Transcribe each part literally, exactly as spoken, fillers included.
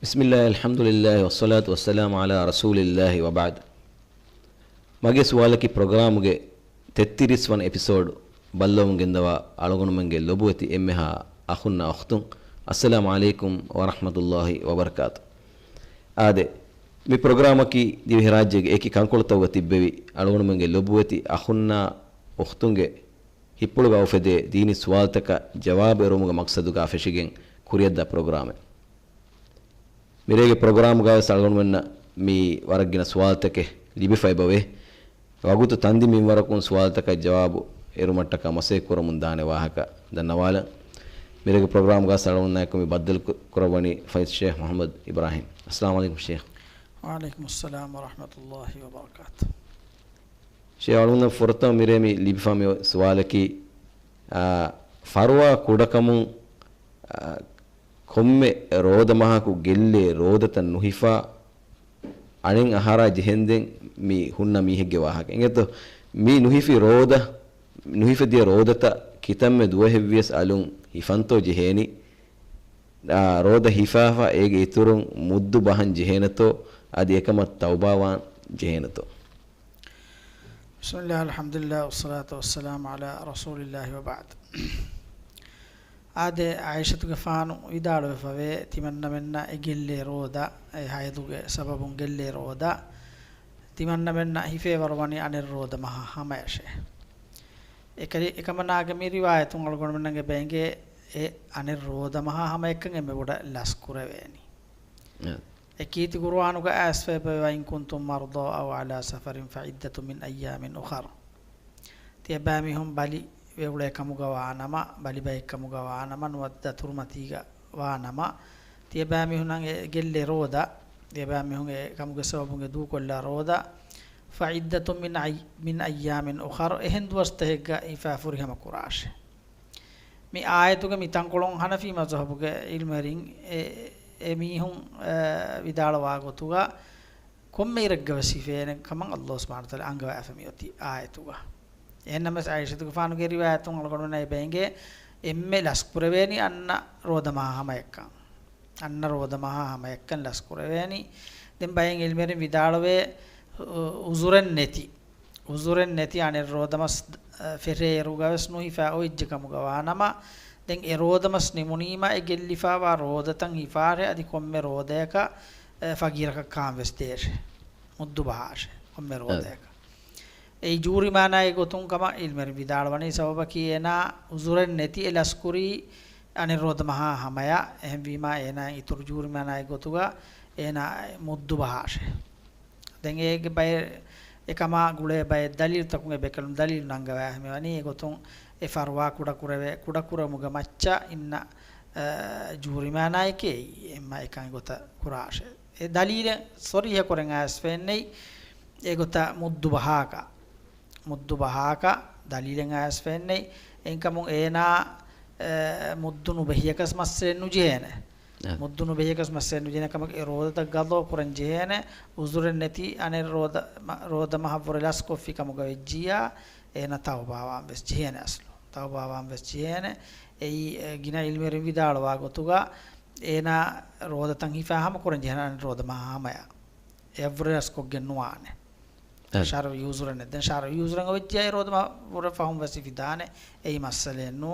ބިސްމިއްލާހި، އަލްޙަމްދުލިއްލާހި، ވައްޞަލާތު ވައްސަލާމު ޢަލާ ރަސޫލިއްލާހި ވަބަޢްދު. މަގޭ ސުވާލަކީ ޕްރޮގްރާމުގެ ތެއްތިރީސް ވަނަ އެޕިސޯޑް ބައްލަވަމުން ގެންދަވާ އަޅުގަނޑުމެންގެ ލޮބުވެތި އެންމެހާ އަޚުންނާ އުޚްތުން، އައްސަލާމު ޢަލައިކުމް ވަރަޙްމަތުﷲި ވަބަރަކާތު. އާދެ، މި ޕްރޮގްރާމަކީ ދިވެހިރާއްޖޭގެ އެކި ކަންކޮޅުތަކުގަ ތިއްބެވި އަޅުގަނޑުމެންގެ ލޮބުވެތި އަޚުންނާ އުޚްތުންގެ ހިތްޕުޅުގަ އުފެދޭ ދީނީ ސުވާލުތަކަށް ޖަވާބު އެރުވުމުގެ މަޤްޞަދުގަ ފެށިގެން ކުރިއަށްދާ ޕްރޮގްރާމެއް. މިރޭގެ ޕްރޮގްރާމްގަވެސް އަޅުގަނޑުމެންނަށް މި ވަރަށް ގިނަ ސުވާލުތަކެއް ލިބިފައިބަވޭ. ވަގުތު ތަންދި މިންވަރަކުން ސުވާލުތަކަށް ޖަވާބު އެރުމަށްޓަކާ މަސައްކަތް ކުރަމުން ދާނެ ވާހަކަ ދަންނަވާލަން. މިރޭގެ ޕްރޮގްރާމްގަ އަޅުގަނޑާއެކު މި ބައްދަލު ކު-، ކުރައްވަނީ ފަޟީލަތު ޝޭޚް މުޙައްމަދު އިބްރާހީމް. އައްސަލާމު ޢަލައިކުމް ޝޭޚް. ވަޢަލައިކުމުއްސަލާމް ވަރަޙްމަތުﷲި ވަބަރަކާތު. ޝޭޚް އަޅުގަނޑަށް ފުރަތަމަ މިރޭ މި ލިބިފަ މި ސުވާލަކީ، އާ، ފަރުވާ ކުޑަކަމުން، އާ، ކޮންމެ ރޯދަ މަހަކު ގެއްލޭ ރޯދަތައް ނުހިފާ، އަނެއް އަހަރާ ޖެހެންދެން މި ހުންނަ މީހެއްގެ ވާހަކަ. އިނގޭތޯ، މި ނުހިފި ރޯދަ، ނުހިފެދިޔަ ރޯދަތައް ކިތަންމެ ދުވަހެއްވިޔަސް އަލުން ހިފަންތޯ ޖެހޭނީ؟ އާ، ރޯދަ ހިފާފަ އޭގެ އިތުރުން މުއްދު ބަހަން ޖެހޭނެތޯ، އަދި އެކަމަށް ތައުބާވާން ޖެހޭނެތޯ؟ ބިސްމިއްލާހި، އަލްޙަމްދުލިއްލާހި، ވައްޞަލާތު ވައްސަލާމު ޢަލާ ރަސޫލިއްލާހި ވަބަޢްދު. އާދެ، ޢާއިޝަތުގެފާނު ވިދާޅުވެފަވޭ، ތިމަންނަމެންނަށް އެ ގެއްލޭ ރޯދަ، އެ ޙައިޟުގެ ސަބަބުން ގެއްލޭ ރޯދަ، ތިމަންނަމެންނަށް ހިފޭވަރުވަނީ އަނެއް ރޯދަ މަހާ ހަމަޔަށޭ. އެކަލި-، އެކަމަނާގެ މި ރިވާޔަތުން އަޅުގަނޑުމެންނަށް އެބަ އެނގޭ، އެ އަނެއް ރޯދަ މަހާ ހަމައެއްކަން އެންމެ ބޮޑަށް ލަސްކުރެވޭނީ. އެ. އެ ކީރިތި ޤުރުއާނުގަ އައިސްފައިބައި، "وإن كنتم مرضى أو على سفر فعدة من أيام أخر." ތިޔަބައިމީހުން ބަލި ވެއުޅޭ ކަމުގަ ވާނަމަ، ބަލި ބައެއް ކަމުގަ ވާނަމަ، ނުވަތަ ދަތުރުމަތީގަ ވާނަމަ، ތިޔަބައިމީހުންނަށް އެ ގެއްލޭ ރޯދަ، ތިޔަބައިމީހުން އެ ކަމުގެ ސަބަބުން އެ ދޫކޮށްލާ ރޯދަ، فعدة من أي-، من أيام أخر، އެހެން ދުވަސްތަކެއްގަ ހިފާ ފުރިހަމަ ކުރާށޭ. މި އާޔަތުގެ މި ތަންކޮޅުން ޙަނަފީ މަޒްހަބުގެ ޢިލްމުވެރިން އެ، އެ މީހުން، އެ، ވިދާޅުވާ ގޮތުގަ ކޮންމެ އިރެއްގަވެސް ހިފޭނެ ކަމަށް ﷲ ސުބްޙާނަހޫ ވަތަޢާލާ އަންގަވާފަ މިއޮތީ އާޔަތުގަ. އެހެންނަމަވެސް ޢާއިޝަތުގެފާނުގެ ރިވާޔަތުން އަޅުގަނޑުމެންނަށް އެބަ އެނގޭ އެންމެ ލަސްކުރެވޭނީ އަންނަ ރޯދަ މަހާ ހަމައެއްކަން. އަންނަ ރޯދަ މަހާ ހަމައެއްކަން ލަސްކުރެވޭނީ. ދެން ބައެއް ޢިލްމުވެރިން ވިދާޅުވޭ، އު-، އުޒުރެއް ނެތި. އުޒުރެއް ނެތި އަނެއް ރޯދަ މަސް، އަ، ފެށޭއިރުގަވެސް ނުހިފާ އޮތް ކަމުގަ ވާނަމަ، ދެން އެ ރޯދަ މަސް ނިމުނީމަ އެ ގެއްލިފާވާ ރޯދަތައް ހިފާށޭ، އަދި ކޮންމެ ރޯދަޔަކަށް، އެ، ފަގީރަކަށް ކާން ވެސް ދޭށޭ. މުއްދު ބަހާށޭ ކޮންމެ ރޯދަޔަކަށް. އެއީ ޖޫރިމާނާއެއް ގޮތުން ކަމަށް ޢިލްމުވެރިން ވިދާޅުވަނީ، ސަބަބަކީ އޭނާ އުޒުރެއް ނެތި އެ ލަސްކުރީ އަނެއް ރޯދަ މަހާ ހަމަޔަށް. އެހެންވީމާ އޭނާ އިތުރު ޖޫރިމާނާއެއް ގޮތުގަ އޭނާ މުއްދު ބަހާށޭ. ދެން އޭގެ ބައެއް، އެކަމާ ގުޅޭ ބައެއް ދަލީލުތަކުން އެބައެއްކަލުން ދަލީލު ނަންގަވާ މިވަނީ. އެގޮތުން އެ ފަރުވާ ކުޑަ ކުރެވޭ، ކުޑަ ކުރުމުގެ މައްޗަށް އިންނަ، އަ، ޖޫރިމާނާއެކޭ އެއީ. އެއްމަ އެކަން އެގޮތަށް ކުރާށޭ. އެ ދަލީލެއް ޞަރީޙަކުރެން އައިސްފައެއްނެތް އެގޮތަށް މުއްދު ބަހާކަށް. މުއްދު ބަހާކަށް ދަލީލެއް އައިސްފައެއްނެތް. އެހެންކަމުން އޭނާ، އެ، މުއްދު ނުބެހިޔަކަސް މައްސަލައެއް ނުޖެހޭނެ. އެ. މުއްދު ނުބެހިޔަކަސް މައްސަލައެއް ނުޖެހޭނެ ކަމަކަށް އެ ރޯދަތައް ގަޟާ ކުރަން ޖެހޭނެ. އުޒުރެއް ނެތި އަނެއް ރޯދަ، މަ-، ރޯދަ މަހަށްވުރެ ލަސްކޮށްފި ކަމުގަ ވެއްޖިއްޔާ އޭނާ ތައުބާވާން ވެސް ޖެހޭނެ އަސްލު. ތައުބާވާން ވެސް ޖެހޭނެ. އެއީ، އެ، ގިނަ ޢިލްމުވެރިން ވިދާޅުވާ ގޮތުގަ އޭނާ ރޯދަތައް ހިފާ ހަމަ ކުރަން ޖެހޭނެ އަނެއް ރޯދަ މަހާ ހަމަޔަށް. އެއަށްވުރެ ރަސްކޮށްގެން ނުވާނެ. އެ. ޝަރުޢީ އުޒުރެއް ނެތް. ދެން ޝަރުޢީ އުޒުރެއް އޮވެއްޖެ އެ ރޯދަ މަ-، ވުރެ ފަހުން ވެސް ހިފިދާނެ. އެއީ މައްސަލައެއް ނޫ.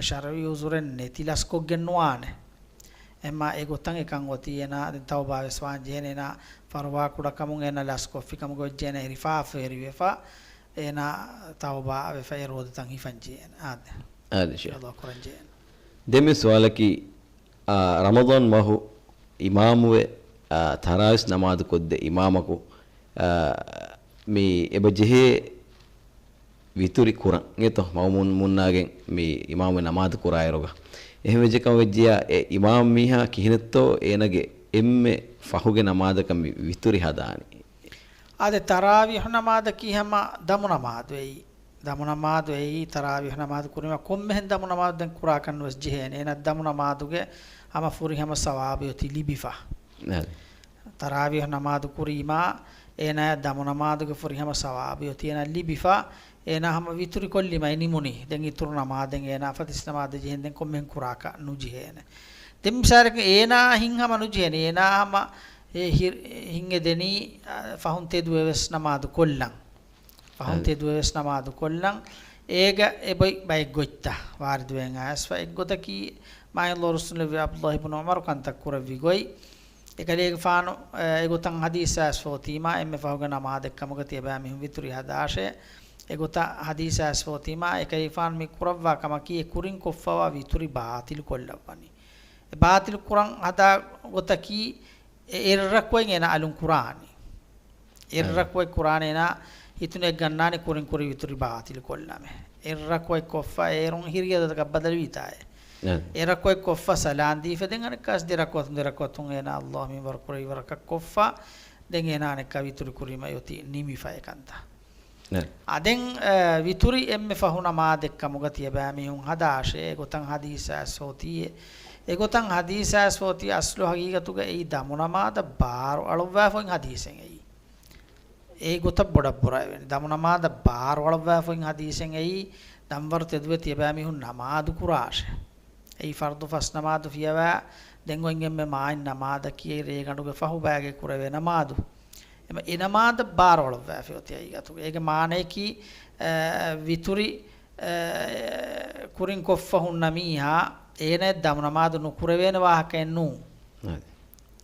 ޝަރުޢީ އުޒުރެއް ނެތި ލަސްކޮށްގެން ނުވާނެ. އެމާ އެގޮތަށް އެކަން އޮތީ އޭނާ ދެން ތައުބާ ވެސް ވާން ޖެހޭނެ. އޭނާ ފަރުވާ ކުޑަކަމުން އޭނާ ލަސްކޮށްފި ކަމުގަ ވެއްޖެ އޭނާ ރިފާ ފޭރިވެފަ. އޭނާ ތައުބާ ވެފަ އެ ރޯދަތައް ހިފަން ޖެހޭނެ. އާދެ. އާދެ ޝޭޚް. ޤަޟާ ކުރަން ޖެހޭނެ. ދެން މި ސުވާލަކީ، އާ، ރަމަޟާން މަހު އިމާމުވެ، އާ، ތަރާވީސް ނަމާދު ކޮށްދޭ އިމާމަކު، އާ، މި އެބަ ޖެހޭ ވިތުރި ކުރަން އިނގޭތޯ، މައުމޫމުންނާގެން މި އިމާމުވެ ނަމާދު ކުރާއިރުގަ. އެހެން ވެއްޖެ ކަމަށް ވެއްޖިއްޔާ އެ އިމާމް މީހާ ކިހިނެއްތޯ އޭނަގެ އެންމެ ފަހުގެ ނަމާދަކަށް މި ވިތުރި ހަދާނީ؟ އާދެ، ތަރާވީޙު ނަމާދަކީ ހަމަ ދަމު ނަމާދު އެއީ. ދަމު ނަމާދު އެއީ، ތަރާވީޙު ނަމާދު ކުރީމަ ކޮންމެހެން ދަމު ނަމާދު ދެން ކުރާކަށް ނުވެސް ޖެހޭނެ. އޭނަ ދަމު ނަމާދުގެ ހަމަ ފުރިހަމަ ސަވާބު އޮތީ ލިބިފަ. އެ. ތަރާވީޙު ނަމާދު ކުރީމާ، އޭނާ ދަމު ނަމާދުގެ ފުރިހަމަ ސަވާބު އޮތީ އޭނާ ލިބިފަ. އޭނާ ހަމަ ވިތުރި ކޮށްލީމަ އެ ނިމުނީ. ދެން އިތުރު ނަމާދެއް އޭނާ ފަތިސް ނަމާދެއް ޖެހެން ދެން ކޮންމެހެން ކުރާކަށް ނުޖެހޭނެ. ދެން މިސާލަކަށް އޭނާ ހިތްހަމަ ނުޖެހެނީ، އޭނާ ހަމަ އެ ހި-، ހިތް އެދެނީ، އަ، ފަހުން ތެދުވެވެސް ނަމާދު ކޮށްލަން. ފަހުން އެ. ތެދުވެވެސް ނަމާދު ކޮށްލަން. އޭގަ އެބޮތް ބައެއް ގޮތްތައް ވާރިދުވެގެން އައިސްފަ. އެއްގޮތަކީ މާތް ރަސޫލު އަބްދުﷲ ބިން ޢުމަރު ކަންތައް ކުރެއްވި ގޮތް. އެކަލޭގެފާނު، އެ، އެގޮތަށް ޙަދީޘް އައިސްފަ އޮތީމާ، އެންމެ ފަހުގެ ނަމާދެއްކަމުގަ ތިޔަބައިމީހުން ވިތުރި ހަދާށޭ. އެގޮތަށް ޙަދީޘް އައިސްފަ އޮތީމާ، އެކަލޭގެފާނު މި ކުރައްވާ ކަމަކީ އެ ކުރިން ކޮށްފަވާ ވިތުރި ބާޠިލު ކޮށްލައްވަނީ. އެ ބާޠިލު ކުރަން ހަދާ ގޮތަކީ، އެ އެއް ރަކުޢަތް އޭނާ އަލުން ކުރާނީ. އެއް އަ. ރަކުޢަތް ކުރާނީ އޭނާ ހިތުން އެއްގަންނާނީ ކުރިން ކުރި ވިތުރި ބާޠިލު ކޮށްލަމޭ. އެއް ރަކުޢަތް ކޮށްފަ އޭރުން ހިރި އަދަދަކަށް ބަދަލުވީތާއޭ. އަ. އެއް ރަކުޢަތް ކޮށްފަ ސަލާން ދީފަ ދެން އަނެއްކާސް ދެ ރަކުޢަތުން ދެ ރަކުޢަތުން އޭނާ ﷲ މިންވަރު ކުރެވި ވަރަކަށް ކޮށްފަ ދެން އޭނާ އަނެއްކާ ވިތުރި ކުރީމަ އޮތީ ނިމިފަ އެކަންތައް. އަ. އަ، ދެން، އަ، ވިތުރި އެންމެ ފަހު ނަމާދެއްކަމުގަ ތިޔަބައިމީހުން ހަދާށޭ. އެގޮތަށް ޙަދީޘް އައިސްފަ އޮތީ. އެގޮތަށް ޙަދީޘް އައިސްފަ އޮތީ އަސްލު ޙަޤީޤަތުގަ އެއީ ދަމު ނަމާދަށް ބާރު އަޅުއްވާފައި ޙަދީޘެއް އެއީ. އެ ގޮތަށް ބޮޑަށް ބުރައިވެން. ދަމު ނަމާދަށް ބާރު އަޅުއްވާފައި ޙަދީޘެއް އެއީ. ދަންވަރު ތެދުވެ ތިޔަބައިމީހުން ނަމާދު ކުރާށޭ. އެއީ ފަރްޟު ފަސް ނަމާދު ފިޔަވާ، ދެން އޮތް އެންމެ މާތް ނަމާދަކީ އެ ރޭގަނޑުގެ ފަހުބައިގައި ކުރެވޭ ނަމާދު. އެމަ-، އެ ނަމާދަށް ބާރު އަޅުއްވާފައި އޮތީ ޙަޤީޤަތުގަ. އޭގެ މާނަޔަކީ، އަ، ވިތުރި، އަ، ކުރިން ކޮށްފަ ހުންނަ މީހާ އޭނައަށް ދަމު ނަމާދު ނުކުރެވޭނެ ވާހަކައެއް ނޫން. އަދި.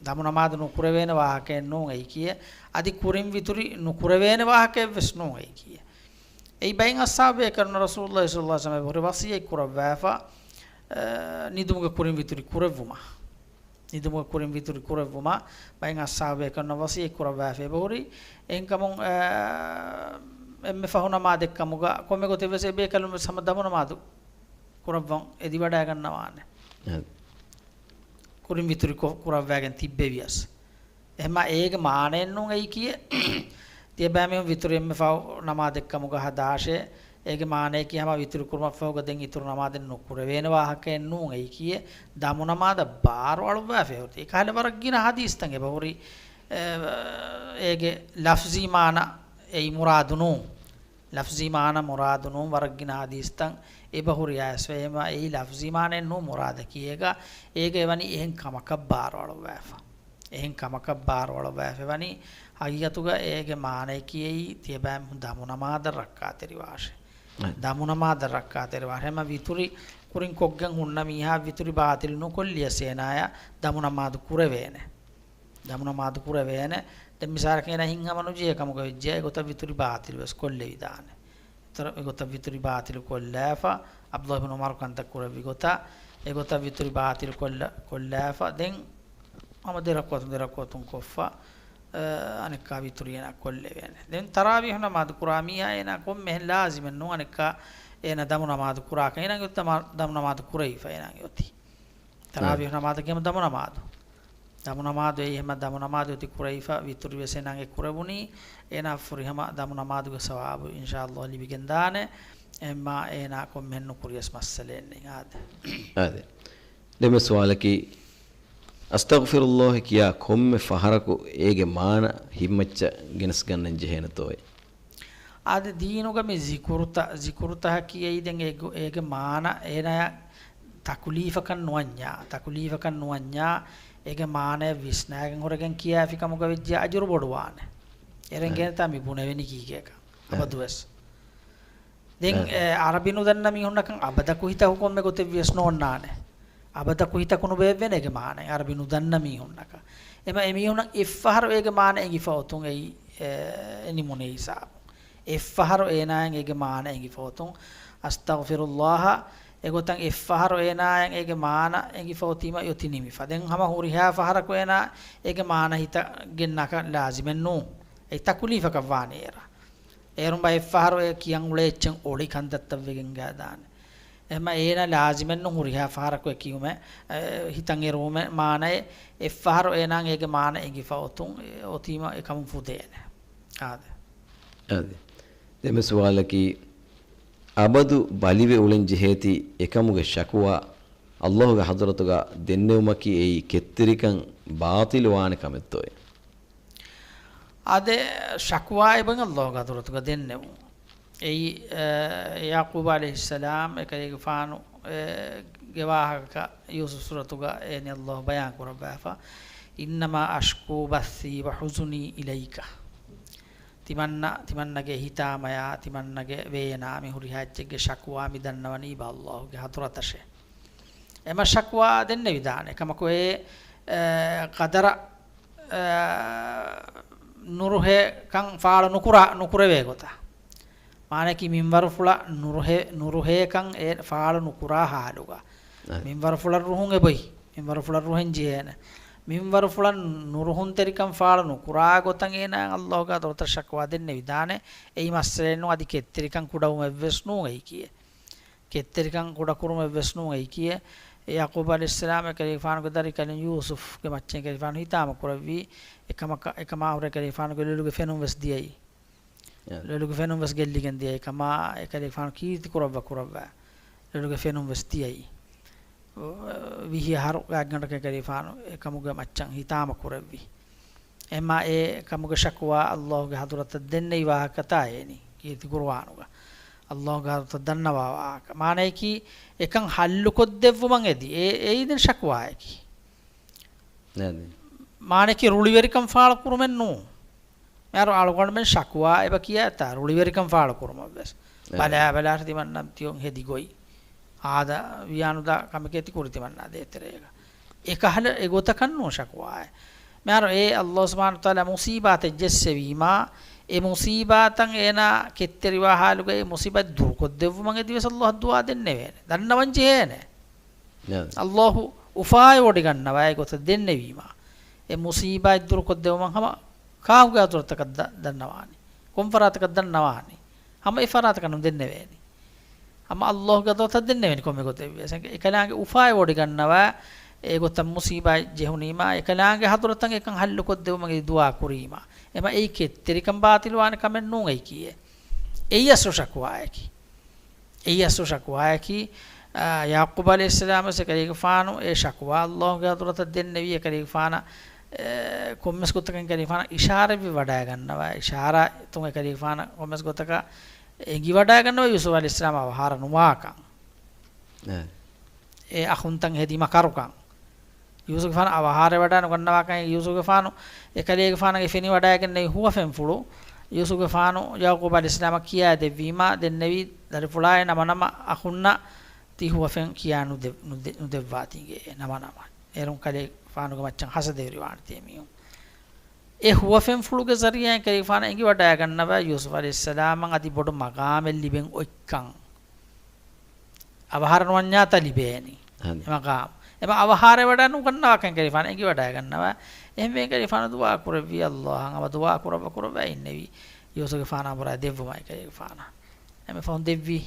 ދަމު ނަމާދު ނުކުރެވޭނެ ވާހަކައެއް ނޫން އެއީކީއެއް. އަދި ކުރިން ވިތުރި ނުކުރެވޭނެ ވާހަކައެއްވެސް ނޫން އެއީކީއެއް. އެއީ ބައެއް އަޞްޙާބުބޭކަލުންނަށް ރަސޫލުﷲ ޞައްލަﷲ ޢަލައިހި ވަސައްލަމަ އެބަހުރި ވަޞިއްޔަތް ކުރައްވާފަ، އަ، ނިދުމުގެ ކުރިން ވިތުރި ކުރެއްވުމަށް. ނިދުމުގެ ކުރިން ވިތުރި ކުރެއްވުމަށް ބައެއް އަޞްޙާބުބޭކަލުންނަށް ވަޞިއްޔަތް ކުރައްވާފަ އެބަހުރި. އެހެންކަމުން، އަ، އެންމެ ފަހު ނަމާދެއްކަމުގަ ކޮންމެ ގޮތެއްވެސް އެބޭކަލުންވެސް ހަމަ ދަމު ނަމާދު ކުރައްވަން އެދިވަޑައިގަންނަވާނެ. އަ. ކުރިން ވިތުރި ކޮ-، ކުރައްވައިގެން ތިއްބެވިޔަސް. އެހެމަ އޭގެ މާނައެއް ނޫން އެއީކީއެއް. ތިޔަބައިމީހުން ވިތުރި އެންމެ ފަހު ނަމާދެއްކަމުގަ ހަދާށޭ. އޭގެ މާނަޔަކީ ހަމަ ވިތުރި ކުރުމަށްފަހުގަ ދެން އިތުރު ނަމާދެއް ނުކުރެވޭނެ ވާހަކައެއް ނޫން އެއީކީއެއް. ދަމު ނަމާދަށް ބާރު އަޅުއްވާފައި ހުރި. އެކަހަލަ ވަރަށް ގިނަ ޙަދީޘްތައް އެބަހުރި، އެ، އޭގެ ލަފްޒީ މާނަ އެއީ މުރާދު ނޫން. ލަފްޒީ މާނަ މުރާދު ނޫން، ވަރަށް ގިނަ ޙަދީޘްތައް އެބަހުރި އައިސްފަ. އެހެމަ އެއީ ލަފްޒީ މާނައެއް ނޫން މުރާދަކީ. އޭގަ، އޭގަ އެވަނީ އެހެން ކަމަކަށް ބާރު އަޅުއްވާފަ. އެހެން ކަމަކަށް ބާރު އަޅުއްވާފަ އެވަނީ ޙަޤީޤަތުގަ އޭގެ މާނަޔަކީ އެއީ ތިޔަބައިމީހުން ދަމު ނަމާދަށް ރައްކާތެރިވާށޭ. އަ. ދަމު ނަމާދަށް ރައްކާތެރިވާށޭ. އެހެމަ ވިތުރި ކުރިން ކޮށްގެން ހުންނަ މީހާ ވިތުރި ބާޠިލު ނުކޮށްލިޔަސް އޭނާޔަށް ދަމު ނަމާދު ކުރެވޭނެ. ދަމު ނަމާދު ކުރެވޭނެ. ދެން މިސާލަކަށް އޭނާ ހިތްހަމަ ނުޖެހޭ ކަމުގަ ވެއްޖެއްޔާ އެގޮތަށް ވިތުރި ބާޠިލުވެސް ކޮށްލެވިދާނެ. އެގޮތަށް ވިތުރި ބާޠިލު ކޮށްލާފަ، ޢަބްދުﷲ ބިން ޢުމަރު ކަންތައް ކުރެއްވި ގޮތަށް، އެގޮތަށް ވިތުރި ބާޠިލު ކޮށްލަ-، ކޮށްލާފަ، ދެން ހަމަ ދެ ރަކުޢަތުން ދެ ރަކުޢަތުން ކޮށްފަ، އަ، އަނެއްކާ ވިތުރި އޭނާ ކޮށްލެވޭނެ. ދެން ތަރާވީޙު ނަމާދު ކުރާ މީހާ އޭނާ ކޮންމެހެން ލާޒިމެއް ނޫން އަނެއްކާ އޭނާ ދަމު ނަމާދު ކުރާކަށް. އޭނާގެ އޮތީ ދަމު ނަމާދު ކުރެވިފަ އޭނާގެ އޮތީ. ތަރާވީޙު ނަމާދަކީ ހަމަ ދަމު ނަމާދު. ދަމު ނަމާދު އެއީ ހަމަ ދަމު ނަމާދު އޮތީ ކުރެވިފަ، ވިތުރިވެސް އޭނާގެ ކުރެވުނީ. އޭނާ ފުރިހަމަ ދަމު ނަމާދުގެ ސަވާބު އިންޝާﷲ ލިބިގެންދާނެ. އެހެންމާ އޭނާ ކޮންމެހެން ނުކުރިޔަސް މައްސަލައެއް ނެތް. އާދެ. އާދެ. ދެން މި ސުވާލަކީ، އަސްތަޣްފިރުﷲ ކިޔާ ކޮންމެ ފަހަރަކު އޭގެ މާނަ ހިތްމައްޗަށް ގެނެސްގަންނަން ޖެހޭނެތޯއޭ؟ އާދެ، ދީނުގަ މި ޒިކުރުތައް، ޒިކުރުތަކަކީ އެއީ ދެން އޭގެ، އޭގެ މާނަ އޭނާޔަށް ތަކުލީފަކަށް ނުވަންޏާ، ތަކުލީފަކަށް ނުވަންޏާ، އޭގެ މާނަޔަށް ވިސްނާގެން ހުރެގެން ކިޔާފި ކަމުގަ ވެއްޖެ އަޖުރު ބޮޑުވާނެ. އެރެން އެ. ގެނެތާ މި ބުނެވެނީ ކީކޭކަ؟ އެ. އަބަދުވެސް. ދެން، އެ. އެ، އަރަބި ނުދަންނަ މީހުންނަކަށް އަބަދަކު ހިތަކު ކޮންމެ ގޮތެއްވިޔަސް ނޯންނާނެ. އަބަދަކު ހިތަކު ނުބޭއްވޭނެ އޭގެ މާނަ އަރަބި ނުދަންނަ މީހުންނަކަށް. އެމަ އެމީހުންނަށް އެއްފަހަރު އޭގެ މާނަ އެނގިފަ އޮތުން އެއީ، އެ، އެ ނިމުނޭ ހިސާބު. އެއްފަހަރު އޭނާއަށް އޭގެ މާނަ އެނގިފަ އޮތުން، އަސްތަޣްފިރުﷲ، އެގޮތަށް އެއްފަހަރު އޭނާއަށް އޭގެ މާނަ އެނގިފަ އޮތީމަ އޮތީ ނިމިފަ. ދެން ހަމަ ހުރިހާ ފަހަރަކު އޭނާ އޭގެ މާނަ ހިތަށް ގެންނާކަށް ލާޒިމެއް ނޫން. އެ ތަކުލީފަކަށް ވާނެ އޭރަށް. އޭރުން ބައެއްފަހަރު އެ ކިޔަން އުޅޭ އެއްޗެއް އޮޅި ކަންތައްތައް ވެގެން ގާދާނެ. އެހެމަ އޭނާ ލާޒިމެއްނު ހުރިހާ ފަހަރަކު އެ ކިޔުމެއް، އެ، ހިތަށް އެރުވުމެއް މާނައެއް، އެއްފަހަރު އޭނާއަށް އޭގެ މާނަ އެނގިފަ އޮތުން، އެ، އޮތީމަ އެކަމުން ފުދޭނެ. އާދެ. އާދެ. ދެން މި ސުވާލަކީ، އަބަދު ބަލިވެ އުޅެން ޖެހޭތީ އެކަމުގެ ޝަކުވާ ﷲ ގެ ޙަޟްރަތުގަ ދެންނެވުމަކީ އެއީ ކެތްތެރިކަން ބާޠިލުވާނެ ކަމެއްތޯއޭ؟ އާދެ، ޝަކުވާ އެބަ ﷲ ގެ ޙަޟްރަތުގަ ދެންނެވުން. އެއީ، އެ، ޔަޢުޤޫބު ޢަލައިހިއްސަލާމް އެކަލޭގެފާނު، އެ، ގެ ވާހަކަ ޔޫސުފް ސޫރަތުގަ އޭނި ﷲ ބަޔާން ކުރައްވާފަ، "إنما أشكو بثي وحزني إليك." ތިމަންނަ، ތިމަންނަގެ ހިތާމަޔާ، ތިމަންނަގެ ވޭނާ، މި ހުރިހާ އެއްޗެއްގެ ޝަކުވާ މި ދަންނަވަނީ ބާ ﷲ ގެ ޙަޟްރަތަށޭ. އެމަ ޝަކުވާ ދެންނެވިދާނެ. ކަމަކު އެ، އެ، ޤަދަރަށް، އެ، ނުރުހޭ ކަން ފާޅު ނުކުރާ، ނުކުރެވޭ ގޮތަށް. މާނައަކީ މިންވަރުފުޅަށް ނުރުހޭ، ނުރުހޭކަން އެ ފާޅު ނުކުރާ ހާލުގަ. އައި. މިންވަރުފުޅަށް ރުހުން އެބޮތް. މިންވަރުފުޅަށް ރުހެން ޖެހޭނެ. މިންވަރުފުޅަށް ނުރުހުންތެރިކަން ފާޅު ނުކުރާ ގޮތަށް އޭނާ ﷲ ގެ ޙަޟްރަތަށް ޝަކުވާ ދެންނެވިދާނެ. އެއީ މައްސަލައެއް ނޫން، އަދި ކެތްތެރިކަން ކުޑަވުމެއްވެސް ނޫން އެއީކީއެއް. ކެތްތެރިކަން ކުޑަކުރުމެއްވެސް ނޫން އެއީކީއެއް. ޔަޢުޤޫބު ޢަލައިހިއްސަލާމް އެކަލޭގެފާނުގެ ދަރިކަލުން ޔޫސުފްގެ މައްޗަށް އެކަލޭގެފާނު ހިތާމަ ކުރެއްވީ. އެކަމަކަށް، އެކަމާ ހުރެ އެކަލޭގެފާނުގެ ލޮލުގެ ފެނުން ވެސް ދިޔައީ. އެ. ލޮލުގެ ފެނުން ވެސް ގެއްލިގެން ދިޔައީ. އެކަމާ އެކަލޭގެފާނު ކީރިތި ކުރައްވާ ކުރައްވާ ލޮލުގެ ފެނުން ވެސް ދިޔައީ. ވިހި އަހަރު ގާތްގަނޑަކަށް އެކަލޭގެފާނު އެކަމުގެ މައްޗަށް ހިތާމަ ކުރެއްވި. އެމާ އެ ކަމުގެ ޝަކުވާ ﷲ ގެ ޙަޟްރަތަށް ދެންނެވި ވާހަކަތާ އޭނި ކީރިތި ޤުރުއާނުގަ. ﷲ ގެ ޙަޟްރަތަށް ދަންނަވާ ވާހަކަ. މާނައަކީ އެކަން ޙައްލުކޮށްދެއްވުމަށް އެދި. އެ، އެއީ ދެން ޝަކުވާއަކީ. ނާނީ. މާނައަކީ ރުޅިވެރިކަން ފާޅު ކުރުމެއް ނޫން. މިހާރު އަޅުގަނޑުމެން ޝަކުވާ އެބަ ކިޔާތާ ރުޅިވެރިކަން ފާޅު ކުރުމަށްވެސް. އެ. ބަލާ ބަލާ ތިމަންނަ ތިޔޮން ހެދި ގޮތް. އާދަ ވިޔާނުދާ ކަމެކޭ ތި ކުރި ތިމަންނާ ދޭތެރޭގަ. އެކަހަލަ އެގޮތަކަށް ނޫން ޝަކުވާއެއް. މިހާރު އެ ﷲ ސުބްޙާނަހޫ ވަތަޢާލާ މުޞީބާތެއް ޖެއްސެވީމާ، އެ މުޞީބާތަށް އޭނާ ކެތްތެރިވާ ޙާލުގައި އެ މުޞީބާތް ދުރުކޮށްދެއްވުމަށް އެދިވެސް ﷲ އަށް ދުޢާ ދެންނެވޭނެ. ދަންނަވަން ޖެހޭނެ. ޔާ. ﷲ އުފާވެވޮޑިގަންނަވާ އެގޮތަށް ދެންނެވީމާ، އެ މުޞީބާތް ދުރުކޮށްދެވުމަށް ހަމަ ކާކުގެ ޙަޟްރަތަކަށް ދަ-، ދަންނަވާނީ؟ ކޮން ފަރާތަކަށް ދަންނަވާނީ؟ ހަމަ އެ ފަރާތަކަށް ނުދެންނެވޭނީ. ހަމަ ﷲ ގެ ޙަޟްރަތަށް ދެންނެވޭނީ ކޮންމެ ގޮތެއްވިޔަސް. އެކަލާނގެ އުފާވެވޮޑިގަންނަވާ އެގޮތަށް މުޞީބާތް ޖެހުނީމާ، އެކަލާނގެ ޙަޟްރަތަށް އެކަން ޙައްލުކޮށްދެވުމަށް ދުޢާ ކުރީމާ، އެމަ އެއީ ކެތްތެރިކަން ބާޠިލުވާނެ ކަމެއް ނޫން އެއީކީއެއް. އެއީ އަސްލު ޝަކުވާއަކީ. އެއީ އަސްލު ޝަކުވާއަކީ، އާ، ޔަޢުޤޫބު ޢަލައިހިއްސަލާމް ވެސް އެކަލޭގެފާނު އެ ޝަކުވާ ﷲ ގެ ޙަޟްރަތަށް ދެންނެވީ، އެކަލޭގެފާނަށް، އެ، ކޮންމެސް ގޮތަކަށް އެކަލޭގެފާނަށް އިޝާރަތްވެވަޑައިގަންނަވާ، އިޝާރާތުން އެކަލޭގެފާނަށް ކޮންމެސް ގޮތަކަށް އެނގިވަޑައިގަންނަވާ ޔޫސުފް ޢަލައިހިއްސަލާމް އަވަހާރަ ނުވާކަން. އެ. އެ އަޚުންތައް ހެދި މަކަރުކަން. ޔޫސުފްގެފާނު އަވަހާރަވެވަޑައިނުގަންނަވާކަން، ޔޫސުފްގެފާނު އެކަލޭގެފާނަށް ފެނިވަޑައިގެންނެވި ހުވަފެންފުޅު، ޔޫސުފްގެފާނު ޔަޢުޤޫބު ޢަލައިހިއްސަލާމަށް ކިޔާދެއްވީމާ، ދެންނެވީ ދަރިފުޅާއި ނަމަނަމަ އަޚުންނަށް ތި ހުވަފެން ކިޔާ ނުދެ-، ނުދެ-، ނުދެއްވާތީގެ ނަމަނަމަ. އޭރުން ކަލޭގެފާނުގެ މައްޗަށް ހަސަދަވެރިވާނެތީ މީހުން. އެ ހުވަފެންފުޅުގެ ޒަރީޢާއިން ކަލޭގެފާނަށް އެނގިވަޑައިގަންނަވާ ޔޫސުފް ޢަލައިހިއްސަލާމަށް އަދި ބޮޑު މަގާމެއް ލިބެން އޮތްކަން. އަވަހާރަ ނުވަންޏާތަ ލިބޭނީ. އަހަން. އެ މަގާމް. އެމަ އަވަހާރަވެވަޑައިނުގަންނަވާކަން ކަލޭގެފާނަށް އެނގިވަޑައިގަންނަވާ. އެހެންވެ ކަލޭގެފާނު ދުޢާ ކުރެއްވީ ﷲ އަށް. ހަމަ ދުޢާ ކުރައްވާ ކުރައްވާ އިންނެވީ. ޔޫސުފްގެފާނާ ބުރާ ދެއްވުމާއި ކަލޭގެފާނަށް. އެމެ ފަހުން ދެއްވީ.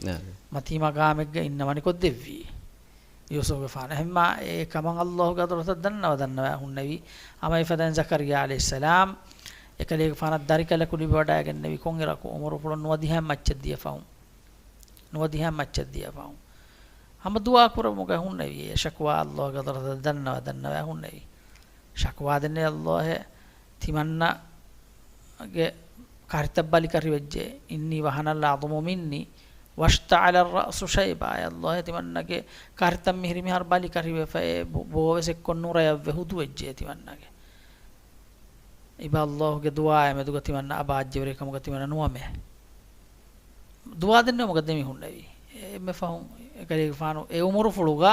ނާ. މަތީ މަގާމެއްގަ އިންނަވަނިކޮށް ދެއްވީ. ޔޫސުފްގެފާނަށް. އެހެންމާ އެ ކަމަށް ﷲ ގެ ޙަޟްރަތަށް ދަންނަވާ ދަންނަވާ ހުންނެވީ. ހަމަ އެފަދައިން ޒަކަރިއްޔާ ޢަލައިހިއްސަލާމް އެކަލޭގެފާނަށް ދަރިކަލަކު ލިބިވަޑައިގެންނެވި ކޮންއިރަކު އުމުރުފުޅުން ނުވަދިހައިން މައްޗަށް ދިޔަ ފަހުން. ނުވަދިހައިން މައްޗަށް ދިޔަ ފަހުން. ހަމަ ދުޢާ ކުރަމުގަ ހުންނެވި. އެ ޝަކުވާ ﷲ ގެ ޙަޟްރަތަށް ދަންނަވާ ދަންނަވާ ހުންނެވި. ޝަކުވާ ދެންނެވި ﷲ އޭ ތިމަންނަގެ ކަރިތައް ބަލިކަށިވެއްޖެ. إني وهن العظم مني واشتعل الرأس شيبا. އޭ ﷲ އޭ ތިމަންނަގެ ކަރިތައް މިހިރި މިހާރު ބަލިކަށިވެފަ އެ ބޯ-، ބޯވެސް އެއްކޮށް ނުރަޔަށްވެ ހުދުވެއްޖެ ތިމަންނަގެ. އިބަ ﷲ ގެ ދުޢާއެއް މެދުގަ ތިމަންނަ އަބާއްޖެވެރި ކަމުގަ ތިމަންނަ ނުވަމޭ. ދުޢާ ދެންނެވުމުގަ ދެމި ހުންނެވި. އެންމެ ފަހުން އެކަލޭގެފާނު އެ އުމުރުފުޅުގަ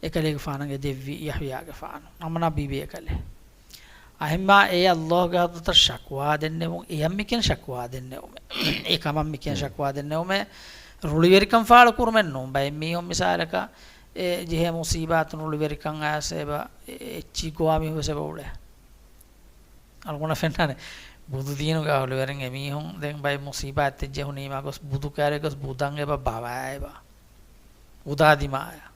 އެކަލޭގެފާނަށް އެ ދެއްވި ޔަޙްޔާގެފާނު. ހަމަ ނަބީ ބޭކަލެއް. އަހެންމާ އެ ﷲ ގެ ޙަޟްރަތަށް ޝަކުވާ ދެންނެވުން، އެޔަށް މިކެން ޝަކުވާ ދެންނެވުމެއް. އެ ކަމަށް މިކެން ޝަކުވާ ދެންނެވުމެއް. ރުޅިވެރިކަން ފާޅު ކުރުމެއް ނޫން. ބައެއް މީހުން މިސާލަކަށް އެ ޖެހޭ މުޞީބާތުން ރުޅިވެރިކަން އައިސް އެބަ އެ-، އެއްޗި ގޮވާ މީހުން ވެސް އެބަ އުޅޭ. އަޅުގަނޑަށް ފެންނާނެ ބުދުދީނުގެ އަހުލުވެރިން އެމީހުން ދެން ބައެއް މުޞީބާތްތެއް ޖެހުނީމާ ގޮސް ބުދު ކާރޭ ގޮސް ބުދަން އެބަ ބަވާ އެބަ. އުދާ ދިމާޔަށް.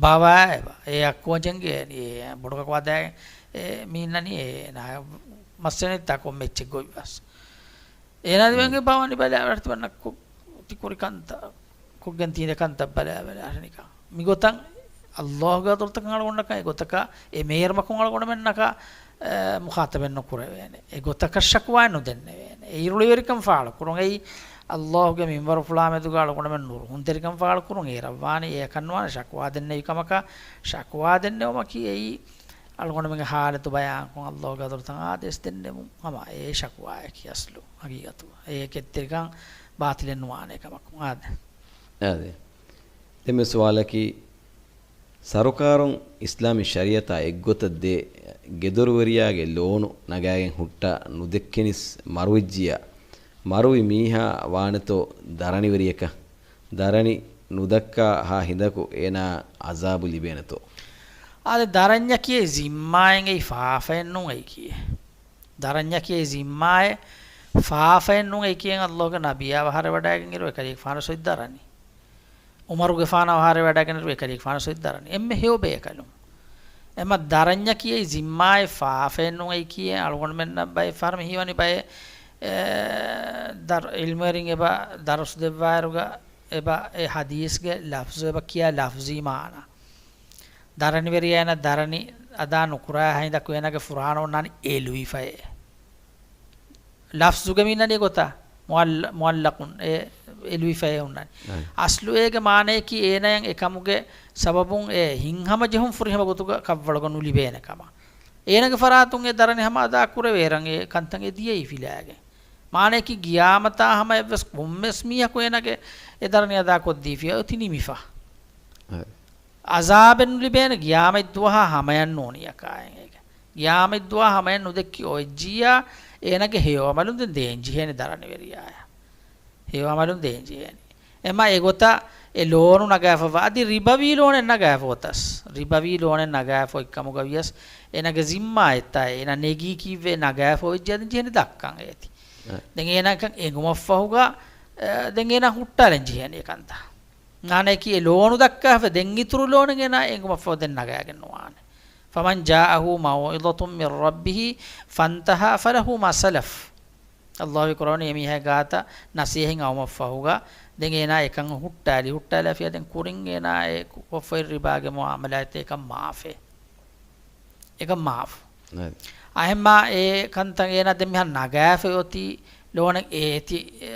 ބަވާ އެބަ. އެ އައްކުވަން ޖެންގޭ އެ ބޮޑުކަކު ވަދާ އެ މީންނަނީ އޭނާ މައްސަލަ ތާ ކޮންމެ އެއްޗެއް ގޮތްވަސް. އޭނާ ދިވެންގެ ބަވަނި ބަލާ ވަރަށް ތިބަންނަ ކު-، ތި ކުރި ކަންތައް. ކޮށްގެން ތީނދެ ކަންތައް ބަލާ ބަލާ ނިކަން. މިގޮތަށް ﷲ ގެ ޙަޟްރަތަކަށް އަޅުގަނޑަކަށް އެގޮތަކަށް އެ މޭރުމަކުން އަޅުގަނޑުމެންނަކަށް، އެ، މުޚާޠަބެއް ނުކުރެވޭނެ. އެގޮތަކަށް ޝަކުވާއެއް ނުދެންނެވޭނެ. އެއީ ރުޅިވެރިކަން ފާޅުކުރުން. އެއީ ﷲ ގެ މިންވަރުފުޅާ މެދުގަ އަޅުގަނޑުމެން ނުރުހުންތެރިކަން ފާޅުކުރުން އޭރަށްވާނީ. އެއަކަށްނުވާނެ ޝަކުވާ ދެންނެވި ކަމަކަށް. ޝަކުވާ ދެންނެވުމަކީ އެއީ އަޅުގަނޑުމެންގެ ހާލަތު ބަޔާންކޮށް، ﷲ ގެ ޙަޟްރަތަށް އާދޭސް ދެންނެވުން ހަމަ އެ ޝަކުވާއަކީ އަސްލު ހަގީގަތުގަ. އެ ކެތްތެރިކަން ބާޠިލެއް ނުވާނެ ކަމަކު. އާދެ. އާދެ. ދެންމެ ސުވާލަކީ، ސަރުކާރުން އިސްލާމީ ޝަރީޢަތާ އެއްގޮތަށް ދޭ ގެދޮރުވެރިޔާގެ ލޯނު ނަގާގެން ހުއްޓާ ނުދެއްކެނީސް މަރުވެއްޖިއްޔާ، މަރުވި މީހާ ވާނެތޯ ދަރަނިވެރިޔަކަށް؟ ދަރަނި ނުދައްކާ ހާ ހިނދަކު އޭނާ އަޒާބު ލިބޭނެތޯ؟ އާދެ، ދަރަންޏަކީ ޒިންމާއެއް އެއީ ފާފައެއް ނޫން އެއީކީ. ދަރަންޏަކީ ޒިންމާއެއް ފާފައެއް ނޫން އެއީކީ. ﷲ ގެ ނަބިއްޔާ އަވަހާރަވެވަޑައިގެން އިރު އެކަލޭގެފާނު އޮތް ދަރަނި. ޢުމަރުގެފާނު އަވަހާރަވެވަޑައިގެން އިރު އެކަލޭގެފާނު އޮތް ދަރަނި. އެންމެ ހެޔޮ ބޭކަލުން. އެމަ ދަރަންޏަކީ ޒިންމާއެއް ފާފައެއް ނޫން އެއީކީ. އަޅުގަނޑުމެންނަށް ބައެއް ފަހަރު މި ހީވަނީ ބައެއް، އެ، ދަރު-، ޢިލްމުވެރިން އެބަ ދަރުސް ދެއްވާއިރުގަ އެބަ އެ ޙަދީޘްގެ ލަފްޒު އެބަ ކިޔާ ލަފްޒީ މާނަ. ދަރަނިވެރިޔާ އޭނަ ދަރަނި އަދާ ނުކުރާ ހިނދަކު އޭނަގެ ފުރާނަ އޮންނާނީ އެލުވިފައޭ. ލަފްޒުގަ މިންނަނީ ގޮތަށް މުޢައްލަ-، މުޢައްލަޤުން އެ އެލުވިފައޭ އޮންނާނީ. އައި. އަސްލު އޭގެ މާނަޔަކީ އޭނަޔަށް އެކަމުގެ ސަބަބުން އެ ހިތްހަމަޖެހުން ފުރިހަމަ ގޮތުގަ ކަށްވަޅުގަ ނުލިބޭނެ ކަމަށް. އޭނަގެ ފަރާތުން އެ ދަރަނި ހަމަ އަދާ ކުރެވޭ ރަނގަޅު ކަންތައް އެ ދިޔައީ ފިލާގެން. މާނަޔަކީ ގިޔާމަތާ ހަމަ އެއްވެސް ކޮންމެސް މީހަކު އޭނަގެ އެ ދަރަނި އަދާ ކޮށްދީފިޔާ އޮތީ ނިމިފަ. އައި. އަޒާބެއް ނުލިބޭނެ ގިޔާމަތް ދުވަހާ ހަމަޔަށް ނޫނިއަކާއެއް އޭގެ. ގިޔާމަތް ދުވަހާ ހަމަޔަށް ނުދެއްކި އޮތްޖިއްޔާ އޭނަގެ ހެޔޮ އަމަލުން ދެން ދޭން ޖެހޭނެ ދަރަނިވެރިޔާޔަށް. ހެޔޮ އަމަލުން ދޭން ޖެހޭނެ. އެމަ އެގޮތަށް އެ ލޯނު ނަގާފަވާ އަދި ރިބަވީ ލޯނެއް ނަގާފަ އޮތަސް. ރިބަވީ ލޯނެއް ނަގާފަ އޮތްކަމުގަ ވިޔަސް އޭނަގެ ޒިންމާ އެއްތާ އޭނަ ނެގީ ކީއްވެ ނަގާފަ އޮތްޖެ އަދި ޖެހޭނެ ދައްކަން އޭތި. އެ. ދެން އޭނަ އެކަން އެނގުމަށްފަހުގަ، އެ، ދެން އޭނަ ހުއްޓާލަން ޖެހޭނެ ކަންތައް. މާނައަކީ އެ ލޯނު ދައްކާފަ ދެން އިތުރު ލޯނެއް އޭނާ އެނގުމަށްފަހު ދެން ނަގާގެން ނުވާނެ. فَمَنْ جَاءَهُ مَوْعِظَةٌ مِّن رَبِّهِ فَانْتَهَىٰ فَلَهُ مَا سَلَفَ. ﷲ ކުރަވަނީ އެމީހާ ގާތަށް ނަސޭހަތް އައުމަށްފަހުގަ ދެން އޭނާ އެކަން ހުއްޓާލި، ހުއްޓާލާފިޔާ ދެން ކުރިން އޭނާ އެ ކޮށްފައި ރިބާގެ މުޢާމަލާތް އެކަން މާފޭ. އެކަން މާފު. އަހަންމާ އެ ކަންތައް އޭނާ ދެން މިހާރު ނަގާފަ އޮތީ ލޯނެއް އޭތި، އެ،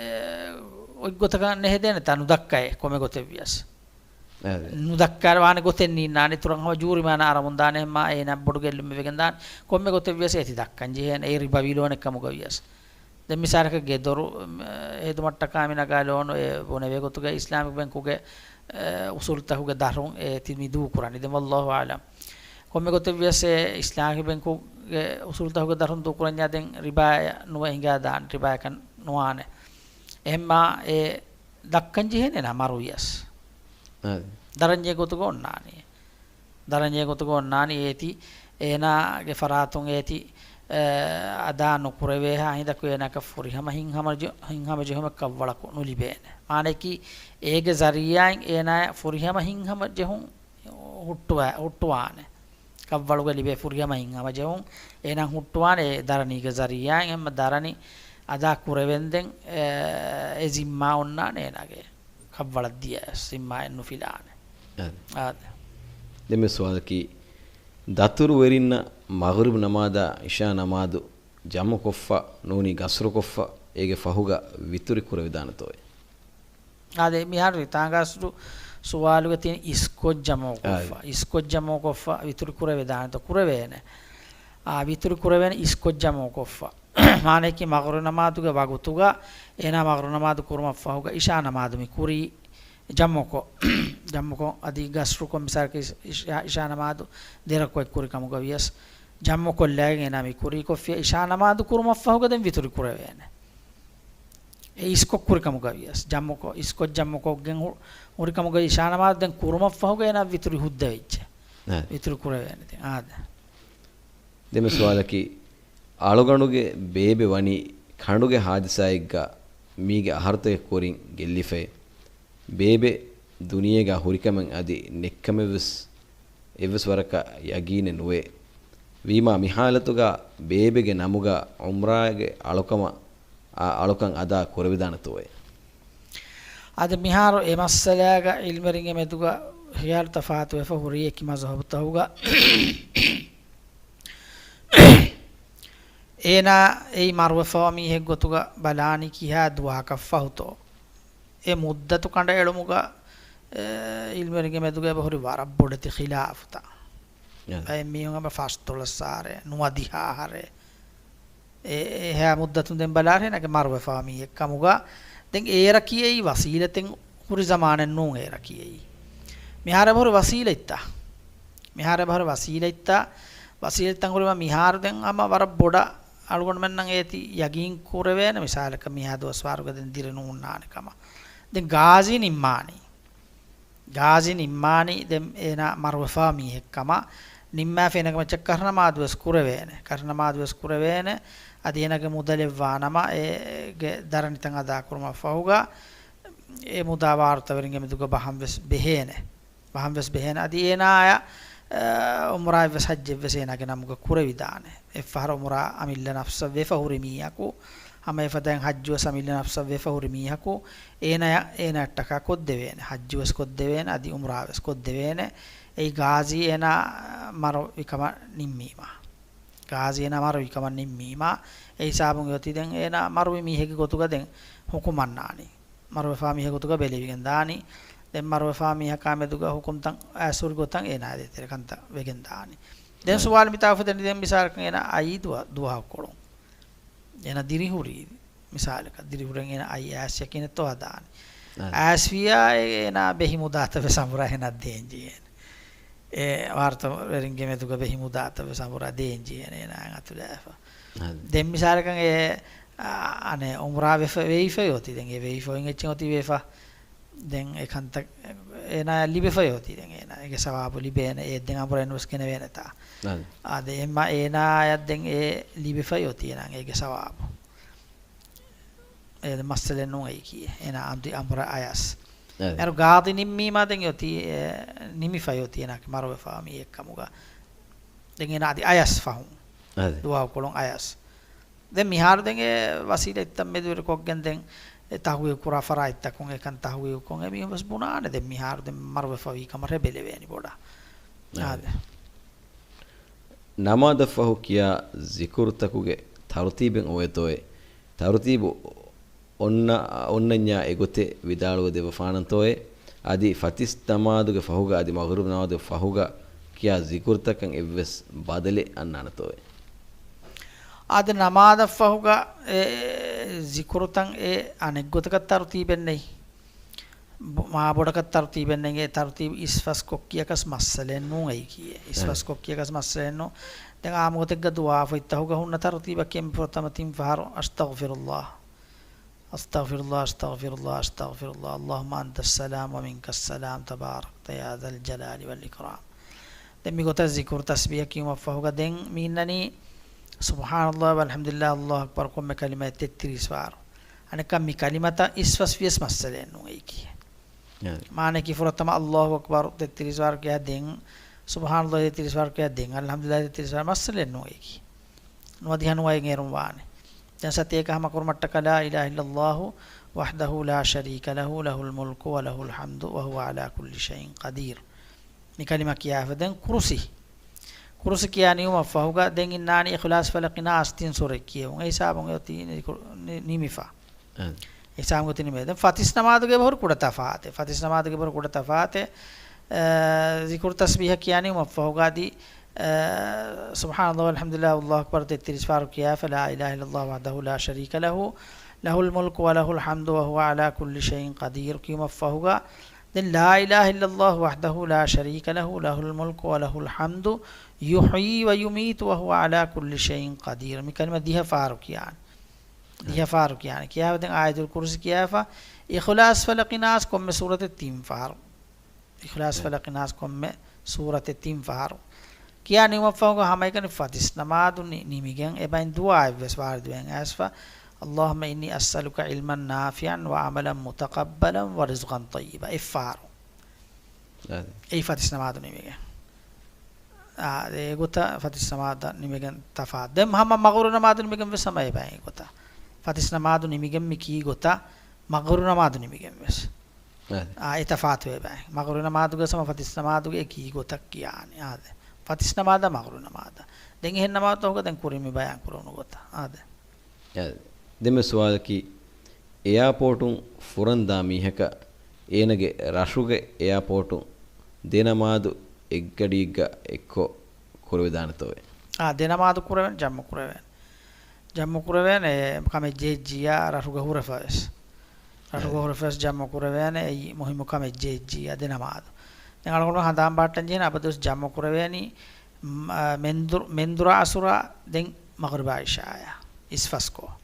އޮތްގޮތަކަށް ނެހެދޭނެތާ ނުދައްކައޭ ކޮމެ ގޮތެއް ވިޔަސް. އަދެ. ނުދައްކާ ވާނެ ގޮތެއް ނީންނާނެ އިތުރަށް ހަމަ ޖޫރިމާނާ އަރަމުން ދާނެ އެހެންމާ އޭނާ ބޮޑު ގެއްލުމެއް ވެގެން ދާނެ ކޮންމެ ގޮތެއް ވިޔަސް އޭތި ދައްކަން ޖެހޭނެ އެ ރިބަވީ ލޯނެއް ކަމުގަ ވިޔަސް. ދެން މިސާލަކަށް ގެދޮރު، އެ، ހެދުމަށްޓަކާ މި ނަގާ ލޯނު އެ ބުނެވޭ ގޮތުގަ އިސްލާމިކް ބެންކުގެ، އެ، އުސޫލުތަކުގެ ދަށުން އޭތި މި ދޫކުރަނީ. ދެން ވައްލާހު އަޢްލަމް. ކޮންމެ ގޮތެއް ވިޔަސް އެ އިސްލާމިކް ބެންކުގެ އުސޫލުތަކުގެ ދަށުން ދޫކުރަންޏާ ދެން ރިބާއެއް ނުވެ ހިނގާ ދާން، ރިބާއަކަށް ނުވާނެ. އެހެންމާ އެ ދައްކަން ޖެހޭނެ ނަ މަރު ވިޔަސް. އަދެ. ދަރަންޏެއް ގޮތުގަ އޮންނާނީ. ދަރަންޏެއް ގޮތުގަ އޮންނާނީ އޭތި އޭނާގެ ފަރާތުން އޭތި، އެ، އަދާ ނުކުރެވޭހާ ހިނދަކު އޭނާއަކަށް ފުރިހަމަ ހިތްހަމަ ޖެ-، ހިތްހަމަޖެހުމެއް ކަށްވަޅަކު ނުލިބޭނެ. މާނައަކީ އޭގެ ޒަރީޢާއިން އޭނާއަށް ފުރިހަމަ ހިތްހަމަޖެހުން ހުއްޓުވާ-، ހުއްޓުވާނެ. ކަށްވަޅުގަ ލިބޭ ފުރިހަމަ ހިތްހަމަޖެހުން އޭނާ ހުއްޓުވާނެ އެ ދަރަނީގެ ޒަރީޢާއިން އެހެންމަ ދަރަނި އަދާ ކުރެވެންދެން، އެ، އެ ޒިންމާ އޮންނާނެ އޭނާގެ. ކަށްވަޅަށް ދިޔަ ޒިންމާއެއް ނުފިލާނެ. އާދެ. އާދެ. ދެންމެ ސުވާލަކީ، ދަތުރުވެރިންނަށް މަޣްރިބް ނަމާދާ އިޝާ ނަމާދު ޖަމުކޮށްފަ ނޫނީ ގަސްރުކޮށްފަ އޭގެ ފަހުގަ ވިތުރި ކުރެވިދާނެތޯއޭ؟ އާދެ، މިހާރު ރިތާނގަ އަސްލު ސުވާލުގަ ތިން އިސްކޮށް ޖަމުކޮށްފަ. އާދެ. އިސްކޮށް ޖަމުކޮށްފަ ވިތުރި ކުރެވިދާނެތޯ؟ ކުރެވޭނެ. އާ، ވިތުރި ކުރެވޭނެ އިސްކޮށް ޖަމުކޮށްފަ. މާނައަކީ މަޣްރިބް ނަމާދުގެ ވަގުތުގަ އޭނާ މަޣްރިބް ނަމާދު ކުރުމަށްފަހުގަ އިޝާ ނަމާދު މި ކުރީ ޖަމުކޮށް، ޖަމުކޮށް އަދި ގަސްރުކޮށް މިސާލަކަށް އިޝް-، އިޝާ، އިޝާ ނަމާދު ދެރަކުޢަތް ކުރި ކަމުގަ ވިޔަސް ޖަމުކޮށްލައިގެން އޭނާ މި ކުރީ ކޮށްފިޔާ އިޝާ ނަމާދު ކުރުމަށްފަހުގަ ދެން ވިތުރި ކުރެވޭނެ. އެ އިސްކޮށް ކުރި ކަމުގަ ވިޔަސް ޖަމުކޮށް، އިސްކޮށް ޖަމުކޮށްގެން ހު-، ހުރި ކަމުގަ އިޝާ ނަމާދު ދެން ކުރުމަށްފަހުގަ އޭނާ ވިތުރި ހުއްދަވެއްޖެ. އާދެ. ވިތުރި ކުރެވޭނެ ދެން. އާދެ. ދެންމެ ސުވާލަކީ، އަޅުގަނޑުގެ ބޭބެ ވަނީ ކަނޑުގެ ހާދިސާއެއްގަ މީގެ އަހަރުތަކެއް ކުރިން ގެއްލިފައި. ބޭބެ ދުނިޔޭގަ ހުރިކަމެއް އަދި ނެއްކަމެއްވެސް އެއްވެސް ވަރަކަށް ޔަގީނެއް ނުވޭ. ވީމާ މި ހާލަތުގަ ބޭބެގެ ނަމުގަ ޢުމްރާގެ އަޅުކަމަށް، އަ، އަޅުކަން އަދާ ކުރެވިދާނެތޯއޭ؟ އަދި މިހާރު އެ މައްސަލާގަ ޢިލްމުވެރިންގެ މެދުގަ ޚިޔާލު ތަފާތުވެފަ ހުރީ އެކި މަޒްހަބުތަކުގަ އޭނާ އެއީ މަރުވެފަވާ މީހެއް ގޮތުގަ ބަލާނީ ކިހާ ދުވަހަކަށް ފަހުތޯ؟ އެ މުއްދަތު ކަނޑައެޅުމުގަ، އެ، އިލްމުވެރިންގެ މެދުގަ އެބަހުރި ވަރަށް ބޮޑެތި ޚިލާފުތައް. އެ. ބައެއް މީހުން އެބަ ފަސްދޮޅަސް އަހަރެއް، ނުވަދިހަ އަހަރެއް. އެ، އެހާ މުއްދަތުން ދެން ބަލާރި އޭނާގެ މަރުވެފާ މީހެއް ކަމުގަ. ދެން އޭރަކީ އެއީ ވަސީލަތެއް ހުރި ޒަމާނެއް ނޫން އޭރަކީ އެއީ. މިހާރު އެބަހުރި ވަސީލަތްތައް. މިހާރު އެބަހުރި ވަސީލަތްތައް. ވަސީލަތްތައް ހުރިމަ މިހާރު ދެން ހަމަ ވަރަށް ބޮޑަށް އަޅުގަނޑުމެންނަށް އޭތި ޔަގީން ކުރެވޭނެ މިސާލަކަށް މިހާ ދުވަސްވަރުގަ ދެން ދިރި ނޫންނާނެ ކަމަށް. ދެން ގާޒީ ނިންމާނީ. ގާޒީ ނިންމާނީ ދެން އޭނާ މަރުވެފާ މީހެއް ކަމަށް. ނިންމާފަ އޭނާގެ މައްޗަށް ކަށި ނަމާދު ވެސް ކުރެވޭނެ. ކަށި ނަމާދު ވެސް ކުރެވޭނެ. އަދި އޭނާގެ މުދަލެއް ވާނަމަ އޭގެ ދަރަނިތައް އަދާކުރުމަށް ފަހުގަ އެ މުދާ ވާރުތަވެރިންގެ މެދުގަ ބަހަން ވެސް ބެހޭނެ. ބަހަން ވެސް ބެހޭނެ. އަދި އޭނާއަށް، އަ، އުމްރާއެއް ވެސް ޙައްޖެއް ވެސް އޭނާގެ ނަމުގަ ކުރެވިދާނެ. އެއްފަހަރު އުމްރާ އަމިއްލަ ނަފްސަށް ވެފަ ހުރި މީހަކު، ހަމަ އެފަދައިން ޙައްޖު ވެސް އަމިއްލަ ނަފްސަށް ވެފަ ހުރި މީހަކު، އޭނާޔަށް، އޭނާއަށްޓަކާ ކޮށްދެވޭނެ. ޙައްޖު ވެސް ކޮށްދެވޭނެ، އަދި އުމްރާ ވެސް ކޮށްދެވޭނެ. އެއީ ގާޒީ އޭނާ މަރުވިކަމަށް ނިންމީމާ. ގާޒީ އޭނާ މަރުވިކަމަށް ނިންމީމާ. އެ ހިސާބުން އޮތީ ދެން އޭނާ މަރުވި މީހެއްގެ ގޮތުގަ ދެން ޙުކުމަށް ނާނީ. މަރުވެފާ މީހެއް ގޮތުގަ ބެލެވިގެން ދާނީ. ދެން މަރުވެފާ މީހަކާ މެދުގަ ޙުކުމްތައް އައިސް ހުރި ގޮތަށް އޭނާ ދޭތެރެ ކަންތައް ވެގެން ދާނީ. ދެން ސުވާލު މިތާ އުފެދެނީ ދެން މިސާލަކަށް އޭނާ އައީ ދުވަ-، ދުވަހަކު ކޮޅުން. އޭނާ ދިރިހުރީ މިސާލަކަށް ދިރިހުރެން އޭނާ އައީ އައިސް ޔަޤީނެއްތޯ ހަދާނީ. އައިސް ވިޔާ އޭނާ ބެހި މުދާތައް ވެސް އަނބުރާ އޭނާ ދޭން ޖެހޭނެ. އެ ވާރުތަވެރިންގެ މެދުގަ ބެހި މުދާތައް ވެސް އަނބުރާ ދޭން ޖެހޭނެ އޭނާއަށް އަތުލާފަ. ދެން މިސާލަކަށް އެ، އަ، އަނެއް އުމްރާ ވެފަ، ވެވިފައި އޮތީ. ދެން އެ ވެވިފައި އޮތީ އެއްޗެއް އޮތީ ވެފަ. ދެން އެ ކަންތައް އޭނާއަށް ލިބިފައި އޮތީ. ދެން އޭނާ އޭގެ ސަވާބު ލިބޭނެ. އެ ދެން އަނބުރާ އެންވެސް ގެނެވޭނެތާ. އާދެ. އާދެ، އެމަ އޭނާއަށް ދެން އެ ލިބިފައި އޮތީ އޭނާ އޭގެ ސަވާބު. އޭ މައްސަލައެއް ނޫން އެއީކީ. އޭނާ އަނދި އަނބުރާ އަޔަސް. އާދެ. އޭރު ގާދީ ނިންމީމާ ދެން އޮތީ، އެ، ނިމިފައި އޮތީ އޭނާ މަރުވެފާ މީހެއް ކަމުގަ. ދެން އޭނާ އަދި އަޔަސް ފަހުން. އާދެ. ދުވަހު ކޮޅުން އަޔަސް. ދެން މިހާރު ދެން އެ ވަސީލަތްތައް މެދުވެރިކޮށްގެން ދެން އެ ތަހުގީގު ކުރާ ފަރާތްތަކުން އެކަން ތަހުގީގުކޮށް އެ މީހުން ވެސް ބުނާނެ. ދެން މިހާރު ދެން މަރުވެފަވީ ކަމަށް ރޭ ބެލެވޭނީ ބޮޑަށް. އާދެ. އާދެ. ނަމާދަށްފަހު ކިޔާ ޒިކުރުތަކުގެ ތަރުތީބެއް އޮވޭތޯއޭ؟ ތަރުތީބު އޮންނަ، އޮންނަންޏާ އެގޮތެއް ވިދާޅުވެ ދެއްވަފާނަންތޯއޭ؟ އަދި ފަތިސް ނަމާދުގެ ފަހުގަ އަދި މަޣްރިބް ނަމާދުގެ ފަހުގަ ކިޔާ ޒިކުރުތަކަށް އެއްވެސް ބަދަލެއް އަންނާނެތޯއޭ؟ އާދެ، ނަމާދަށްފަހުގަ އެ ޒިކުރުތައް އެ އަނެއްގޮތަކަށް ތަރުތީބެއް ނެތް. ބު-، މާ ބޮޑަކަށް ތަރުތީބެއް ނެތް. އެ ތަރުތީބު އިސްފަސްކޮށް ކިޔަކަސް މައްސަލައެއް ނޫން އެއީކީ. އިސްފަސްކޮށް ކިޔަކަސް މައްސަލައެއް ނޫން. ދެން އާއްމުގޮތެއްގަ ދުޢާ ފޮތްތަކުގަ ހުންނަ ތަރުތީބަކީ އެންމެ ފުރަތަމަ ތިން ފަހަރު أستغفر الله، أستغفر الله، أستغفر الله، أستغفر الله، اللهم أنت السلام ومنك السلام، تباركت يا ذا الجلال والإكرام. ދެން މިގޮތަށް ޒިކުރު ތަސްބީޙަ ކިޔުމަށްފަހުގަ ދެން މި އިންނަނީ سبحان الله والحمد لله الله أكبر ކޮންމެ ކަލިމައެއް ތެއްތިރީސް ފަހަރު. އަނެއްކާ މި ކަލިމަތައް އިސްފަސް ވިޔަސް މައްސަލައެއް ނޫން އެއީކީ. އެ. މާނައަކީ ފުރަތަމަ الله أكبر ތެއްތިރީސް ފަހަރު ކިޔާ ދެން سبحان الله ތެއްތިރީސް ފަހަރު ކިޔާ ދެން الحمد لله ތެއްތިރީސް ފަހަރު މައްސަލައެއް ނޫން އެއީކީ. ނުވަދިހަ ނުވައެއް އޭރުން ވާނެ. ދެން ސަތޭކަ ހަމަކުރުމަށްޓަކާ لا إله إلا الله وحده لا شريك له، له الملك وله الحمد وهو على كل شيء قدير. މި ކަލިމަ ކިޔާފަ ދެން ކުރުސި. ކުރުސި ކިޔާ ނިމުމަށްފަހުގަ ދެން އިންނާނީ އިޚްލާޞް، ފަލަޤި، ނާސް ތިން ސޫރަތް ކިޔެވުން. އެ ހިސާބުން އެ އޮތީ ނި-، ނި-، ނިމިފަ. އެ. އެ ހިސާބުން އޮތީ ނިމޭ. ދެން ފަތިސް ނަމާދުގެ އެބަހުރި ކުޑަ ތަފާތެއް. ފަތިސް ނަމާދުގެ އެބަހުރި ކުޑަ ތަފާތެއް. އެ، ޒިކުރު ތަސްބީޙަ ކިޔާ ނިމުމަށްފަހުގަ އަދި، އެ، سبحان الله والحمد لله والله أكبر ތެއްތިރީސް ފަހަރު ކިޔާފަ لا إله إلا الله وحده لا شريك له، له الملك وله الحمد وهو على كل شيء قدير ކިޔުމަށްފަހުގަ ދެން لا إله إلا الله وحده لا شريك له، له الملك وله الحمد، يحيي ويميت وهو على كل شيء قدير. މި ކަލިމަ ދިހަ ފަހަރު ކިޔާނެ. ދިހަ ފަހަރު ކިޔާނެ. ކިޔާފަ ދެން އާޔަތުލް ކުރުސި ކިޔާފަ، އިޚްލާޞް، ފަލަޤި، ނާސް ކޮންމެ ސޫރަތެއް ތިން ފަހަރު. އިޚްލާޞް، ފަލަޤި، ނާސް ކޮންމެ ސޫރަތެއް ތިން ފަހަރު. ކިޔާ ނިމުމަށްފަހުގަ ހަމައެކަނި ފަތިސް ނަމާދު ނި-، ނިމިގެން އެބައިން ދުޢާއެއްވެސް ވާރިދުވެގެން އައިސްފަ، اللهم إني أسألك علما نافعا وعملا متقبلا ورزقا طيبا. އެއްފަހަރު. އާދެ. އެއީ ފަތިސް ނަމާދު ނިމިގެން. އާ، އެގޮތަށް ފަތިސް ނަމާދަށް ނިމިގެން ތަފާތު. ދެން ހަމަ މަޣުރިބް ނަމާދު ނިމިގެން ވެސް ހަމަ އެބައި އެގޮތަށް. ފަތިސް ނަމާދު ނިމިގެން މި ކީ ގޮތަށް މަޣުރިބް ނަމާދު ނިމިގެން ވެސް. އާދެ. އާ، އެ ތަފާތު އެބައި. މަޣުރިބް ނަމާދުގެ ސަމަ ފަތިސް ނަމާދުގެ އެ ކީ ގޮތަށް ކިޔާނީ. އާދެ. ފަތިސް ނަމާދަށް މަޣުރިބް ނަމާދަށް. ދެން އެހެން ނަމާދުތަކުގަ ދެން ކުރިން މި ބަޔާން ކުރެވުނު ގޮތަށް. އާދެ. އާދެ. ދެން މި ސުވާލަކީ، އެއާޕޯޓުން ފުރަންދާ މީހަކަށް އޭނަގެ ރަށުގެ އެއާޕޯޓުން ދެ ނަމާދު އެއްގަޑީގަ އެއްކޮށް ކުރެވިދާނެތޯއޭ؟ އާ، ދެ ނަމާދު ކުރެވޭނެ، ޖަމްޢު ކުރެވޭނެ. ޖަމްޢު ކުރެވޭނެ، ކަމެއް ޖެހިއްޖިއްޔާ ރަށުގަ ހުރެފަވެސް. ރަށުގަ އެ. ހުރެފަވެސް ޖަމްޢު ކުރެވޭނެ، އެއީ މުހިއްމު ކަމެއް ޖެހިއްޖިއްޔާ ދެ ނަމާދު. ދެން އަޅުގަނޑު ހަނދާން ބަހައްޓަން ޖެހޭނެ އަބަދުވެސް ޖަމްޢު ކުރެވޭނީ، މް، އާ، މެންދުރު، މެންދުރާ އަސުރާ ދެން މަޣްރިބާ އިޝާއާ އިސްފަސްކޮށް.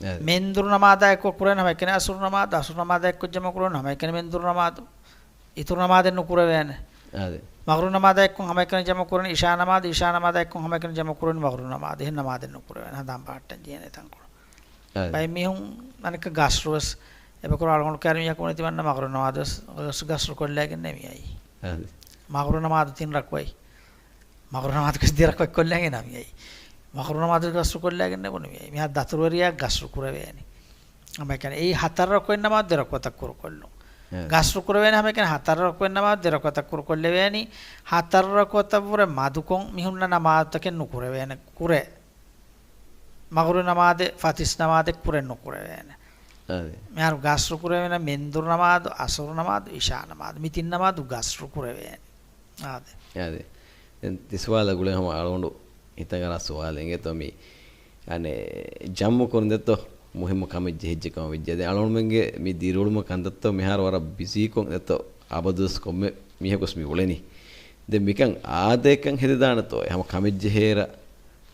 އެ. މެންދުރު ނަމާދާ އެއްކޮށް ކުރޭނެ ހަމައެކަނި އަސުރު ނަމާދު، އަސުރު ނަމާދާ އެއްކޮށް ޖަމްޢު ކުރޭނެ ހަމައެކަނި މެންދުރު ނަމާދު. އިތުރު ނަމާދެއް ނުކުރެވޭނެ. އާދެ. މަޣްރިބު ނަމާދާ އެއްކޮށް ހަމައެކަނި ޖަމްޢު ކުރޭނެ، އިޝާ ނަމާދު، އިޝާ ނަމާދާ އެއްކޮށް ހަމައެކަނި ޖަމްޢު ކުރޭނެ މަޣްރިބު ނަމާދު. އެހެން ނަމާދެއް ނުކުރެވޭނެ. ހަނދާން ބަހައްޓަން ޖެހޭނެ ތަންކޮޅު. އާދެ. ބައެއް މީހުން އަނެއްކާ ގަސްރުވެސް އެބަ ކުރާ އަޅުގަނޑު ކައިރި މީހަކު ނެތިމަންނަ މަޣްރިބު ނަމާދުވެސް ގަސް، ގަސްރު ކޮށްލައިގެންނޭ މިއައީ. އާދެ. މަޣްރިބު ނަމާދު ތިން ރަކުޢަތް. މަޣްރިބު ނަމާދު ގަސް ދެ ރަކުޢަތް ކޮށްލައިގެން މިއައީ. މަޣްރިބު ނަމާދު ގަސްރު ކޮށްލައިގެންނޭ ބުނި މިއައީ. މިހާ ދަތުރުވެރިޔާ ގަސްރު ކުރެވޭނެ. ހަމައެކަނި އެއީ ހަތަރު ރަކުޢަތް ނަމާދު ދެ ރަކުޢަތަށް ކުރުކޮށްލުން. އެ. ގަސްރު ކުރެވޭނެ ހަމައެކަނި ހަތަރު ރަކުޢަތް ނަމާދު ދެ ރަކުޢަތަށް ކުރުކޮށްލެވޭނީ. ހަތަރު ރަކުޢަތަށްވުރެ މަދުކޮށް މިހުންނަ ނަމާދުތަކެއް ނުކުރެވޭނެ ކުރޭ. މަޣްރިބު ނަމާދެއް، ފަތިސް ނަމާދެއް ކުރެއް ނުކުރެވޭނެ. އާދެ. މިހާރު ގަސްރު ކުރެވޭނެ މެންދުރު ނަމާދު، އަސުރު ނަމާދު، އިޝާ ނަމާދު. މި ތިން ނަމާދު ގަސްރު ކުރެވޭނެ. އާދެ. އާދެ. ދެން ތި ސުވާލަށް ގުޅޭ ހަމަ އަޅުގަނޑު ހިތަށް އަރާ ސުވާލެއް އިނގޭތޯ މި، އަނެއް، ޖަމްޢު ކުރުން ދެއްތޯ މުހިއްމު ކަމެއް ޖެހިއްޖެ ކަމަށް ވެއްޖެ. ދެން އަޅުގަނޑުމެންގެ މި ދިރިއުޅުމަށް ކަންތައްތޯ މިހާރު ވަރަށް ބިޒީކޮށް ދެއްތޯ އަބަދުވެސް ކޮންމެ މީހަކުވެސް މި އުޅެނީ. ދެން މިކަން އާދަޔަކަށް ހެދިދާނެތޯ ހަމަ ކަމެއް ޖެހޭއިރަށް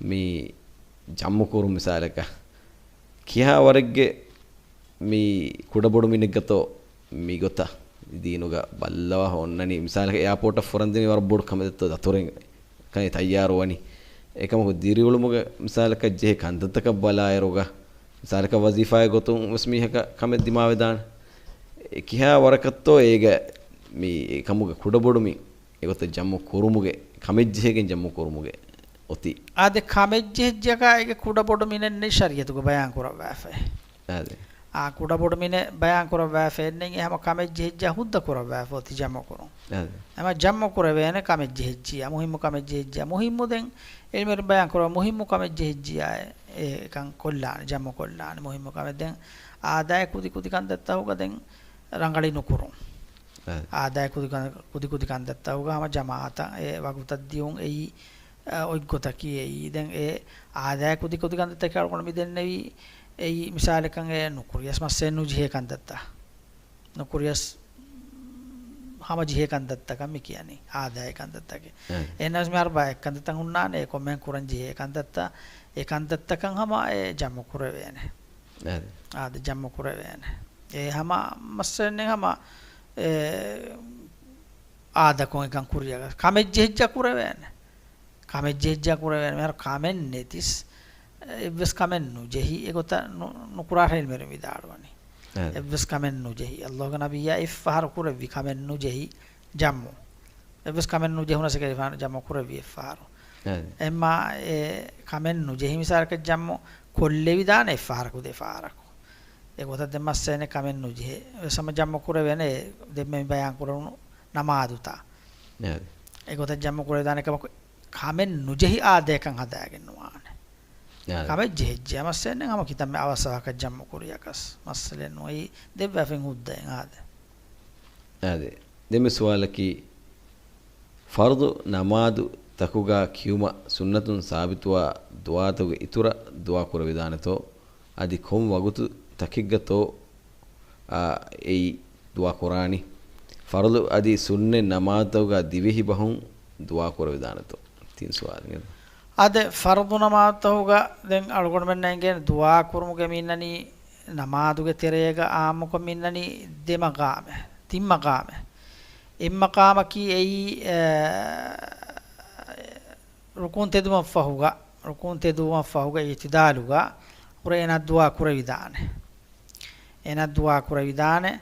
މި ޖަމްޢު ކުރުން މިސާލަކަށް ކިހާ ވަރެއްގެ މި ކުޑަބޮޑުމިނެއްގަތޯ މިގޮތަށް ދީނުގަ ބައްލަވާ އޮންނަނީ. މިސާލަކަށް އެއާޕޯޓަށް ފުރަންދެނީ ވަރަށް ބޮޑު ކަމެއް ދެއްތޯ ދަތުރެއް ކަން ތައްޔާރުވަނީ. އެކަމަކު ދިރިއުޅުމުގެ މިސާލަކަށް ޖެހޭ ކަންތައްތަކަށް ބަލާއިރުގަ މިސާލަކަށް ވަޒީފާއެއް ގޮތުން ވެސް މީހަކަށް ކަމެއް ދިމާވެދާނެ. އެ ކިހާ ވަރަކަށްތޯ އޭގަ މި އެކަމުގެ ކުޑަބޮޑުމި އެގޮތަށް ޖަމްޢު ކުރުމުގެ ކަމެއްޖެހިގެން ޖަމްޢު ކުރުމުގެ އޮތީ. އާދެ، ކަމެއްޖެހިއްޖަކާ އޭގެ ކުޑަބޮޑު މިނެއްނެތް ޝަރީޢަތުގަ ބަޔާން ކުރައްވާފައި. އާދެ. އާ، ކުޑަބޮޑު މިނެއް ބަޔާން ކުރައްވާފައެއްނެތް އެ ހަމަ ކަމެއްޖެހިއްޖާ ހުއްދަ ކުރައްވާފަ އޮތީ ޖަމްޢު ކުރުން. އާދެ. ހަމަ ޖަމްޢު ކުރެވޭނެ ކަމެއްޖެހިއްޖިއްޔާ، މުހިއްމު ކަމެއްޖެހިއްޖިއްޔާ. މުހިއްމު ދެން އިލްމުވެރިން ބަޔާން ކުރައްވާ މުހިއްމު ކަމެއްޖެހިއްޖިއްޔާ އެ، އެކަން ކޮށްލާނެ، ޖަމްޢު ކޮށްލާނެ މުހިއްމު ކަމެއް. ދެން އާދައި ކުދި ކުދި ކަންތައްތަކުގަ ދެން ރަނގަޅީ ނުކުރުން. އާދެ. އާދައި ކުދި ކަން، ކުދި ކުދި ކަންތައްތަކުގަ ހަމަ ޖަމާޢަތަށް އެ ވަގުތަށް ދިޔުން އެއީ، އަ، އޮތްގޮތަކީ އެއީ. ދެން އެ އާދައި ކުދި ކުދި ކަންތައްތަކެއް އަޅުގަނޑު މި ދެންނެވީ އެއީ މިސާލަކަށް އެ ނުކުރިޔަސް މައްސަލައެއް ނުޖެހޭ ކަންތައްތައް. ނުކުރިޔަސް ހަމަ ޖެހޭ ކަންތައްތަކަށް މި ކިޔަނީ އާދައި ކަންތައްތަކެއް. އެ. އެހެންނަމަވެސް މިހާރު ބައެއް ކަންތައްތައް ހުންނާނެ އެ ކޮންމެހެން ކުރަން ޖެހޭ ކަންތައްތައް، އެ ކަންތައްތަކަށް ހަމަ އެ ޖަމްޢު ކުރެވޭނެ. އެ. އާދެ، ޖަމްޢު ކުރެވޭނެ. އެ ހަމަ މައްސަލައެއް ނެތް ހަމަ އެ އާދަކޮށް އެކަން ކުރިޔަކަސް. ކަމެއްޖެހިއްޖާ ކުރެވޭނެ. ކަމެއްޖެހިއްޖާ ކުރެވޭނެ. މިހާރު ކަމެއް ނެތިސް، އެއްވެސް ކަމެއް ނުޖެހި، އެގޮތަށް ނު-، ނުކުރާށޭ އިލްމުވެރިން ވިދާޅުވަނީ. އެ. އެއްވެސް ކަމެއް ނުޖެހި. އައްލާހުގެ ނަބިއްޔާ އެއްފަހަރު ކުރެއްވި ކަމެއް ނުޖެހި ޖަމްޢު. އެއްވެސް ކަމެއް ނުޖެހުނަސް އެކަލޭގެފާނު ޖަމްޢު ކުރެއްވި އެއްފަހަރު. އެ. އެއްމާ އެ ކަމެއް ނުޖެހި މިސާލަކަށް ޖަމްޢު ކޮށްލެވިދާނެ އެއްފަހަރަކު ދެފަހަރަކު. އެގޮތަށް ދެން މައްސަލައެއް ނެތް ކަމެއް ނުޖެހޭ. އެވެސް ހަމަ ޖަމްޢު ކުރެވޭނެ ދެންމެ މި ބަޔާން ކުރެވުނު ނަމާދުތައް. އެ. އެގޮތަށް ޖަމްޢު ކުރެވިދާނެ ކަމަކު ކަމެއް ނުޖެހި އާދައެއްކަން ހަދާގެން ނުވާނެ. އާދެ. ކަމެއް ޖެހިއްޖެ މައްސަލައެއް ނެތް ހަމަ ކިތަންމެ އަވަސް އަވަހަކަށް ޖަމްޢު ކުރިޔަކަސް މައްސަލައެއް ނުވަތަ ދެއްވާފައި ހުއްދައެއް އާދެ. އާދެ. ދެންމެ ސުވާލަކީ، ފަރުޟު ނަމާދު ތަކުގަ ކިޔުމަށް ސުންނަތުން ސާބިތުވާ ދުޢާތަކުގެ އިތުރަށް ދުޢާ ކުރެވިދާނެތޯ؟ އަދި ކޮން ވަގުތު ތަކެއްގަތޯ، އާ، އެއީ ދުޢާ ކުރާނީ؟ ފަރުޟު އަދި ސުންނަތް ނަމާދުތަކުގަ ދިވެހި ބަހުން ދުޢާ ކުރެވިދާނެތޯ؟ ތިން ސުވާލެއް. އާދެ، ފަރުޟު ނަމާދުތަކުގަ ދެން އަޅުގަނޑުމެންނަށް އެނގޭނެ ދުޢާ ކުރުމުގެ މި އިންނަނީ ނަމާދުގެ ތެރޭގަ އާއްމުކޮށް މި އިންނަނީ ދެ މަޤާމެއް، ތިން މަޤާމެއް. އެއް މަޤާމަކީ އެއީ، އެ، ރުކޫން ތެދުވުމަށްފަހުގަ، ރުކޫން ތެދުވުމަށްފަހުގަ އިޢުތިދާލުގަ ހުރެ އޭނާ ދުޢާ ކުރެވިދާނެ. އޭނާ ދުޢާ ކުރެވިދާނެ.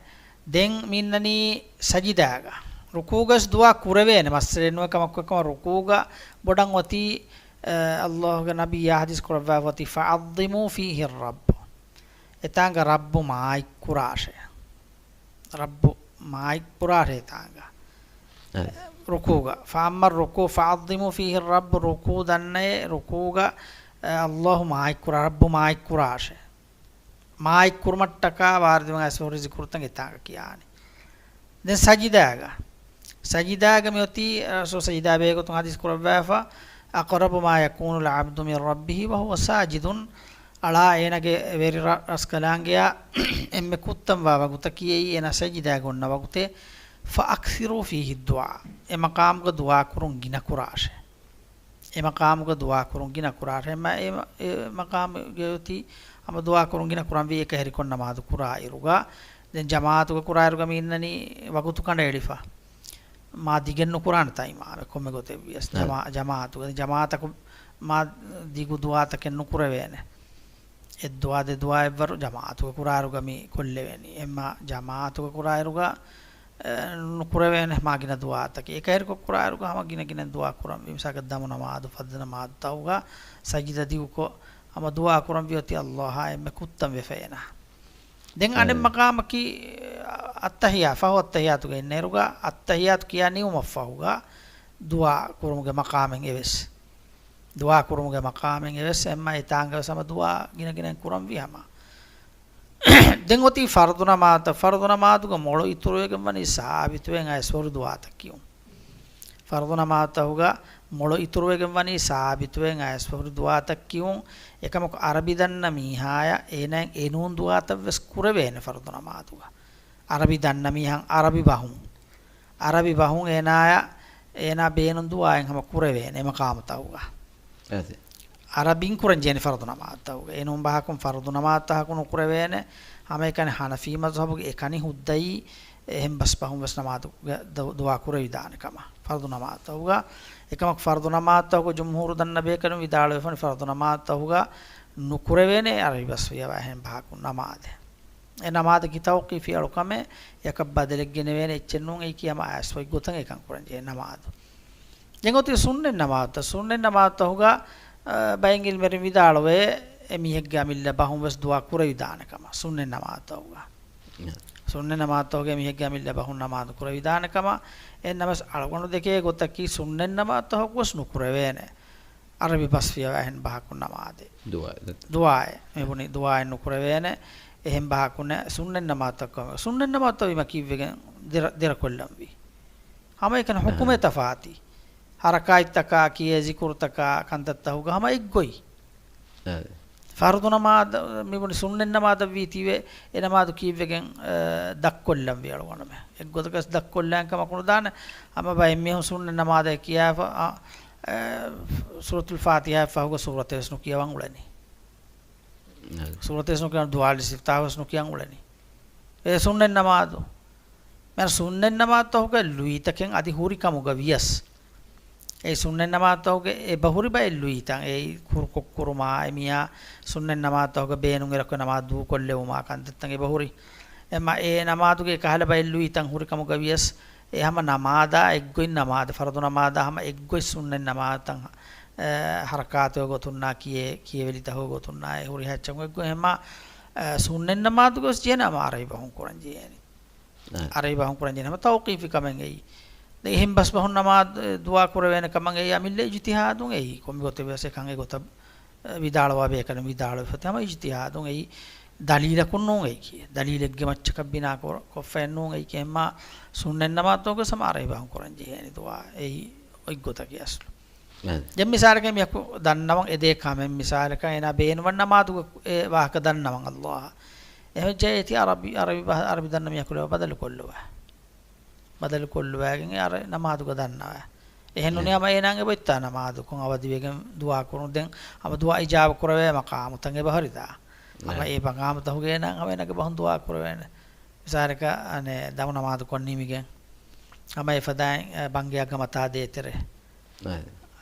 ދެން މި އިންނަނީ ސަޖިދާގަ. ރުކޫޢުގަސް ދުޢާ ކުރެވޭނެ މައްސަލައެއް ނުވޭ ކަމަކު އެކަމަށް ރުކޫޢުގަ ބޮޑަށް އޮތީ، އެ، އައްލާހުގެ ނަބިއްޔާ ޙަދީޘް ކުރައްވާފަ އޮތީ، "فعظموا فيه الرب." އެތާނގަ ރައްބު މާތްކުރާށޭ. ރައްބު މާތްކުރާށޭ އެތާނގަ. އައި. ރުކޫޢުގަ. "فأما الركوع فعظموا فيه الرب." ރުކޫޢު ދަންނައޭ، ރުކޫޢުގަ، އެ، އައްލާހު މާތްކުރާ، ރައްބު މާތްކުރާށޭ. މާތްކުރުމަށްޓަކާ ވާރިދުވެގެން އައިސްފަހުރި ޒިކުރުތައް އެތާނގަ ކިޔާނީ. ދެން ސަޖިދާގަ، ސަޖިދާގަ މިއޮތީ ރަސޫލު ސަޖިދާ ބެހޭގޮތުން ޙަދީޘް ކުރައްވާފަ، أقرب ما يكون العبد من ربه وهو ساجد. އަޅާ އޭނަގެ ވެރި ރަ-، ރަސްކަލާނގެއާ އެންމެ ކުއްތަންވާ ވަގުތަކީ އެއީ އޭނަ ސަޖިދާގަ އޮންނަ ވަގުތެއް. فأكثروا فيه الدعاء. އެ މަޤާމުގަ ދުޢާ ކުރުން ގިނަ ކުރާށޭ. އެ މަޤާމުގަ ދުޢާ ކުރުން ގިނަ ކުރާށޭ. އެ މަ-، އެ މަ-، އެ މަޤާމުގެ އޮތީ ހަމަ ދުޢާ ކުރުން ގިނަ ކުރަންވީ އެކަހެރިކޮށް ނަމާދު ކުރާ އިރުގަ. ދެން ޖަމާޢަތުގަ ކުރާ އިރުގަ މި އިންނަނީ ވަގުތު ކަނޑައެޅިފަ. މާ ދިގެއް ނުކުރާނެތާ އިމާމެއް ކޮންމެ ގޮތެއް ވިޔަސް. އެ. ޖަމާ-، ޖަމާޢަތުގަ. ޖަމާޢަތަކު މާ ދިގު ދުޢާތަކެއް ނުކުރެވޭނެ. އެއްދުޢާ ދެދުޢާ އެއްވަރު ޖަމާޢަތުގަ ކުރާއިރުގަ މި ކޮށްލެވޭނީ. އެއްމާ ޖަމާޢަތުގަ ކުރާއިރުގަ، އެ، ނުކުރެވޭނެ މާ ގިނަ ދުޢާތަކެއް. އެކަހެރިކޮށް ކުރާއިރުގަ ހަމަ ގިނަ ގިނަ ދުޢާ ކުރަންވީ. މިސާލަކަށް ދަމު ނަމާދު، ފަރްޟު ނަމާދުތަކުގަ ސަޖިދަ ދިގުކޮށް ހަމަ ދުޢާ ކުރަންވީ އޮތީ އައްލާހާ އެންމެ ކުއްތަން ވެފަ އޭނާ. ދެން އަނެއް އެ. މަޤާމަކީ، އައްތަޙިޔާ، ފަހު އައްތަޙިޔާތުގަ އިންނައިރުގަ އައްތަޙިޔާތު ކިޔާ ނިމުމަށްފަހުގަ ދުޢާ ކުރުމުގެ މަޤާމެއް އެވެސް. ދުޢާ ކުރުމުގެ މަޤާމެއް އެވެސް. އެންމެ އެތާނގަވެސް ހަމަ ދުޢާ ގިނަ ގިނައިން ކުރަންވީ ހަމަ. ދެން އޮތީ ފަރްޟު ނަމާދުތައް. ފަރްޟު ނަމާދުގަ މޮޅު އިތުރުވެގެން ވަނީ ސާބިތުވެގެން އައިސްފަހުރި ދުޢާތައް ކިޔުން. ފަރްޟު ނަމާދުތަކުގަ މޮޅު އިތުރުވެގެން ވަނީ ސާބިތުވެގެން އައިސްފަހުރި ދުޢާތައް ކިޔުން. އެކަމަކު ޢަރަބި ދަންނަ މީހާޔަށް އޭނައަށް އެނޫން ދުޢާތައްވެސް ކުރެވޭނެ ފަރްޟު ނަމާދުގަ. ޢަރަބި ދަންނަ މީހަށް، ޢަރަބި ބަހުން، ޢަރަބި ބަހުން އޭނާޔަށް، އޭނާ ބޭނުން ދުޢާއެއް ހަމަ ކުރެވޭނެ އެ މަޤާމުތަކުގަ. އަދި. ޢަރަބިން ކުރަންޖެހޭނެ ފަރުޟު ނަމާދުތަކުގަ. އެނޫން ބަހަކުން ފަރުޟު ނަމާދުތަކަކު ނުކުރެވޭނެ. ހަމައެކަނި ޙަނަފީ މަޒްހަބުގެ އެކަނި ހުއްދައީ އެހެން ބަސް ބަހުން ވެސް ނަމާދުގަ ދު-، ދުޢާ ކުރެވިދާނެ ކަމަށް ފަރުޟު ނަމާދުތަކުގަ. އެކަމަކު ފަރުޟު ނަމާދުތަކުގަ ޖުމްހޫރު ދަންނަ ބޭކަލުން ވިދާޅުވެފަނި ފަރުޟު ނަމާދުތަކުގަ ނުކުރެވޭނެ ޢަރަބި ބަސް ފިޔަވާ އެހެން ބަހަކުން ނަމާދެއް. އެ ނަމާދަކީ ތައުޤީފީ އަޅުކަމެއް، އެކަށް ބަދަލެއް ގެނެވޭނެ އެއްޗެއް ނޫން. އެއީކީ ހަމަ އައިސް އޮތް ގޮތަށް އެކަން ކުރަން ޖެހޭ ނަމާދު. ދެން އޮތީ ސުންނަތް ނަމާދުތައް. ސުންނަތް ނަމާދުތަކުގަ، އަ، ބައެއް ޢިލްމުވެރިން ވިދާޅުވޭ، އެ މީހެއްގެ އަމިއްލަ ބަހުން ވެސް ދުޢާ ކުރެވިދާނެ ކަމަށް. ސުންނަތް ނަމާދުތަކުގަ. ނަ. ސުންނަތް ނަމާދުތަކުގަ މީހެއްގެ އަމިއްލަ ބަހުން ނަމާދު ކުރެވިދާނެ ކަމަށް. އެހެންނަމަވެސް އަޅުގަނޑު ދެކޭ ގޮތަކީ ސުންނަތް ނަމާދުތަކަކު ވެސް ނުކުރެވޭނެ ޢަރަބި ބަސް ފިޔަވާ އެހެން ބަހަކުން ނަމާދެއް. ދުޢާ. ދުޢާއެއް. މި ބުނި ދުޢާއެއް ނުކުރެވޭނެ. އެހެން ބަހަކުން ސުންނަތް ނަމާދުތަކު، ސުންނަތް ނަމާދުތައް ވީމަ ކީއްވެގެން ދެރަ-، ދެރަކޮށްލަންވީ؟ ހަމައެކަނި އަހަ. ޙުކުމެއް ތަފާތީ. ޙަރަކާތްތަކާ ކިޔޭ، ޒިކުރުތަކާ ކަންތައްތަކުގަ ހަމަ އެއްގޮތް. އަދި. ފަރުޟު ނަމާދަށް މިބުނި ސުންނަތް ނަމާދަށް ވީތީވެ، އެ ނަމާދު ކީއްވެގެން، އަ، ދަށްކޮށްލަންވީ އަޅުގަނޑުމެ؟ އެއްގޮތަކަސް ދަށްކޮށްލާން ކަމަކު ނުދާނެ. ހަމަ ބައެއް މީހުން ސުންނަތް ނަމާދަށް ކިޔާފަ، އަ، އަ، ސޫރަތުލް ފާތިޙާއަށް ފަހުގަ ސޫރަތެއް ވެސް ނުކިޔަވަން އުޅެނީ. އަދި. ސޫރަތެއް ވެސް ނުކިޔަން، ދުޢާ އިސްތިފްތާޙު ވެސް ނުކިޔަން އުޅެނީ. އެ ސުންނަތް ނަމާދު. މިހާރު ސުންނަތް ނަމާދުތަކުގެ ލުއިތަކެއް އަދި ހުރި ކަމުގަ ވިޔަސް، އެ ސުންނަތް ނަމާދުތަކުގެ އެބަހުރި ބައެއް ލުއިތައް، އެއީ ކުރުކޮށް ކުރުމާ، އެމީހާ ސުންނަތް ނަމާދުތަކުގަ ބޭނުން އެރަކު ނަމާދު ދޫކޮށްލެވުމާ ކަންތައްތައް އެބަހުރި. އެމަ އެ ނަމާދުގެ ކަހަލަ ބައެއް ލުއިތައް ހުރި ކަމުގަ ވިޔަސް، އެ ހަމަ ނަމާދާ އެއްގޮތް ނަމާދު، ފަރުޟު ނަމާދާ ހަމަ އެއްގޮތް ސުންނަތް ނަމާދުތައް، އެ، ހަރަކާތުގެ ގޮތުންނާ ކިޔޭ، ކިޔެވެލިތަކުގެ ގޮތުންނާ އެ ހުރި ހައްޗަކު އެއްގޮތް ހަމަ، އެ، ސުންނަތް ނަމާދުގެ ވެސް ޖެހޭނެ ހަމަ އަރަބި ބަހުން ކުރަން ޖެހޭނެ. އަ. އަރަބި ބަހުން ކުރަން ޖެހޭނެ ހަމަ ތައުޤީފީ ކަމެއް އެއީ. ދެން އެހެން ބަސް ބަހުން ނަމާދު ދުޢާ ކުރެވޭނެ ކަމަށް އެއީ އަމިއްލަ އިޖްތިހާދުން އެއީ. ކޮންމެ ގޮތެއް ވެސް އެކަން އެގޮތަށް ވިދާޅުވާ ބޭކަލުން ވިދާޅުވެފަ ހަމަ އިޖްތިހާދުން އެއީ، ދަލީލަކުން ނޫން އެއީކީ. ދަލީލެއްގެ މައްޗަކަށް ބިނާ ކޮ-، ކޮށްފައެއް ނޫން އެއީކީ. އެހެންމާ ސުންނަތް ނަމާދުތަކުގަ ހަމަ އަރަބި ބަހުން ކުރަން ޖެހޭނެ ދުޢާ އެއީ އޮތްގޮތަކީ އަސްލު. އެ. ދެން މިސާލަކަށް މިޔަކު ދަންނަވަން އެދޭ ކަމެއް މިސާލަކަށް އޭނާ ބޭނުންވަން ނަމާދުގެ އެ ވާހަކަ ދަންނަވަން އައްލާހަށް. އެހެން ޖެހޭތީ އަރަބި، އަރަބި ބަ-، އަރަބި ދަންނަ މިޔަކު ބަދަލުކޮށްލުވާ. ބަދަލުކޮށްލުވާގެން އެ އަރަ-، ނަމާދުގަ ދަންނަވާ. އެހެން ނޫނީ އެ. ހަމަ އޭނާގެ އެބައޮތްތާ ނަމާދު ކޮށް ދުޢާ ކުރުން. ދެން ހަމަ ދުޢާ އިޖާބަ ކުރެވޭ މަޤާމުތައް އެބަހުރިތާ. ހަމަ އެ. އެ މަޤާމުތަކުގަ އޭނާ ހަމަ އޭނާގެ ބަހުން ދުޢާ ކުރެވޭނެ. މިސާލަކަށް އަނެއް ދަމު ނަމާދު ކޮށް ނިމިގެން ހަމަ އެފަދައިން، އެ، ބަންގިޔާ ގަމަތާ ދޭތެރޭ. އެ.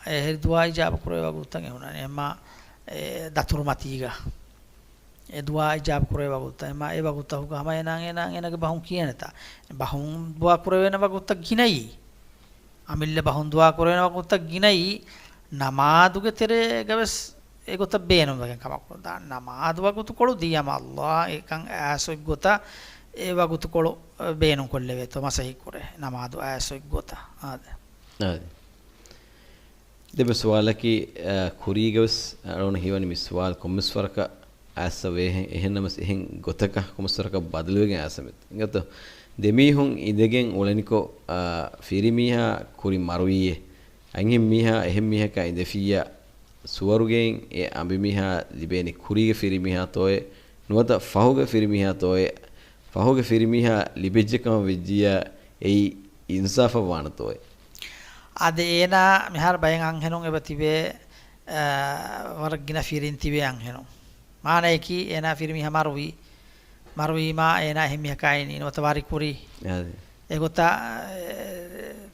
އެ ދުޢާ އިޖާބަ ކުރެވޭ ވަގުތުތައް އެ ހުންނާނެ. އެމާ އެ ދަތުރު މަތީގަ އެ ދުޢާ އިޖާބަ ކުރެވޭ ވަގުތުތައް އެމާ އެ ވަގުތަކުގަ ހަމަ އޭނާ، އޭނާ، އޭނާގެ ބަހުން ކިޔޭނެތާ. ބަހުން ދުޢާ ކުރެވޭނެ ވަގުތައް ގިނައީ. އަމިއްލަ ބަހުން ދުޢާ ކުރެވޭނެ ވަގުތައް ގިނައީ. ނަމާދުގެ ތެރޭގަ ވެސް އެގޮތަށް ބޭނުންވެގެން ކަމަކު ދާން. ނަމާދު ވަގުތުކޮޅު ދީ ހަމަ އައްލާހަށް އެކަން އައިސް އޮތް ގޮތަށް އެ ވަގުތުކޮޅު ބޭނުންކޮށްލެވޭތޯ މަސައްކަތް ކުރޭ ނަމާދު އައިސް އޮތް ގޮތަށް. އާދެ. އާދެ. ދެން ސުވާލަކީ، އަ، ކުރީގަވެސް އަޅުގަނޑު ހީވަނީ މި ސުވާލު ކޮންމެސް ވަރަކަށް އައިސް ވޭހެން، އެހެންނަމަސް އެހެން ގޮތަކަށް ކޮމަސްވަރަކަށް ބަދަލުވެގެން އައިސަމެތި. އިނގޭތޯ، ދެމީހުން އިނދެގެން އުޅެނިކޮށް، އާ، ފިރިމީހާ ކުރި މަރުވީއޭ. އަންހެން މީހާ އެހެން މީހަކާ އިނދެފިއްޔާ، ސުވަރުގެއިން އެ އަނބިމީހާ ލިބޭނީ ކުރީގެ ފިރިމީހާތޯއޭ، ނުވަތަ ފަހުގެ ފިރިމީހާތޯއޭ، ފަހުގެ ފިރިމީހާ ލިބެއްޖެ ކަމަށް ވެއްޖިއްޔާ، އެއީ އިންސާފަށް ވާނެތޯއޭ؟ އާދެ، އޭނާ މިހާރު ބައެއް އަންހެނުން އެބަ ތިބޭ، އާ، ވަރަށް ގިނަ ފިރިން ތިބޭ އަންހެނުން. މާނަޔަކީ އޭނާ ފިރިމީހާ މަރުވީ. މަރުވީމާ އޭނާ އެހެން މީހަކާ އިނީ ނުވަތަ ވާރި ކުރީ. އާދެ. އެގޮތަށް، އެ،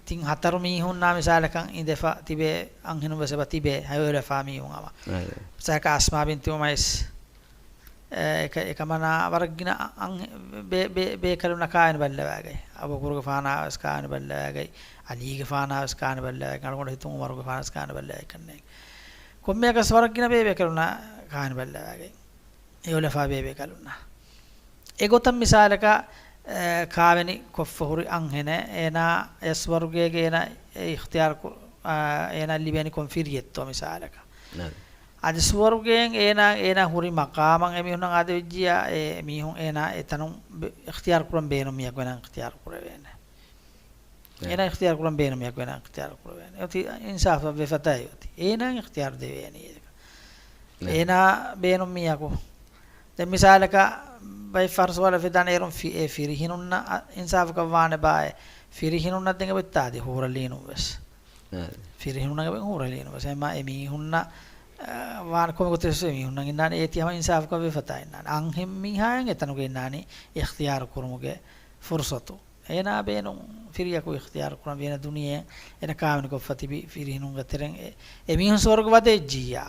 ތިން ހަތަރު މީހުންނާ މިސާލަކަށް އިނދެފަ ތިބޭ އަންހެނުން ވެސް އެބަ ތިބޭ ހަތްވެލަފާ މީހުން ހަމަ. އާދެ. މިސާލަކަށް އަސްމާ ބިންތު އުމައިސް، އެ، އެކަ-، އެކަމަނާ ވަރަށް ގިނަ އަ-، އަން-، ބޭ-، ބޭ-، ބޭކަލުންނަކާ އޭނަ ބައްލަވާގަތް. އަބޫބަކުރުގެފާނާ ވެސް ކާނެ ބައްލަވާގަތް. އަލީގެފާނާ ވެސް ކާނެ ބައްލަވާގަތް. އަޅުގަނޑު ހިތުން ޢުމަރުގެފާނާ ވެސް ކާނެ ބައްލަވާގަތް ކަންނޭނގެ. ކޮންމެއަކަސް ވަރަށް ގިނަ ބޭބޭކަލުންނާ ކާނެ ބައްލަވާގަތް. އެއުލަފާ ބޭބޭކަލުންނާ. އެގޮތަށް މިސާލަކަށް، އެ، ކާވެނި ކޮށްފަ ހުރި އަންހެނެއް، އޭނާ އެ ސުވަރުގޭގެ އޭނާ އެ އިޚްތިޔާރު ކު-، އާ، އޭނާ ލިބޭނީ ކޮން ފިރިއެއްތޯ މިސާލަކަށް. ނައަމް. އަދި ސުވަރުގޭން އޭނާ، އޭނާ ހުރި މަޤާމަށް އެމީހުންނަށް އާދެވިއްޖިއްޔާ، އެ މީހުން އޭނާ އެތަނުން ބެ-، އިޚްތިޔާރު ކުރަން ބޭނުން މީހަކު އޭނާ އިޚްތިޔާރު ކުރެވޭނެ. އެ. އޭނާ އިޚްތިޔާރު ކުރަން ބޭނުން މީހަކު އޭނާ އިޚްތިޔާރު ކުރެވޭނެ. އޮތީ އިންސާފަށް ވެފަތާ އޮތީ. އޭނާ އިޚްތިޔާރު ދެވޭނީ އޭގަ. ނައަމް. އޭނާ ބޭނުން މީހަކު. ދެން މިސާލަކަށް ބައެއް ފަހަރު ސުވާލެއް ފެދާނެ އޭރުން ފި-، އެ ފިރިހެނުންނަށް އަ-، އިންސާފަކަށް ވާނެ ބާއޭ. ފިރިހެނުންނަށް ދެން އެބައޮތްތާ އަދި ހޫރަލީނުން ވެސް. އާ. ފިރިހެނުންނަށް އެބަ ހޫރަލީނުން ވެސް. އެމާ އެމީހުންނަށް، އަ، ވާނެ ކޮންމެ ގޮތެއް ވެސް އެމީހުންނަށް އިންނާނެ އޭތި ހަމަ އިންސާފަކަށް ވެފަތާ އިންނާނެ. އަންހެން މީހާއަށް އެތަނުގަ އިންނާނީ އިޚްތިޔާރު ކުރުމުގެ ފުރުޞަތު. އޭނާ ބޭނުން ފިރިޔަކު އިޚްތިޔާރު ކުރަން ވޭނެ ދުނިޔެ އޭނަ ކާވެނިކޮށްފަ ތިބި ފިރިހެނުންގެ ތެރެއިން އެ-، އެމީހުން ސުވަރުގެ ވަދެއްޖިއްޔާ.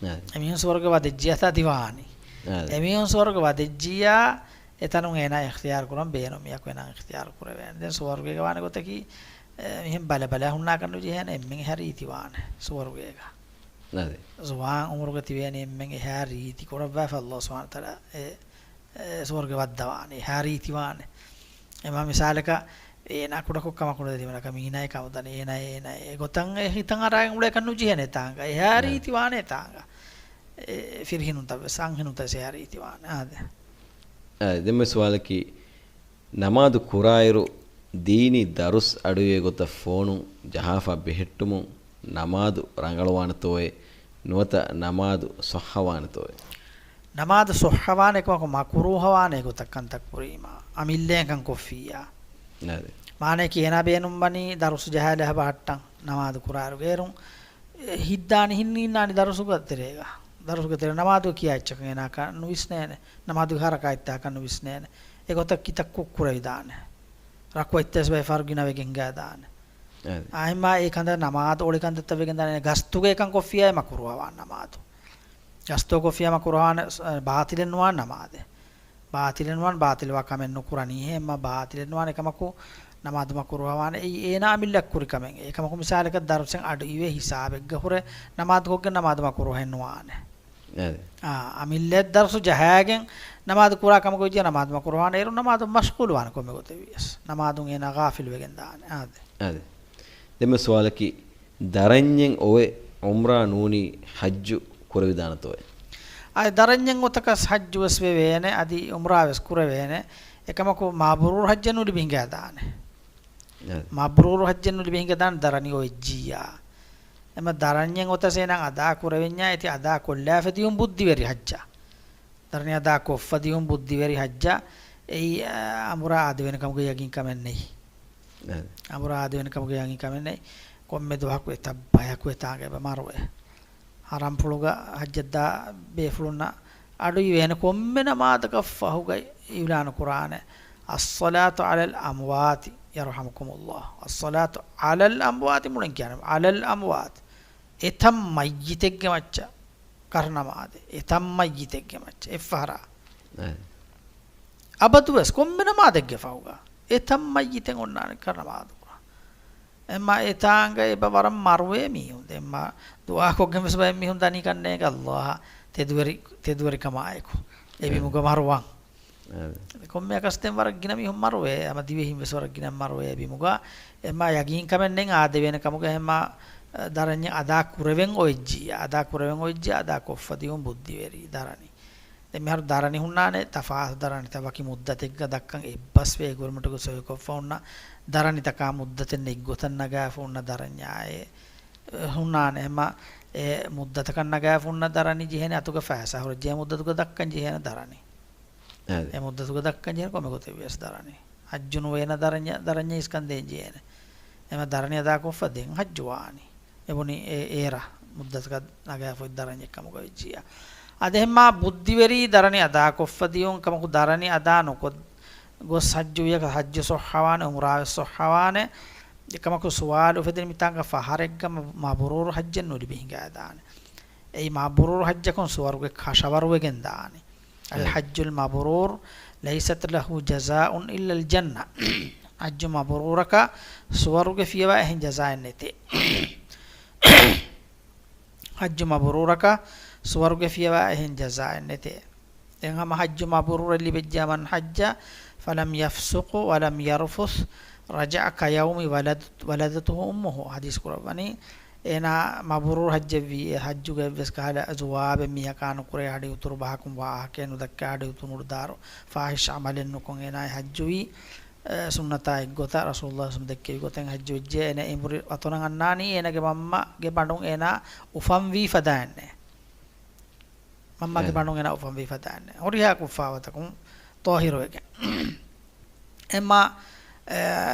އެ. އެމީހުން ސުވަރުގެ ވަދެއްޖިއްޔާ ތާ ދިވާނީ. އެ. އެމީހުން ސުވަރުގެ ވަދެއްޖިއްޔާ އެތަނުން އޭނާ އިޚްތިޔާރު ކުރަން ބޭނުން މީހަކު އޭނާ އިޚްތިޔާރު ކުރެވޭނެ. ދެން ސުވަރުގޭގަ ވާނެ ގޮތަކީ، އެ، މިހެން ބަލަ ބަލަ ހުންނާކަށް ނުޖެހޭނެ އެންމެން އެހާ ރީތި ވާނެ ސުވަރުގޭގަ. އަދި. ޒުވާން އުމުރުގަ ތިބޭނީ އެންމެން އެހާ ރީތި ކުރައްވާފަ އައްލާހު ސުބްޙާނަހޫ ވަތަޢާލާ އެ އެ ސުވަރުގެ ވައްދަވާނެ، އެހާ ރީތިވާނެ. އެމާ މިސާލަކަށް، އޭނާ ކުޑަކޮށް ކަމަކު ނުދެވޭ ދިމަނަކަށް މީނާއެއް ކަމުދަނީ، އޭނާ، އޭނާ އެ ގޮތަށް އެ ހިތަށް އަރާގެން އުޅޭކަށް ނުޖެހޭނެ އެތާނގަ. އެހާ ނަ. ރީތިވާނެ އެތާނގަ. އެ ފިރިހެނުންތައް ވެސް، އަންހެނުންތައް ވެސް އެހާ ރީތިވާނެ. އާދެ. އާ، ދެންމެ ސުވާލަކީ، ނަމާދު ކުރާއިރު، ދީނީ ދަރުސް އަޑުއިވޭ ގޮތަށް ފޯނުން ޖަހާފަ ބެހެއްޓުމުން ނަމާދު ރަނގަޅުވާނެތޯއޭ؟ ނުވަތަ ނަމާދު ޞައްޙަވާނެތޯއޭ؟ ނަމާދު ޞައްޙަވާނެ ކަމަކު މަކުރޫހަވާނެ ގޮތަށް ކަންތައް ކުރީމާ، އަމިއްލައިން ކަން ކޮށްފިއްޔާ. ނަދެ. މާނައަކީ އޭނާ ބޭނުންވަނީ ދަރުސު ޖަހާލާ އެބަ ހައްޓަން ނަމާދު ކުރާއިރު އޭރުން ހިތްދާނީ ހިން އިންނާނީ ދަރުސުގެ ތެރޭގަ. ދަރުސުގެ ތެރޭ ނަމާދު ކިޔާ އެއްޗަކަށް އޭނާ ކަން ނުވިސްނޭނެ. ނަމާދުގެ ހަރަކާތްތަކަށް ނުވިސްނޭނެ. އެގޮތަށް ކިތައް ކުށް ކުރެވިދާނެ. ރަކުޢަތްތައް ވެސް ބައެއް ފަހަރު ގިނަވެގެން ހިނގާދާނެ. އެ. އާ، އެމާ އެ ކަންތައް ނަމާދު އޮޅި ކަންތައްތައް ވެގެން ދާނެ. ގަސްތުގައި ކަން ކޮށްފިއްޔާ އެ މަކުރޫހަވާން ނަމާދު. ގަސްތު ކޮށްފިއްޔާ މަކުރޫހަވާނެ، އެ، ބާޠިލެއް ނުވާނެ ނަމާދެއް. ބާޠިލެއް ނުވާނެ، ބާޠިލްވާ ކަމެއް ނުކުރަނީ. އެމާ ބާޠިލެއް ނުވާނެ ކަމަކު ނަމާދު މަކުރޫހަވާނެ. އެއީ އޭނާ އަމިއްލަ ކުރި ކަމެއް. އެކަމަކު މިސާލަކަށް ދަރުސެއް އަޑު އިވޭ ހިސާބެއްގަ ހުރެ ނަމާދު ކޮށްގެން ނަމާދު މަކުރޫހެއް ނުވާނެ. އެ. އާ، އަމިއްލަ ދަރުސު ޖަހާގެން ނަމާދު ކުރާ ކަމަކު ވެއްޖެ ނަމާދު މަކުރޫހާނެ އޭރު ނަމާދު މަޝްޣޫލުވާނެ ކޮންމެ ގޮތެއް ވިޔަސް. ނަމާދުން އޭނާ ޣާފިލު ވެގެން ދާނެ. އާދެ. އާދެ. ދެންމެ ސުވާލަކީ، ދަރަންޏެއް އޮވެ ޢުމްރާ ނޫނީ ޙައްޖު ކުރެވިދާނެތޯއޭ؟ އާދެ، ދަރަންޏެއް އޮތަކަސް ޙައްޖު ވެސް ވެވޭނެ، އަދި ޢުމްރާ ވެސް ކުރެވޭނެ. އެކަމަކު މަބްރޫރު ޙައްޖެއް ނުލިބި ހިނގާދާނެ. އާދެ. މަބްރޫރު ޙައްޖެއް ނުލިބި ހިނގަދާނެ ދަރަނި އޮވެއްޖިއްޔާ. އެމަ ދަރަންޏެއް އޮތަސް އޭނާ އަދާ ކުރެވެންޏާ އޭތި އަދާ ކޮށްލާފަ ދިޔުން ބުއްދިވެރި ޙައްޖަށް. ދަރަނި އަދާ ކޮށްފަ ދިޔުން ބުއްދިވެރި ޙައްޖަށް. އެއީ، އާ، އަނބުރާ އާދެވޭނެ ކަމުގެ ޔަގީން ކަމެއް ނެތް. އާދެ. އަނބުރާ އާދެވޭނެ ކަމުގެ ޔަގީން ކަމެއް ނެތް. ކޮންމެ ދުވަހަކު އެތައް ބަޔަކު އެތާނގަ އެބަ މަރުވޭ. ޙަރަމްފުޅުގަ ޙައްޖަށްދާ ބޭފުޅުންނަށް އަޑުއިވޭނެ ކޮންމެ ނަމާދަކަށް ފަހުގައި އިޢުލާނު ކުރާނެ، الصلاة على الأموات يرحمكم الله. الصلاة على الأموات މުޅިން ކިޔާނެ، على الأموات. އެތައް މައްޔިތެއްގެ މައްޗަށް ކަރު ނަމާދެއް. އެތައް މައްޔިތެއްގެ މައްޗަށް. އެއްފަހަރާ. އެ. އަބަދުވެސް ކޮންމެ ނަމާދެއްގެ ފަހުގަ އެތައް މައްޔިތެއް އޮންނާނެ ކަރު ނަމާދު ކުރާ. އެމާ އެތާނގަ އެބަ ވަރަށް މަރުވޭ މީހުން. ދެންމާ ދުޢާކޮށްގެން ވެސް ބައެއް މީހުން ދަނީ ކަންނޭނގެ ﷲ އަށް ތެދުވެރި، ތެދުވެރިކަމާއެކު. އެ އެ. ބިމުގަ މަރުވަން. އެ. ކޮންމެއަކަސް ދެން ވަރަށް ގިނަ މީހުން މަރުވޭ. ހަމަ ދިވެހިން ވެސް ވަރަށް ގިނަ މަރުވޭ އެ ބިމުގަ. އެމާ ޔަގީން ކަމެއް ނެތް އާދެވޭނެ ކަމުގަ. އެމާ ދަރަންޏެއް އަދާ ކުރެވެން އޮވެއްޖިއްޔާ، އަދާ ކުރެވެން އޮވެއްޖިއްޔާ، އަދާ ކޮށްފަ ދިޔުން ބުއްދިވެރި ދަރަނި. ދެން މިހާރު ދަރަނި ހުންނާނެ ތަފާތު ދަރަނިތައް، ވަކި މުއްދަތެއްގަ ދައްކަން އެއްބަސްވެ އެގުރިމަޓުގެ ސޮހިކޮށްފަ ހުންނަ ދަރަނިތަކާ މުއްދަތެއް ނެތް ގޮތަށް ނަގާފަ ހުންނަ ދަރަންޏާއޭ ހުންނާނެ. ހަމަ އެ މުއްދަތަކަށް ނަގާފަ ހުންނަ ދަރަނި ޖެހޭނެ އަތުގަ ފައިސާ ހުރެއްޖެ މުއްދަތުގަ ދައްކަން ޖެހޭނެ ދަރަނި. އާދެ. އެ މުއްދަތުގަ ދައްކަން ޖެހޭނެ ކޮންމެ ގޮތެއްވިޔަސް ދަރަނި. ހައްޖު ނުވޭނެ ދަރަނި، ދަރަނި އިސްކަން ދޭން ޖެހޭނެ. އެމަ ދަރަނި އަދާކޮށްފަ ދެން ހައްޖު ވާނީ. އެބުނި އެ އޭރަށް މުއްދަތަކަށް ނަގާފަ އޮތް ދަރަނި އެއްކަމުގަ ވެއްޖިއްޔާ. އަދި އެހެންމާ ބުއްދިވެރީ ދަރަނި އަދާކޮށްފަ ދިޔުން ކަމަކު ދަރަނި އަދާ ނުކޮށް ގޮސް ހައްޖު ވިޔަކަ ހައްޖު ސޮއްހަވާނެ، އުމްރާވެސް ސޮއްހަވާނެ. އެކަމަކު ސުވާލު އުފެދެނީ މިތާނގަ ފަހަރެއްގަ މަ-، މަބްރޫރު ހައްޖެއް ނުލިބި ހިނގާދާނެ. އެއީ މަބްރޫރު ހައްޖަކުން ސުވަރުގެ ކަށަވަރުވެގެން ދާނެ. އެ. الحج المبرور ليست له جزاء إلا الجنة. ޙައްޖު މަބްރޫރަކަށް ސުވަރުގެ ފިޔަވާ އެހެން ޖަޒާއެއް ނެތޭ. ޙައްޖު މަބްރޫރަކަށް ސުވަރުގެ ފިޔަވާ އެހެން ޖަޒާއެއް ނެތޭ. ދެން ހަމަ ޙައްޖު މަބްރޫރެއް ލިބިއްޖެ، من حج فلم يرفث ولم يفسق رجع كيوم ولدت-، ولدته أمه ޙަދީޘް ކުރައްވަނީ. އޭނާ މަބްރޫރު ޙައްޖެއްވީ، އެ ޙައްޖުގަ އެއްވެސް ކަހަލަ ޒުވާބެއް މީހަކާ ނުކުރޭ، ހަޑި އުތުރު ބަހަކުން ވާހަކައެއް ނުދައްކާ، ހަޑި އުތުރު މުޑުދާރު ފާޙިޝް ޢަމަލެއް ނުކޮށް އޭނާ އެ ޙައްޖުވީ، އެ، ސުންނަތާ އެއްގޮތަށް ރަސޫލުﷲ ޞައްލަﷲު ވަސައްލަމަ ދެއްކެވި ގޮތެއް ޙައްޖު ވެއްޖެ. އޭނަ އެނބުރި ވަތުނަށް އަންނާނީ އޭނަގެ މަންމަގެ ބަނޑުން އޭނާ އުފަންވީ ފަދައިންނޭ. މަންމަގެ އެ. ބަނޑުން އޭނާ އުފަންވީ ފަދައިންނޭ. ހުރިހާ ކުށްފާވަތަކުން ޠާހިރުވެގެން. އެމާ، އެ،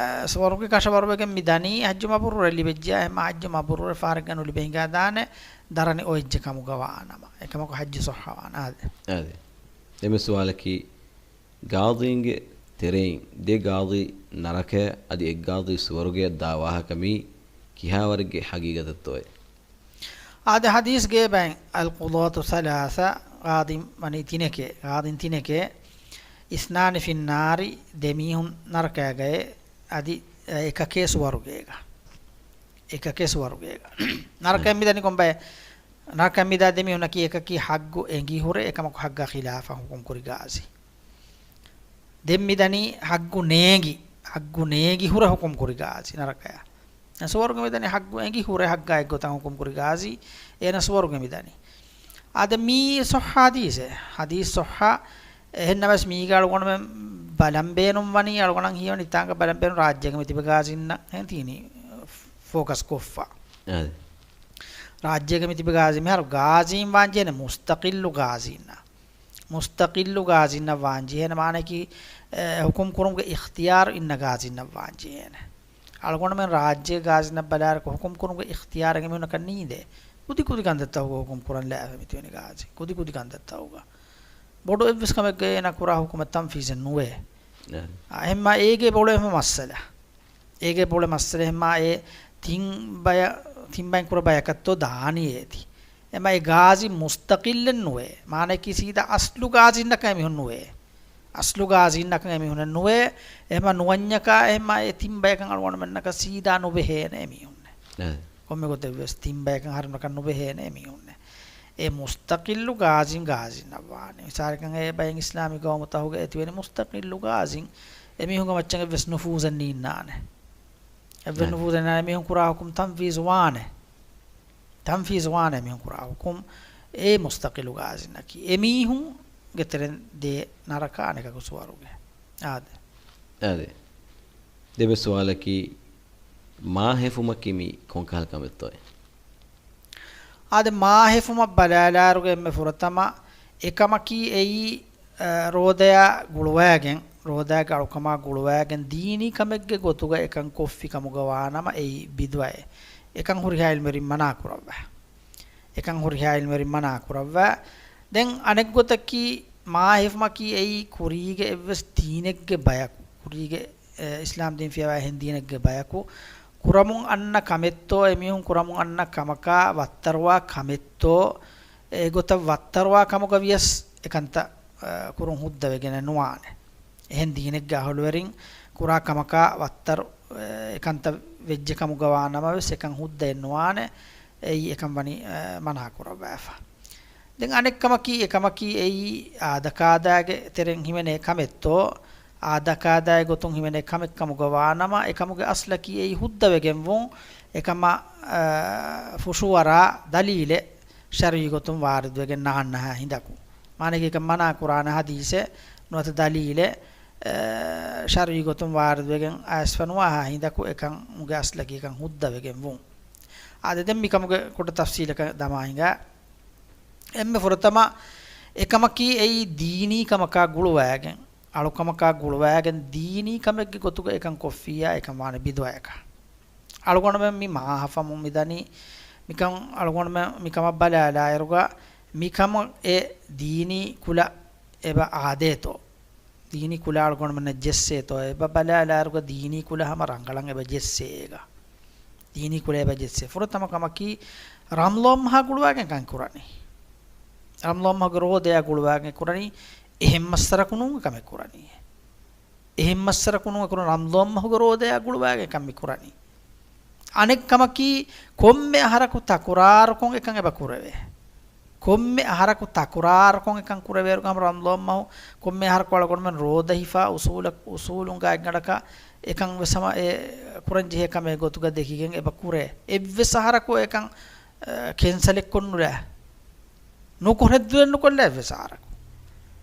ސުވަރުގެ ކަށަވަރުވެގެން މި ދަނީ ޙައްޖު މަބްރޫރެއް ލިބިއްޖެ، އެމާ ޙައްޖު މަބްރޫރެއް ފަހަރެއްގަ ނުލިބެ ހިނގާދާނެ، ދަރަނި އޮތްޖެ ކަމުގަ ވާނަމަ. އެކަމަކު ޙައްޖު ޞައްޙަވާނެ. އާދެ. އާދެ. ދެންމެ ސުވާލަކީ، ގާޟީންގެ ތެރެއިން ދެ ގާޟީ ނަރަކަޔަށް އަދި އެއް ގާޟީ ސުވަރުގެޔަށް ދާ ވާހަކަ މީ ކިހާވަރެއްގެ ޙަޤީޤަތެއްތޯއޭ؟ އާދެ، ޙަދީޘްގެ ބައިން، القضاة ثلاثة، ގާޟީން ވަނީ ތިނެކޭ، ގާޟީން ތިނެކޭ، اثنان في النار، ދެ މީހުން ނަރަކަޔަގައޭ، އަދި، އެ، އެކަކޭ ސުވަރުގޭގަ. އެކަކޭ ސުވަރުގޭގަ. ނަރަކައަށް މިދަނީ ކޮންބައެއް؟ ނަރަކައަށް މިދާ ދެ މީހުންނަކީ އެކަކީ ޙައްޤު އެނގި ހުރެ އެކަމަކު ޙައްޤާ ޚިލާފަށް ޙުކުމް ކުރި ގާޟީ. ދެން މިދަނީ ޙައްޤު ނޭނގި، ޙައްޤު ނޭނގި ހުރެ ޙުކުމް ކުރި ގާޟީ ނަރަކަޔަށް. ސުވަރުގެ މިދަނީ ޙައްޤު އެނގި ހުރެ ޙައްޤާ އެއްގޮތަށް ޙުކުމް ކުރި ގާޟީ، އޭނަ ސުވަރުގެ މިދަނީ. އާދެ، މީ ޞައްޙަ ޙަދީޘެއް. ޙަދީޘް ޞައްޙަ. އެހެންނަމަވެސް މީގަ އަޅުގަނޑުމެން ބަލަން ބޭނުން ވަނީ، އަޅުގަނޑަށް ހީވަނީ ތާނގަ ބަލަން ބޭނުން ރާއްޖޭގަ މިތިބި ގާޒީންނަށް އެހެން ތީނީ ފޯކަސް ކޮށްފަ. އާދެ. ރާއްޖޭގަ މިތިބި ގާޒީ މިހާރު ގާޒީން ވާން ޖެހޭނެ މުސްތަޤިއްލު ގާޒީންނަށް. މުސްތަޤިއްލު ގާޒީންނަށް ވާން ޖެހޭނެ މާނައަކީ، އެ، ޙުކުމް ކުރުމުގެ އިޚްތިޔާރު އިންނަ ގާޒީންނަށް ވާން ޖެހޭނެ. އަޅުގަނޑުމެން ރާއްޖޭ ގާޒީންނަށް ބަލާއިރަކު ޙުކުމް ކުރުމުގެ އިޚްތިޔާރެއް އެމީހުންނަކަށް ނީނދޭ. ކުދި ކުދި ކަންތައްތަކުގަ ޙުކުމް ކުރަން ލާފަ މިތިބެނީ ގާޒީ. ކުދި ކުދި ކަންތައްތަކުގަ. ބޮޑު އެއްވެސް ކަމެއްގަ އޭނާ ކުރާ ޙުކުމެއް ތަންފީޒެއް ނުވޭ. އެ. އާ، އެހެންމާ އޭގެ ބޮޑު އެހެން މައްސަލަ. އޭގެ ބޮޑު މައްސަލަ އެހެންމާ އެ ތިން ބަޔަ-، ތިން ބައިން ކުރެ ބަޔަކަށްތޯ ދާނީ އޭތި. އެމަ އެ ގާޒީ މުސްތަޤިއްލެއް ނުވޭ. މާނައަކީ ސީދާ އަސްލު ގާޒީންނަކަށް އެމީހުން ނުވޭ. އަސްލު ގާޒީންނަކަށް އެމީހުނެއް ނުވޭ. އެހެމަ ނުވަންޏަކާ އެހެމަ އެ ތިން ބަޔަކަށް އަޅުގަނޑުމެންނަކަށް ސީދާ ނުބެހޭނެ އެމީހުންނެއް. އެ. ކޮންމެ ގޮތެއްވެސް ތިން ބަޔަކަށް އަހަރެންނަކަށް ނުބެހޭނެ އެމީހުންނެއް. އެ މުސްތަޤިއްލު ގާޒީން ގާޒީންނަށް ވާނެ. މިސާލަކަށް އެ ބައިން އިސްލާމީ ގައުމުތަކުގަ އެތިބެނީ މުސްތަޤިއްލު ގާޒީން. އެމީހުންގެ މައްޗަށް އެއްވެސް ނުފޫޒެއް ނީންނާނެ. އެއްވެސް އެ. ނުފޫޒެއް ނާނެ. އެމީހުން ކުރާ ޙުކުމް ތަންފީޒު ވާނެ. ތަންފީޒު ވާނެ އެމީހުން ކުރާ ޙުކުމް. އެ މުސްތަޤިއްލު ގާޒީންނަކީ. އެމީހުންގެ ތެރެއިން ދޭ ނަރަކަ އަނެކަކު ސުވަރުގެ. އާދެ. އާދެ. ދެންމެ ސުވާލަކީ، މާ ހެފުމަކީ މީ ކޮންކަހަލަ ކަމެއްތޯއޭ؟ އާދެ، މާ ހެފުމަށް ބަލާލާއިރުގަ އެންމެ ފުރަތަމަ އެކަމަކީ އެއީ، އަ، ރޯދަޔާ ގުޅުވައިގެން، ރޯދައިގެ އަޅުކަމާ ގުޅުވައިގެން ދީނީ ކަމެއްގެ ގޮތުގަ އެކަން ކޮށްފި ކަމުގަ ވާނަމަ އެއީ ބިދުޢައެއް. އެކަން ހުރިހާ ޢިލްމުވެރިން މަނާ ކުރައްވާ. އެކަން ހުރިހާ ޢިލްމުވެރިން މަނާ ކުރައްވާ. ދެން އަނެއްގޮތަކީ، މާ ހެފުމަކީ އެއީ ކުރީގެ އެއްވެސް ދީނެއްގެ ބަޔަކު، ކުރީގެ، އެ، އިސްލާމް ދީން ފިޔަވާ އެހެން ދީނެއްގެ ބަޔަކު ކުރަމުން އަންނަ ކަމެއްތޯ، އެމީހުން ކުރަމުން އަންނަ ކަމަކާ ވައްތަރުވާ ކަމެއްތޯ، އެގޮތަށް ވައްތަރުވާ ކަމުގަ ވިޔަސް އެކަންތައް، އެ، ކުރުން ހުއްދަވެގެނެއް ނުވާނެ. އެހެން ދީނެއްގެ އަހުލުވެރިން ކުރާ ކަމަކާ ވައްތަރު، އެ، އެކަންތައް ވެއްޖެ ކަމުގަ ވާނަމަވެސް އެކަން ހުއްދައެއް ނުވާނެ. އެއީ އެކަން ވަނީ، އެ، މަނާ ކުރައްވާފަ. ދެން އަނެއްކަމަކީ، އެކަމަކީ އެއީ އާދަކާދައިގެ ތެރެއިން ހިމެނޭ ކަމެއްތޯ، އާދަކާދައި ގޮތުން ހިމެނޭ ކަމެއް ކަމުގަ ވާނަމަ، އެކަމުގެ އަސްލަކީ އެއީ ހުއްދަވެގެންވުން، އެކަމަށް، އަ، ފުށުއަރާ ދަލީލެއް ޝަރުޢީ ގޮތުން ވާރިދުވެގެން ނާންނަހާ ހިނދަކު. މާނައަކީ އެކަން މަނާ ކުރާނެ ހަދީސެއް ނުވަތަ ދަލީލެއް، އެ، ޝަރުޢީ ގޮތުން ވާރިދުވެގެން އައިސްފަ ނުވާހާ ހިނދަކު އެކަމުގެ އަސްލަކީ އެކަން ހުއްދަވެގެން ވުން. އާދެ، ދެން މިކަމުގެ ކުޑަ ތަފްސީލަކަށް ދަމާ ހިނގާ. އެންމެ ފުރަތަމަ އެކަމަކީ އެއީ ދީނީ ކަމަކާ ގުޅުވާގެން، އަޅުކަމަކާ ގުޅުވާގެން ދީނީ ކަމެއްގެ ގޮތުގަ އެކަން ކޮށްފިއްޔާ އެކަން ވާނެ ބިދުޢައަކަށް. އަޅުގަނޑުމެން މި މާހަފަމުން މިދަނީ މިކަން، އަޅުގަނޑުމެން މިކަމަށް ބަލާލާއިރުގަ މިކަމަށް އެ ދީނީ ކުލަ އެބަ އާދޭތޯ؟ ދީނީ ކުލަ އަޅުގަނޑުމެންނަށް ޖެއްސޭތޯ؟ އެބަ ބަލާލާއިރުގަ ދީނީ ކުލަ ހަމަ ރަނގަޅަށް އެބަ ޖެއްސޭ އޭގަ. ދީނީ ކުލަ އެބަ ޖެއްސޭ. ފުރަތަމަ ކަމަކީ ރަމްޟާން މަހާ ގުޅުވާގެން ކަން ކުރަނީ. ރަމްޟާން މަހުގެ ރޯދަޔާ ގުޅުވާގެން ކުރަނީ. އެހެން މައްސަރަކު ނޫން ކަމެއް ކުރަނީ. އެހެން މައްސަރަކު ނޫން ކުރަން ރަމްޟާން މަހުގެ ރޯދަޔާ ގުޅުވާގެން ކަން މި ކުރަނީ. އަނެއް ކަމަކީ ކޮންމެ އަހަރަކު ތަކުރާރުކޮށް އެކަން އެބަ ކުރެވޭ. ކޮންމެ އަހަރަކު ތަކުރާރުކޮށް އެކަން ކުރެވޭއިރުގަ ހަމަ ރަމްޟާން މަހު ކޮންމެ އަހަރަކު އަޅުގަނޑުމެން ރޯދަ ހިފާ އުސޫލަ-، އުސޫލުން ގާތްގަނޑަކަށް އެކަން ވެސް ހަމަ އެ ކުރަން ޖެހޭ ކަމެއް ގޮތުގަ ދެކިގެން އެބަ ކުރޭ. އެއްވެސް އަހަރަކު އެކަން، އަ، ކެންސަލެއްކޮށް ނުލާ. ނުކުރެއްދުވެއް ނުކޮށްލާ އެއްވެސް އަހަރަކު.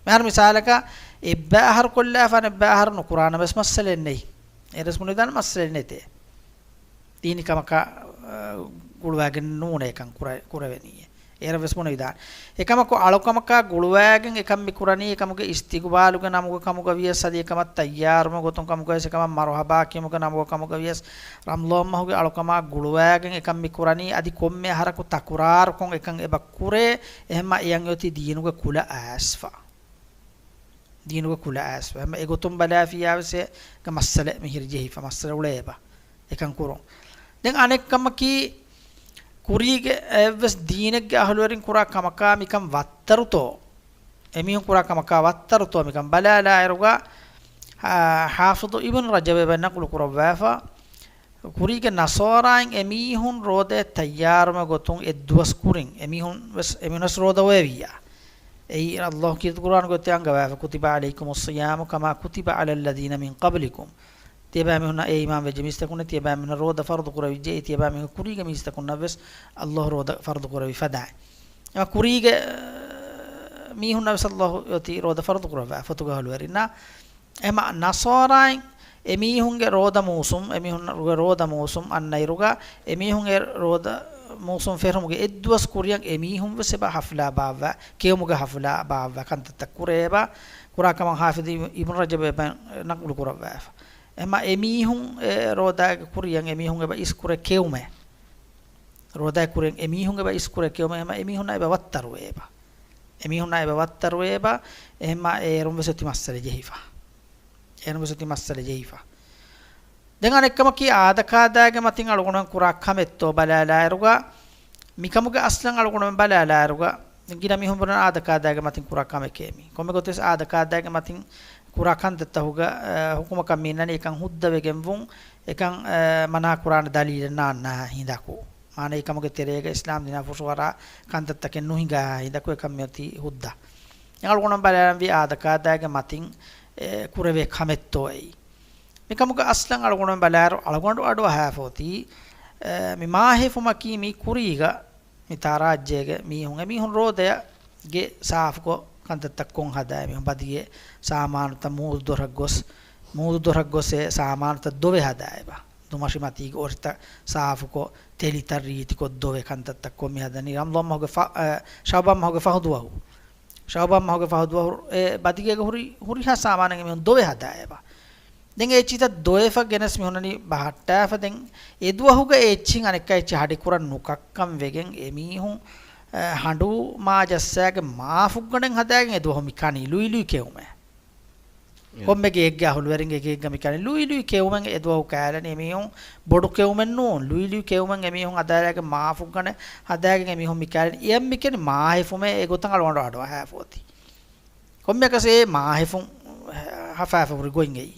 މިހާރު މިސާލަކަށް އެއްބައި އަހަރު ކޮށްލާފާނެ އެއްބައި އަހަރު ނުކުރާނަމަވެސް މައްސަލައެއް ނެތް. އޭރަސް ބުނެދާނެ މައްސަލައެއް ނެތޭ. ދީނީ ކަމަކާ، އަ، ގުޅުވާގެން ނޫނޭ އެކަން ކުރެ-، ކުރެވެނީ. އޭރަށް ވެސް ބުނެވިދާނެ. އެކަމަކު އަޅުކަމަކާ ގުޅުވާގެން އެކަން މި ކުރަނީ، އެކަމުގެ އިސްތިގުބާލުގެ ނަމުގަ ކަމުގަ ވިޔަސް، އަދި އެކަމަށް ތައްޔާރުމުގެ ގޮތުން ކަމުގަ ވިޔަސް، އެކަމަށް މަރުހަބާ ކިޔުމުގެ ނަމުގަ ކަމުގަ ވިޔަސް، ރަމްޟާން މަހުގެ އަޅުކަމާ ގުޅުވާގެން އެކަން މި ކުރަނީ، އަދި ކޮންމެ އަހަރަކު ތަކުރާރުކޮށް އެކަން އެބަ ކުރޭ، އެހެންމަ އެއަށް އޮތީ ދީނުގެ ކުލަ އައިސްފަ. ދީނުގެ ކުލަ އައިސްފަ. އެހެންމަ އެގޮތުން ބަލާފިއްޔާވެސް އޭގެ މައްސަލަ މިހިރި ޖެހިފަ، މައްސަލަ އުޅޭ އެބަ. އެކަން ކުރުން. ދެން އަނެއް ކަމަކީ، ކުރީގެ އެއްވެސް ދީނެއްގެ އަހުލުވެރިން ކުރާ ކަމަކާ މިކަން ވައްތަރުތޯ؟ އެމީހުން ކުރާ ކަމަކާ ވައްތަރުތޯ މިކަން ބަލާލާއިރުގަ، އާ، ޙާފިޡު އިބްނު ރަޖަބް އެބަ ނަޤުލު ކުރައްވާފަ، ކުރީގެ ނަޞާރާއިން އެމީހުން ރޯދައަށް ތައްޔާރުމުގެ ގޮތުން އެއްދުވަސް ކުރިން އެމީހުން ވެސް، އެމީހުން ވެސް ރޯދަ އޮވެވިއްޔާ. އެއީ ﷲ ކީރިތި ޤުރްއާންގެ އޮތީ އަންގަވާފަ، كتب عليكم الصيام كما كتب على الذين من قبلكم. ތިޔަބައިމީހުންނަށް، އޭ އީމާންވެއްޖެ މީސްތަކުންނަށް، ތިޔަބައިމީހުންނަށް ރޯދަ ފަރުޟު ކުރެވިއްޖެ، އެއީ ތިޔަބައިމީހުން ކުރީގެ މީސްތަކުންނަށް ވެސް ﷲ ރޯދަ ފަރުޟު ކުރެވި ފަދައިން. އެމަ ކުރީގެ، އަ، މީހުންނަށް ވެސް ﷲ އޮތީ ރޯދަ ފަރުޟު ކުރައްވާ ފޮތުގެ އަހުލުވެރިންނަށް. އެމަ ނަޞާރާއިން އެމީހުންގެ ރޯދަ މޫސުމް، އެމީހުންގެ ރޯދަ މޫސުމް އަންނައިރުގަ، އެމީހުން އެ ރޯދަ މޫސުމް ފެށުމުގެ އެއްދުވަސް ކުރިއަށް އެމީހުން ވެސް އެބަ ޙަފްލާ ބާއްވާ، ކެއުމުގެ ޙަފްލާ ބާއްވާ ކަންތައްތައް ކުރޭ އެބަ، ކުރާ ކަމަށް ޙާފިޡު އިބްނު ރަޖަބް އެބަ ނަޤުލު ކުރައްވާފަ. އެމަ އެމީހުން އެ ރޯދާގެ ކުރިއަށް އެމީހުން އެބަ އިސްކުރޭ ކެއުމެއް. ރޯދާގެ ކުރިއަށް އެމީހުން އެބަ އިސްކުރޭ ކެއުމެއް، އެމަ އެމީހުންނާ އެބަ ވައްތަރުވޭ އެބަ. އެމީހުންނާ އެބަ ވައްތަރުވޭ އެބަ، އެހެންމަ އޭރުން ވެސް އޮތީ މައްސަލަ ޖެހިފަ. އޭރުން ވެސް އޮތީ މައްސަލަ ޖެހިފަ. ދެން އަނެއްކަމަކީ، އާދަކާދައިގެ މަތިން އަޅުގަނޑުމެން ކުރާ ކަމެއްތޯ ބަލާލާއިރުގަ، މިކަމުގެ އަސްލަށް އަޅުގަނޑުމެން ބަލާލާއިރުގަ، ގިނަ މީހުން ބުނަން އާދަކާދައިގެ މަތިން ކުރާ ކަމެކޭ މީ. ކޮންމެ ގޮތެއް ވެސް އާދަކާދައިގެ މަތިން ކުރާ ކަންތައްތަކުގަ، އަ، ޙުކުމަކަށް މި އިންނަނީ އެކަން ހުއްދަވެގެން ވުން، އެކަން، އަ، މަނާ ކުރާނެ ދަލީލެއް ނާންނާ ހިނދަކު. މާނައީ ކަމުގެ ތެރޭގަ އިސްލާމް ދީނާ ފުށުއަރާ ކަންތައްތަކެއް ނުހިނގާ ހިނދަކު އެކަން މިއޮތީ ހުއްދަ. އަޅުގަނޑު ބަލާލަންވީ އާދަކާދައިގެ މަތިން، އެ، ކުރެވޭ ކަމެއްތޯ އެއީ. މިކަމުގެ އަސްލަށް އަޅުގަނޑު ބަލާއިރު އަޅުގަނޑު އަޑުއަހާފަ އޮތީ، އެ، މި މާހެފުމަކީ މީ ކުރީގަ މި ތާރާއްޖޭގެ މީހުން، އެމީހުން ރޯދަޔަށް ގެ ސާފުކޮށް ކަންތައްތައް ކޮށް ހަދާ އެމީހުން ބަދިގެ ސާމާނުތައް މޫދު ދޮރަށް ގޮސް، މޫދު ދޮރަށް ގޮސް އެ ސާމާނުތައް ދޮވެ ހަދާ އެބަ. ދުމަށި މަތީގެ އޮށިތައް ސާފުކޮށް، ތެލިތައް ރީތިކޮށް ދޮވެ ކަންތައްތައް ކޮށް މި ހަދަނީ ރަމަޟާން މަހުގެ ފަ-، އަ، ޝަޢުބާން މަހުގެ ފަހު ދުވަހު. ޝަޢުބާން މަހުގެ ފަހު ދުވަހު އެ ބަދިގޭގެ ހުރި، ހުރިހާ ސާމާނެއް އެމީހުން ދޮވެ ހަދާ އެބަ. ދެން އެ އެއްޗިތައް ދޮވެފަ ގެނެސް މި ހުންނަނީ ބަހައްޓާފަ. ދެން އެ ދުވަހުގަ އެ އެއްޗިން އަނެއްކާ އެއްޗެއް ހަޑިކުރަން ނުކައްކަން ވެގެން އެމީހުން، އަ، ހަނޑޫ މާ ޖައްސާގެ މާފުށްގަނޑެއް ހަދާގެން އެ ދުވަހު މި ކަނީ ލުއި ލުއި ކެއުމެއް. ކޮންމެ ގެއެއްގެ އަހުލުވެރިންގެ ގެއެއްގަ މި ކަނީ ލުއި ލުއި ކެއުމެއް އެ ދުވަހު ކާލަނީ އެމީހުން. ބޮޑު ކެއުމެއް ނޫން، ލުއި ލުއި ކެއުމެއް އެމީހުން ހަދާގެ މާފުށްގަނޑެއް ހަދާގެން އެމީހުން މި ކާލަނީ. އެއަށް މި ކަނީ މާހެފުމޭ އެ ގޮތަށް އަޅުގަނޑު އަޑުއަހާފަ އޮތީ. ކޮންމެއަކަސް އެ މާހެފުން ހަފާފަ ހުރި ގޮތް އެއީ.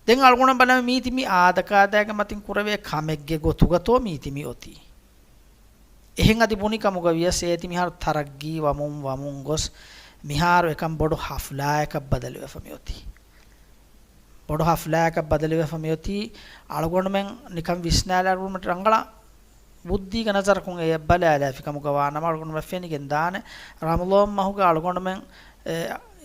ދެން އަޅުގަނޑަށް ބަލަން މީތި މި އާދަކާދައިގެ މަތިން ކުރެވޭ ކަމެއްގެ ގޮތުގަތޯ މީތި މި އޮތީ. އެހެން އަދި ބުނި ކަމުގަ ވިޔަސް އޭތި މިހާރު ތަރައްގީ ވަމުން ވަމުން ގޮސް މިހާރު އެކަން ބޮޑު ހަފްލާއަކަށް ބަދަލުވެފަ މި އޮތީ. ބޮޑު ހަފްލާއަކަށް ބަދަލުވެފަ މި އޮތީ. އަޅުގަނޑުމެން ނިކަން ވިސްނާލާ ރަނގަޅަށް ބުއްދީގެ ނަޒަރަކުން އެ ބަލާލާފި ކަމުގަ ވާނަމަ، އަޅުގަނޑުމެން ފެނިގެން ދާނެ، ރަމަޟާން މަހުގަ އަޅުގަނޑުމެން، އެ،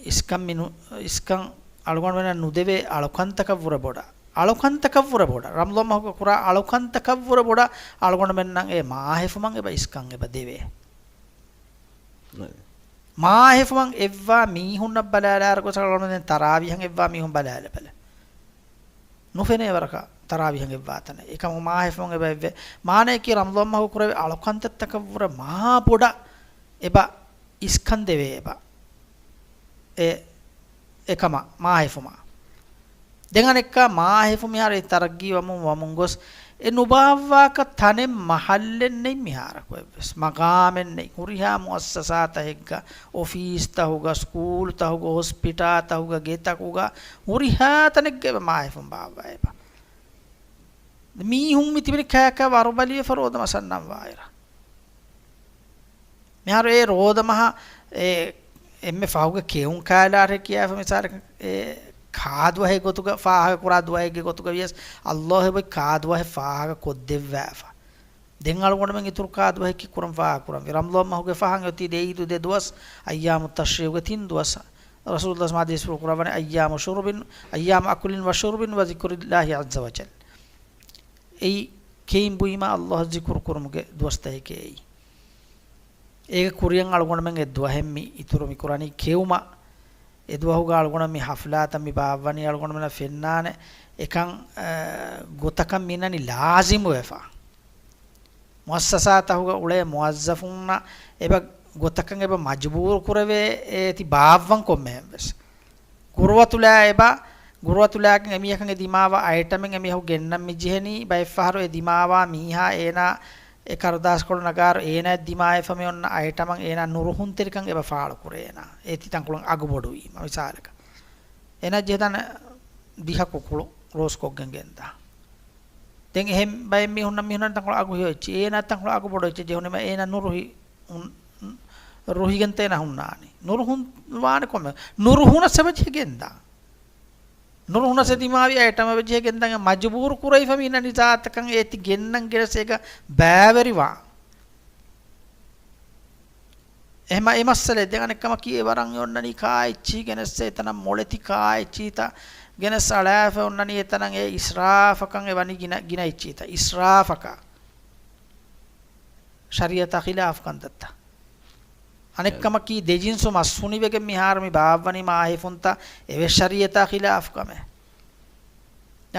އިސްކަން މި ނު-، އިސްކަން އަޅުގަނޑުމެންނަށް ނުދެވޭ އަޅުކަންތަކަށްވުރެ ބޮޑަށް، އަޅުކަންތަކަށްވުރެ ބޮޑަށް، ރަމަޟާން މަހުގަ ކުރާ އަޅުކަންތަކަށްވުރެ ބޮޑަށް އަޅުގަނޑުމެންނަށް އެ މާހެފުމަށް އެބަ އިސްކަން އެބަ ދެވޭ. މާހެފުމަށް އެއްވާ މީހުންނަށް ބަލާލާއިރު ގޮސް އަޅުގަނޑުމެން ތަރާވީހަށް އެއްވާ މީހުން ބަލާލަބަލަ. ނުފެނޭ ވަރަކަށް ތަރާވީހަށް އެއްވާ ތަނެއް. އެކަމު މާހެފުމަށް އެބަ އެއްވޭ. މާނަޔަކީ ރަމަޟާން މަހު ކުރެވޭ އަޅުކަންތައްތަކަށްވުރެ މާ ބޮޑަށް އެބަ އިސްކަން ދެވޭ އެބަ. އެ، އެކަމަށް މާހެފުމަށް. ދެން އަނެއްކާ މާހެފު މިހާރު އެ ތަރައްގީ ވަމުން ވަމުން ގޮސް އެ ނުބާއްވާކަށް ތަނެއް މަހައްލެއް ނެތް މިހާރަކު އެއްވެސް. މަގާމެއް ނެތް. ހުރިހާ މުއައްސަސާތަކެއްގަ، އޮފީސްތަހުގަ، ސްކޫލްތަހުގަ، ހޮސްޕިޓާތަހުގަ، ގެތަކުގަ، ހުރިހާ ތަނެއްގަ އެބަ މާހެފުން ބާއްވާ އެބަ. މީހުން މި ތިބެނީ ކާކާ ވަރުބަލިވެފަ ރޯދަ މަސަންނަން ވާއިރަށް. މިހާރު އެ ރޯދަ މަހަށް އެ އެންމެ ފަހުގެ ކެއުން ކާލާރެ ކިޔާފަ މިސާލަކަށް އެ ކާދުވަހެއް ގޮތުގަ ފާހަގަ ކުރާ ދުވަހެއްގެ ގޮތުގަ ވިޔަސް ﷲ އެބައި ކާދުވަހެއް ފާހަގަ ކޮށްދެއްވާފަ. ދެން އަޅުގަނޑުމެން އިތުރު ކާދުވަހެއް ކީއްކުރަން ފާހަގަ ކުރަން. ރަމަޟާން މަހުގެ ފަހަން އޮތީ ދެ އީދު ދެ ދުވަސް، އައްޔާމު ތަޝްރީޢުގެ ތިން ދުވަސް. ރަސޫލުﷲ ޙަދީޘްފުޅު ކުރައްވަނީ، އައްޔާމު ޝުރުބިން، އައްޔާމު އަކުލިން ވަ ޝުރުބިން ވަ ޛިކުރިﷲ ޢައްޒަ ވަޖައްލަ. އެއީ ކެއިން ބުއިމާ ﷲ ޒިކުރު ކުރުމުގެ ދުވަސްތަކެކޭ އެއީ. އޭގެ ކުރިއަށް އަޅުގަނޑުމެން އެ ދުވަހެއް މި އިތުރު މި ކުރަނީ ކެއުމަށް. އެ ދުވަހުގަ އަޅުގަނޑު މި ހަފްލާތައް މި ބާއްވަނީ އަޅުގަނޑުމެންނަށް ފެންނާނެ އެކަން، އަ، ގޮތަކަށް މިނަނި ލާޒިމުވެފަ. މުއައްސަސާތަހުގަ އުޅޭ މުވައްޒަފުންނަށް އެބަ ގޮތަކަށް އެބަ މަޖުބޫރު ކުރެވޭ އޭތި ބާއްވަން ކޮންމެހެން ވެސް. ގުރުވަތުލާ އެބަ، ގުރުވަތުލާގެން އެމީހަކަށް އެ ދިމާވާ އައިޓަމެއް އެމީހަކު ގެންނަން މި ޖެހެނީ، ބައެއްފަހަރު އެ ދިމާވާ މީހާ އޭނާ އެ ކަރުދާސްކޮޅު ނަގާރު އޭނާ ދިމާވެފަ މި އޮންނަ އައިޓަމަށް އޭނާ ނުރުހުންތެރިކަން އެބަ ފާޅުކުރޭ އޭނާ. އޭތި ތަންކޮޅުން އަގުބޮޑުވީމަ. މިސާލަކަށް އޭނާ ޖެހެދާނެ ދިހަ ކުކުޅު ރޯސްކޮށްގެން ގެންދާ. ދެން އެހެން ބައެއް މީހުންނަށް މީހުންނަށް ތަންކޮޅު އަގު ހިއޮއްޗި. އޭނާ ތަންކޮޅު އަގު ބޮޑު އެއްޗެއް ޖެހުނީމަ އޭނާ ނުރުހި، ރުހިގެންތަ އޭނާ ހުންނާނީ. ނުރުހުން ވާނެ ކޮންމެ. ނުރުހުނަސް އެބަ ޖެހިގެންދާ. ނުރުހުނަސް އެ ދިމާވި އައިޓަމް އެބަ ޖެހިގެންދާ. މަޖުބޫރު ކުރެވިފަ މި ނަނި ޒާތަކަށް އޭތި ގެންނަން ގެނެސް އޭގަ ބައިވެރިވާ. އެހެމަ އެ މައްސަލައެއް ދެން އަނެއްކަމަކީ އެ ވަރަށް އޮންނަނީ ކާއެއްޗިހި ގެނެސް އެތަނަށް މޮޅެތި ކާއެއްޗިހިތައް ގެނެސް އަޅާފަ އޮންނަނީ އެތަނަށް އެ އިސްރާފަކަށް އެ ވަނީ ގިނަ، ގިނަ އެއްޗިހިތައް އިސްރާފަކަށް. ޝަރީޢަތާ ޚިލާފު ކަންތައްތައް. އަނެއްކަމަކީ ދެޖިންސު މަސް ހުނިވެގެން މިހާރު މި ބާއްވަނީ މާހެފުންތައް އެވެސް ޝަރީޢަތާ ޚިލާފު ކަމެއް.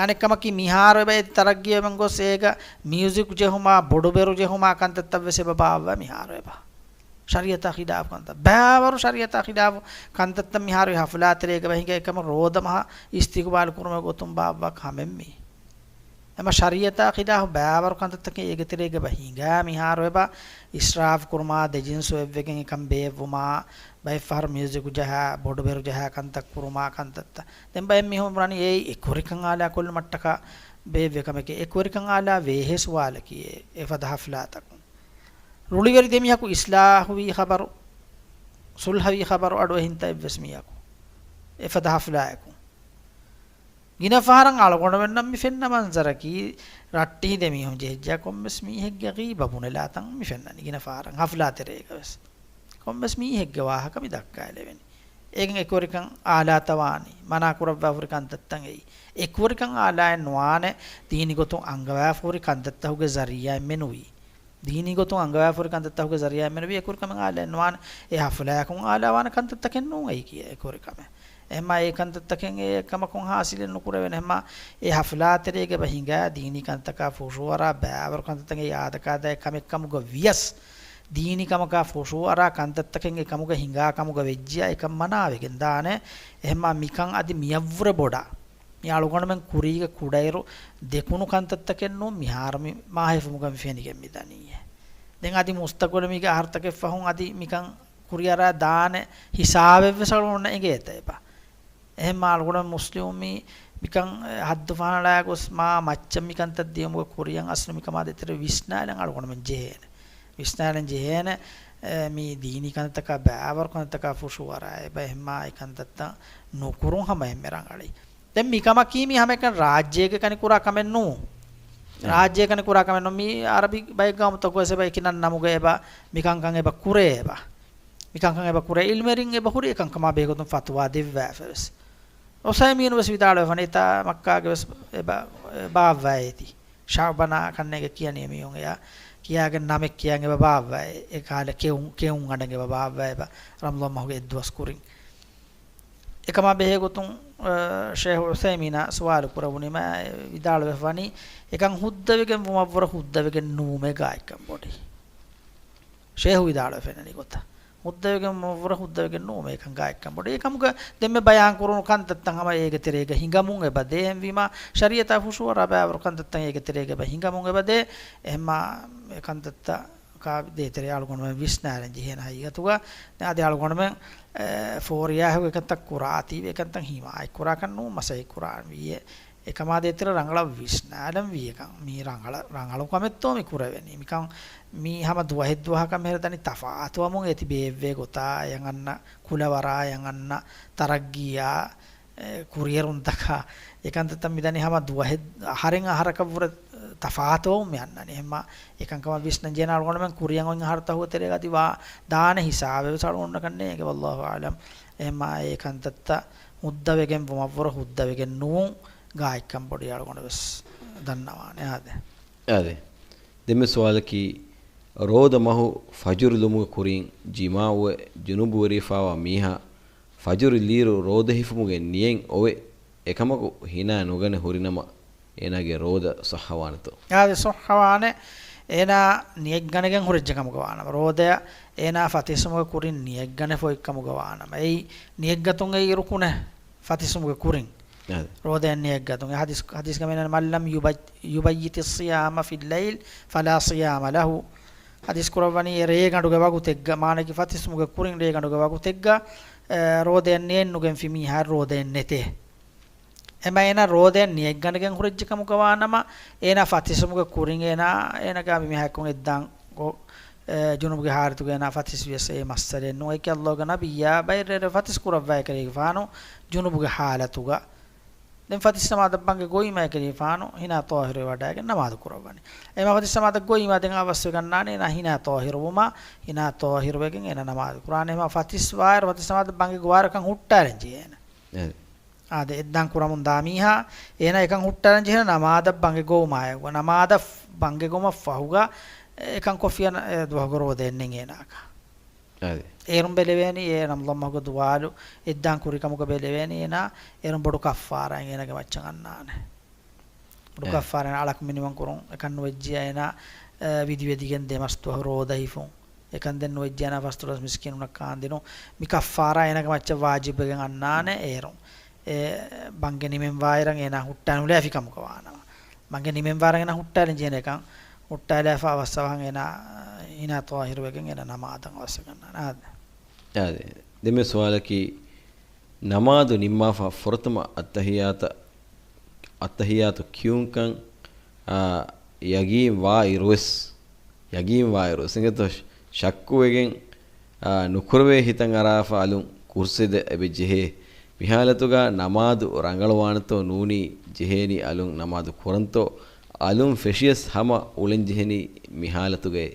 އަނެއްކަމަކީ މިހާރު އެބަ އެ ތަރައްގީވެމެން ގޮސް އޭގަ މިއުޒިކް ޖެހުމާ، ބޮޑުބެރު ޖެހުމާ ކަންތައްތައް ވެސް އެބަ ބާއްވާ މިހާރު އެބަ. ޝަރީޢަތާ ޚިލާފު ކަންތައް. ބާވަރު ޝަރީޢަތާ ޚިލާފު ކަންތައްތައް މިހާރު އެ ހަފްލާތެރޭގަ ބަހިނގާ އެކަމަށް ރޯދަމަހަށް އިސްތިޤުބާލު ކުރުމުގެ ގޮތުން ބާއްވާ ކަމެއް މީ. އެމަ ޝަރީޢަތާ ޚިލާފު ބާވަރު ކަންތައްތަކެއް އޭގެ ތެރޭގަ ބަހިނގާ މިހާރު އެބަ އިސްރާފު ކުރުމާ، ދެޖިންސު އެއްވެގެން އެކަން ބޭއްވުމާ، ބައެއްފަހަރު މިއުޒިކު ޖަހާ، ބޮޑުބެރު ޖަހާ ކަންތައް ކުރުމާ ކަންތައްތައް. ދެން ބައެއް މީހުން ބުނަނީ އެއީ އެކުވެރިކަން އާލާ ކޮށްލުމަށްޓަކާ ބޭއްވޭ ކަމެކޭ. އެކުވެރިކަން އާލާ ވޭހޭ ސުވާލަކީ އެ، އެފަދަ ހަފްލާތަކުން. ރުޅިވެރި ދެމީހަކު އިސްލާހުވީ ޚަބަރު، ސުލްހަވީ ޚަބަރު އަޑު އެހިންތަ އެއްވެސް މީހަކު އެފަދަ ހަފްލާއަކުން. ގިނަ ފަހަރަށް އަޅުގަނޑުމެންނަށް މި ފެންނަ މަންޒަރަކީ، ރައްޓެހި ދެމީހުން ޖެހިއްޖާ ކޮންމެސް މީހެއްގެ ޣީބަ ބުނެލާތަން މި ފެންނަނީ ގިނަ ފަހަރަށް ހަފްލާތެރޭގަ ވެސް. ކޮންމެސް މީހެއްގެ ވާހަކަ މި ދައްކާލެވެނީ. އޭގެން އެކުވެރިކަން އާލާތައް ވާނީ، މަނާ ކުރައްވާފަ ހުރި ކަންތައްތައް އެއީ. އެކުވެރިކަން އާލާއެއް ނުވާނެ، ދީނީ ގޮތުން އަންގަވާފަ ހުރި ކަންތައްތަކުގެ ޒަރީޢާއެއް މެނުވީ. ދީނީ ގޮތުން އަންގަވާފަ ހުރި ކަންތައްތަކުގެ ޒަރީޢާއެއް މެނުވީ އެކުވެރިކަމެއް އާލާއެއް ނުވާނެ. އެ ހަފްލާއަކުން އާލާވާނެ ކަންތައްތަކެއް ނޫން އެއީ ކިޔޭ އެކުވެރިކަމެއް. އެހެންމާ އެ ކަންތައްތަކެއް އެ ކަމަކުން ހާސިލެއް ނުކުރެވޭނެ. އެހެންމާ އެ ހަފްލާތެރޭގަ ބަހިނގާ ދީނީ ކަންތަކާ ފުށުއަރާ ބާވަރު ކަންތައްތަކެއް އާދަކާދައި ކަމެއް ކަމުގަ ވިޔަސް، ދީނީ ކަމަކާ ފުށުއަރާ ކަންތައްތަކެއް އެ ކަމުގަ ހިނގާ ކަމުގަ ވެއްޖިޔާ އެކަން މަނާވެގެން ދާނެ. އެހެންމާ މިކަން އަދި މިއަށްވުރެ ބޮޑަށް މި އަޅުގަނޑުމެން ކުރީގަ ކުޑައިރު ދެކުނު ކަންތައްތަކެއް ނޫން މިހާރު މި މާހެފުމުގަ މި ފެނިގެން މިދަނީއޭ. ދެން އަދި މުސްތަގުބަލު މީގެ އަހަރުތަކެއް ފަހުން އަދި މިކަން ކުރިއަރާ ދާނެ ހިސާބެއްވެސް އަޅުގަނޑު އެނގޭތަ އެބަ؟ އެހެންމާ އަޅުގަނޑު މުސްލިމު މީ މިކަން ހައްދު ފަހަނަޅާ ގޮސް މާ މައްޗަށް މިކަންތައް ދިޔުމުގެ ކުރިއަށް އަސްލު މިކަމާ ދޭތެރޭ ވިސްނާލަން އަޅުގަނޑުމެން ޖެހޭނެ. ވިސްނާލަން ޖެހޭނެ، އެ، މީ ދީނީ ކަންތަކާ ބާވަރު ކަންތަކާ ފުށުއަރާ އެބަ އެހެންމާ އެ ކަންތައްތައް ނުކުރުން ހަމަ އެންމެ ރަނގަޅީ. ދެން މިކަމަކީ މީ ހަމައެކަނި ރާއްޖޭގެ ކަނި ކުރާ ކަމެއް ނޫން. ރާއްޖޭ ކަނި ކުރާ ކަމެއް ނޫން. މީ އަރަބި ބައެއް ގައުމުތަކު ވެސް އެބަ އެކި ނަން ނަމުގަ އެބަ މިކަންކަން އެބަ ކުރޭ އެބަ. މިކަންކަން އެބަ ކުރޭ. އިލްމެރިން އެބަ ހުރި އެކަންކަމާ ބެހޭގޮތުން ފަތުވާ ދެއްވާފަ ވެސް. އުސައިމީނު ވެސް ވިދާޅުވެފަނީ ތާ މައްކާގެ ވެސް އެބަ ބާއްވާ އޭތި. ޝައުބަނާ ކަންނޭގެ ކިޔަނީ މީހުން އެޔާ ކިޔާގެން ނަމެއް ކިޔަން އެބަ ބާއްވާ އެ ކާލެ ކެއުން، ކެއުން އަޑެއް އެބަ ބާއްވާ އެބަ ރަމަޟާން މަހުގެ އެއްދުވަސް ކުރިން. އެކަމާ ބެހޭގޮތުން، އަ، ޝޭހު އުސައިމީނާ ސުވާލު ކުރެވުނީމަ ވިދާޅުވެފަ ވަނީ، އެކަން ހުއްދަވެގެން ވުމަށްވުރެ ހުއްދަވެގެން ނުވުމޭ ގާތްކަން ބޮޑީ. ޝޭހު ވިދާޅުވެ ފެންނަނީ ގޮތަށް. ހުއްދަވެގެން ވުމަށްވުރެ ހުއްދަވެގެން ނުވުމޭ އެކަން ގާތްކަން ބޮޑީ. އެކަމުގަ ދެންމެ ބަޔާން ކުރުނު ކަންތައްތައް ހަމަ އޭގެ ތެރޭގަ ހިނގަމުން އެބަ ދޭ. އެހެންވީމަ، ޝަރީއަތާ ފުށުއަރާ ބައިވަރު ކަންތައްތައް އޭގެ ތެރޭގަ އެބަ ހިނގަމުން އެބަ ދޭ. އެހެންމާ، އެ ކަންތައްތައް ކާ ދޭތެރޭ އަޅުގަނޑުމެން ވިސްނާލަން ޖެހޭނެ ހަގީގަތުގަ. ދެން އަދި އަޅުގަނޑުމެން، އެ، ފޯރިޔާހުގެ ކަންތައް ކުރާތީވެ ކަންތައް ހިމާޔަތް ކުރާކަށް ނޫން މަސައްކަތް ކުރާން ވީއޭ. އެކަމާ ދޭތެރޭ ރަނގަޅަށް ވިސްނާލަން ވީ އެކަން. މީ ރަނގަޅަށް، ރަނގަޅު ކަމެއްތޯ މި ކުރެވެނީ. މިކަން މީ ހަމަ ދުވަހެއްދުވަހަކަށް މިހިރަ ދަނީ ތަފާތުވަމުން އޭތި ބޭއްވޭ ގޮތާ، އެޔަން އަންނަ ކުލަވަރާ، އެޔަން އަންނަ ތަރައްގީއާ، އެ، ކުރިއެރުންތަކާ، އެކަންތައްތައް މިދަނީ ހަމަ ދުވަހެއް، އަހަރެން އަހަރަކަށްވުރެ ތަފާތުވަމުން މި އަންނަނީ. އެހެންމާ އެކަންކަމަށް ވިސްނަން ޖެހޭނެ އަޅުގަނޑުމެން ކުރިއަށް އޮތް އަހަރުތަކުގެ ތެރޭގަ އަދި ވާ ދާނެ ހިސާބެއް ވެސް އަޅުގަނޑަކަށް ނޭނގެ، ވައްލާހު އަޢުލަމް. އެހެންމާ އެ ކަންތައްތައް ހުއްދަވެގެން ވުމަށްވުރެ ހުއްދަވެގެން ނުވުން ގާތްކަން ބޮޑީ އަޅުގަނޑު ވެސް ދަންނަވާނެ. އާދެ. އާދެ. ދެންމެ ސުވާލަކީ، ރޯދަ މަހު ފަޖުރު ލުމުގެ ކުރިން ޖިމާޢުވެ ޖުނުބުވެރިވެފާވާ މީހާ ފަޖުރު ލީރު ރޯދަ ހިފުމުގެ ނިޔަތް އޮވެ، އެކަމަކު ހިނާ ނުގަނެ ހުރިނަމަ، އޭނާގެ ރޯދަ ޞައްޙަވާނެތޯ؟ އާދެ، ޞައްޙަވާނެ. އޭނާ ނިޔަތް ގަނެގެން ހުރެއްޖެ ކަމުގަ ވާނަމަ، ރޯދަޔަށް އޭނާ ފަތިސްވުމުގެ ކުރިން ނިޔަތް ގަނެފަ އޮތް ކަމުގަ ވާނަމަ، އެއީ ނިޔަތްގަތުން އެއީ ރުކުނެއް. ފަތިސްވުމުގެ ކުރިން އާދެ. ރޯދަޔަށް ނިޔަތްގަތުން. އެ ޙަދީޘް، ޙަދީޘްގަ މިއަންނަނީ، "مَنْ لَمْ يُبَيِّتِ، يُبَيِّتِ الصِّيَامَ فِي اللَّيْلِ فَلَا صِيَامَ لَهُ." ޙަދީޘް ކުރައްވަނީ އެ ރޭގަނޑުގެ ވަގުތެއްގަ، މާނައަކީ ފަތިސްވުމުގެ ކުރިން ރޭގަނޑުގެ ވަގުތެއްގަ، އެ، ރޯދަޔަށް ނިޔަތް ނުގެންފި މީހާ ރޯދައެއް ނެތޭ. އެމަ އޭނާ ރޯދަޔަށް ނިޔަތް ގަނެގެން ހުރެއްޖެ ކަމުގަ ވާނަމަ، އޭނާ ފަތިސްވުމުގެ ކުރިން އޭނާ، އޭނާގެ އަނބިމީހާ އެއްކޮށް އެއްދާން ގޮ-، އެ، ޖުނުބުގެ ޙާލަތުގަ އޭނާ ފަތިސް ވިޔަސް އެ މައްސަލައެއް ނޫން. އެކި ﷲ ގެ ނަބިއްޔާ ބައި ރޭރޭ ފަތިސް ކުރައްވާ އެކަލޭގެފާނު ޖުނުބުގެ ޙާލަތުގަ. ދެން ފަތިސް ނަމާދަށް ބަންގެ ގޮވީމަ އެކަލޭގެފާނު ހިނާ ޠާހިރުވެވަޑައިގެން ނަމާދު ކުރައްވަނީ. އެމަ ފަތިސް ނަމާދަށް ގޮވީމަ ދެން އަވަސްވެގަންނާނެ އޭނާ ހިނާ ޠާހިރުވުމާ، ހިނާ ޠާހިރުވެގެން އޭނާ ނަމާދު ކުރާނެ. އެމަ ފަތިސް ވާއިރު ފަތިސް ނަމާދަށް ބަންގެ ގޮވާއިރު އެކަން ހުއްޓާލަން ޖެހޭނެ. އެ. އާދެ، އެއްދާން ކުރަމުން ދާ މީހާ، އޭނާ އެކަން ހުއްޓާލަން ޖެހޭނެ ނަމާދަށް ބަންގެ ގޮވުމާއެކު. ނަމާދަށް ބަންގެ ގޮވުމަށް ފަހުގަ އެކަން ކޮށްފިއްޔާ ދުވަހުގެ ރޯދައެއް ނެތް އޭނާއަކަށް. އާދެ. އޭރުން ބެލެވޭނީ އެ ރަމަޟާން މަހުގެ ދުވާލު އެއްދާން ކުރި ކަމުގަ ބެލެވޭނީ އޭނާ އޭރުން ބޮޑު ކައްފާރާއެއް އޭނާގެ މައްޗަށް އަންނާނެ. ބޮޑު އެ. ކައްފާރާއެއް އަޅަކު މިނިވަން ކުރުން އެކަން ނުވެއްޖިއްޔާ އޭނާ، އެ، ވިދިވެދިގެން ދެމަސް ދުވަހު ރޯދަ ހިފުން. އެކަން ދެން ނުވެއްޖެއްޔާ އޭނާ ފަސްދޮޅަސް މިސްކީނުންނަށް ކާންދިނުން. މި ކައްފާރާ އޭނާގެ މައްޗަށް ވާޖިބުވެގެން އަންނާނެ އޭރުން. އެ، ބަންގެ ނިމެން ވާއިރަށް އޭނާ ހުއްޓާ ނުލާފި ކަމުގަ ވާނަމަ. ބަންގެ ނިމެން ވާއިރަށް އޭނާ ހުއްޓާލަން ޖެހޭނެ އެކަން ހުއްޓާލާފަ އަވަސް އަވަހަށް އޭނާ ހިނާ ޠާހިރުވެގެން އޭނާ ނަމާދަށް އަވަސްވެގަންނާނެ. އާދެ. އާދެ. ދެންމެ ސުވާލަކީ، ނަމާދު ނިންމާފަ ފުރަތަމަ އައްތަޙިއްޔާތަށް، އައްތަޙިއްޔާތު ކިޔުންކަން، އާ، ޔަގީން ވާއިރުވެސް، ޔަގީން ވާއިރުވެސް އިނގޭތޯ، ޝައްކުވެގެން، އާ، ނުކުރެވޭ ހިތަށް އަރާފަ އަލުން ކުރުސި ސަޖިދަ އެބަ ޖެހޭ. މިހާލަތުގަ ނަމާދު ރަނގަޅުވާނެތޯ ނޫނީ ޖެހޭނީ އަލުން ނަމާދު ކުރަންތޯ، އަލުން ފެށިޔަސް ހަމަ އުޅެން ޖެހެނީ މިހާލަތުގައޭ.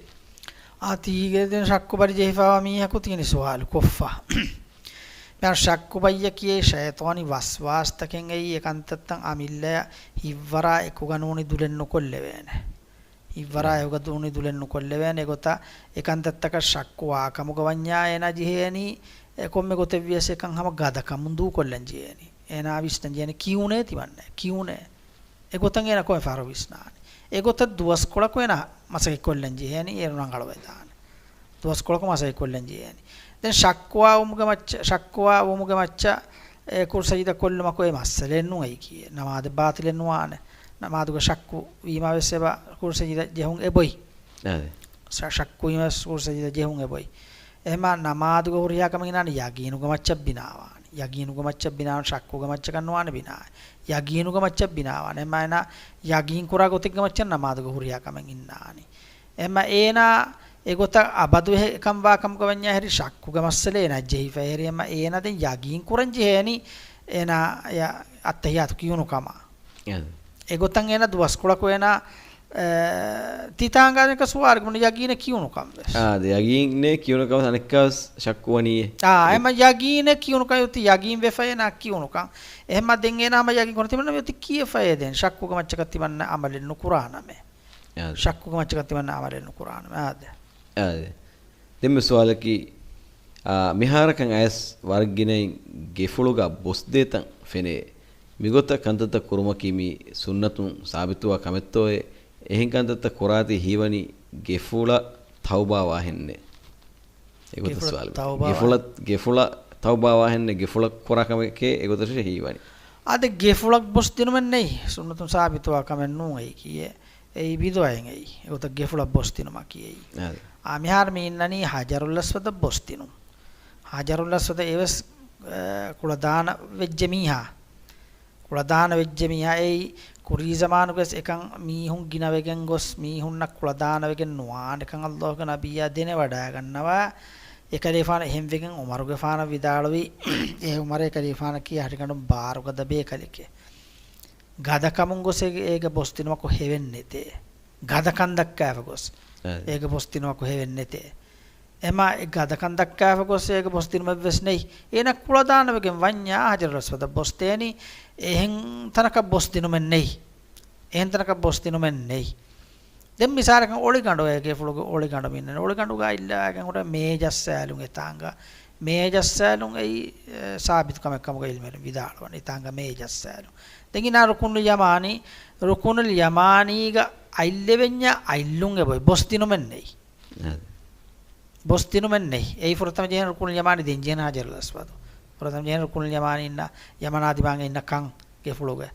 އާ، ތީގެ ދެން ޝައްކު ބަލި ޖެހިފައިވާ މީހަކު ތިނި ސުވާލު ކޮށްފަ. މިހާރު ޝައްކު ބައްޔަކީ ޝައިޠާނީ ވަސްވާސްތަކެއް އެއީ އެކަންތައްތައް އަމިއްލަޔަށް ހިތްވަރާ އެކުގަ ނޫނީ ދުލެއް ނުކޮށްލެވޭނެ. ހިތްވަރާ އެކުގަ ނޫނީ ދުލެއް ނުކޮށްލެވޭނެ. އެގޮތަށް އެކަންތައްތަކަށް ޝައްކު ވާ ކަމުގަ ވަންޏާ އޭނާ ޖެހޭނީ އެ ކޮންމެ ގޮތެއް ވިޔަސް އެކަން ހަމަ ގަދަކަމުން ދޫކޮށްލަން ޖެހޭނީ. އޭނާ ވިސްނަން ޖެހޭނީ ކިޔުނޭ ތިމަންނަ ކިޔުނޭ. އެގޮތަށް އޭނާ ކޮންމެ ފަހަރު ވިސްނާނެ. އެގޮތަށް ދުވަސްކޮޅަކު އޭނާ މަސައްކަތް ކޮށްލަން ޖެހޭނީ އޭރު ރަނގަޅުވެދާނެ. ދުވަސްކޮޅަކު މަސައްކަތް ކޮށްލަން ޖެހޭނީ. ދެން ޝައްކުވާ ވުމުގެ މައްޗަށް، ޝައްކުވާ ވުމުގެ މައްޗަށް އެ ކުރު ސަޖިދަ ކޮށްލުމަކު އެ މައްސަލައެއް ނޫން އެއީކީ. ނަމާދެއް ބާތިލެއް ނުވާނެ. ނަމާދުގަ ޝައްކު ވީމާ ވެސް އެބަ ކުރު ސަޖިދަ ޖެހުން އެބޮތް. އާދެ. ޝަ-، ޝައްކު ވީމާ ވެސް ކުރު ސަޖިދަ ޖެހުން އެބޮތް. އެހެމާ ނަމާދުގަ ހުރިހާ ކަމެއް އިނާނެ ޔަގީނުގެ މައްޗަށް ބިނާވާނެ. ޔަގީނުގެ މައްޗަށް ބިނާވާނެ، ޝައްކުގެ މައްޗަކަށް ނުވާނެ ބިނާވާނެ. ޔަގީނުގެ މައްޗަށް ބިނާވާނެ. އެހެމާ އޭނާ ޔަގީން ކުރާ ގޮތެއްގެ މައްޗަށް ނަމާދުގަ ހުރިހާ ކަމެއް އިންނާނީ. އެހެމާ އޭނާ އެގޮތަށް އަބަދު އެ ކަން ވާ ކަމުގަ ވަންޏާ ހެރި ޝައްކުގެ މައްސަލަ އޭނާ ޖެހިފަ ހެރި. އެހެމާ އޭނާ ދެން ޔަގީން ކުރަން ޖެހޭނީ އޭނާ އައްތަހިއްޔާތު ކިޔުނު ކަމަށް. އެ. އެގޮތަށް އޭނާ ދުވަސްކޮޅަކު އޭނާ އެ، ތިތާނގާ ދެން ސުވާލު ކުރުން ޔަގީނެއް ކިޔުނުކަން ވެސް. އާ، ދެ ޔަގީނެއް ކިޔުނުކަން ވެސް އަނެއްކާ ވެސް ޝައްކު ވަނީ. އާ، އެ. އެމަ ޔަގީނެއް ކިޔުނުކަން އޮތީ ޔަގީން ވެފައޭ ނާ ކިޔުނުކަން. އެހެންމަ ދެން އޭނާ ހަމަ ޔަގީން ކުރަން ތިމަންނަ މި އޮތީ ކިޔެފައޭ ދެން ޝައްކުގެ މައްޗަކަށް ތިމަންނަ އަމަލެއް ނުކުރާނަމޭ. އާ، ދެ. ޝައްކުގެ މައްޗަކަށް ތިމަންނަ އަމަލެއް ނުކުރާނަމޭ. އާ، ދެ. އާ، ދެ. ދެންމެ ސުވާލަކީ، އާ، މިހާރަކަށް އަޔަސް ވަރަށް ގިނައިން ގެފުޅުގަ ބޮސްދޭތަން ފެނޭ. މިގޮތަށް ކަންތައްތައް ކުރުމަކީ މި ސުންނަތުން ސާބިތުވާ ކަމެއްތޯއޭ؟ އެހެން ކަންތައްތައް ކުރާތީ ހީވަނީ ގެފުޅަށް ތައުބާވާހެންނޭ. އެގޮތަށް ގެފުޅަށް ސުވާލު. ތައުބާވާ- ގެފުޅަށް، ގެފުޅަށް ތައުބާވާހެންނޭ، ގެފުޅަށް ކުރާ ކަމެކޭ އެގޮތަށް ހީވަނީ. އާދެ، ގެފުޅަށް ބޮސްދިނުމެއް ނެތް. ސުންނަތުން ސާބިތުވާ ކަމެއް ނޫން އެއީކީއެއް. އެއީ ބިދުޢައެއް އެއީ. އެގޮތަށް ގެފުޅަށް ބޮސްދިނުމަކީ އެއީ. އާދެ. އާ، މިހާރު މި އިންނަނީ ހަޖަރުލް އަސްވަދަށް ބޮސްދިނުން. ހަޖަރުލް އަސްވަދަށް އެވެސް، އެ، ކުޅަދާނަ ވެއްޖެ މީހާ. ކުޅަދާނަ ވެއްޖެ މީހާ އެއީ ކުރީ ޒަމާނުގަސް އެކަން މީހުން ގިނަވެގެން ގޮސް މީހުންނަށް ކުޅަދާނަވެގެން ނުވާނެކަން އައްލާހުގެ ނަބިއްޔާ ދެނެވަޑައިގަންނަވާ. އެކަލޭފާނު އެހެންވެގެން ޢުމަރުގެފާނަށް ވިދާޅުވި، އޭ ޢުމަރޭ ކަލޭފާނަކީ އަހަރެންގަނޑުން ބާރުގަދަ ބޭކަލެކޭ. ގަދަކަމުން ގޮސް އޭގެ، އޭގެ ބޮސްދިނުމަކު ހެވެއްނެތޭ. ގަދަކަން ދައްކާފަ ގޮސް އަދި. އޭގެ ބޮސްދިނުމަކު ހެވެއްނެތޭ. އެމާ އެ ގަދަކަން ދައްކާފަ ގޮސް އޭގެ ބޮސްދިނުމެއްވެސް ނެތް. އޭނަ ކުޅަދާނަވެގެން ވަންޏާ ހަޖަރުލް އަސްވަދަށް ބޮސްދޭނީ. އެހެން ތަނަކަށް ބޮސްދިނުމެއް ނެތް. އެހެން ތަނަކަށް ބޮސްދިނުމެއް ނެތް. ދެން މިސާލަކަށް އޮޅިގަނޑު އޭގެ ފުޅުގެ އޮޅިގަނޑު މިންނަނީ. އޮޅިގަނޑުގަ އިއްލާގެން ހުރެ މޭ ޖައްސާލުން އެތާނގަ. މޭ ޖައްސާލުން އެއީ، އެ، ސާބިތު ކަމެއް ކަމުގަ ޢިލްމުވެރިން ވިދާޅުވަނީ. އެތާނގަ މޭ ޖައްސާލުން. ދެން އިނާ ރުކުނުލް ޔަމާނީ، ރުކުނުލް ޔަމާނީގަ އަތްލެވެންޏާ އަތްލުން އެބައޮތް ބޮސްދިނުމެއް ނެތް. އަދި. ބޮސްދިނުމެއް ނެތް. އެއީ ފުރަތަމަ ޖެހޭނެ ރުކުނުލް ޔަމާނީ ދެން ޖެހޭނެ ހަޖަރުލް އަސްވަދު. ފުރަތަމަ ޖެހޭނެ ރުކުނުލް ޔަމާނީ އިންނަ ޔަމަނާ ދިމާގެ އިންނަ ކަން ގެފުޅުގެ.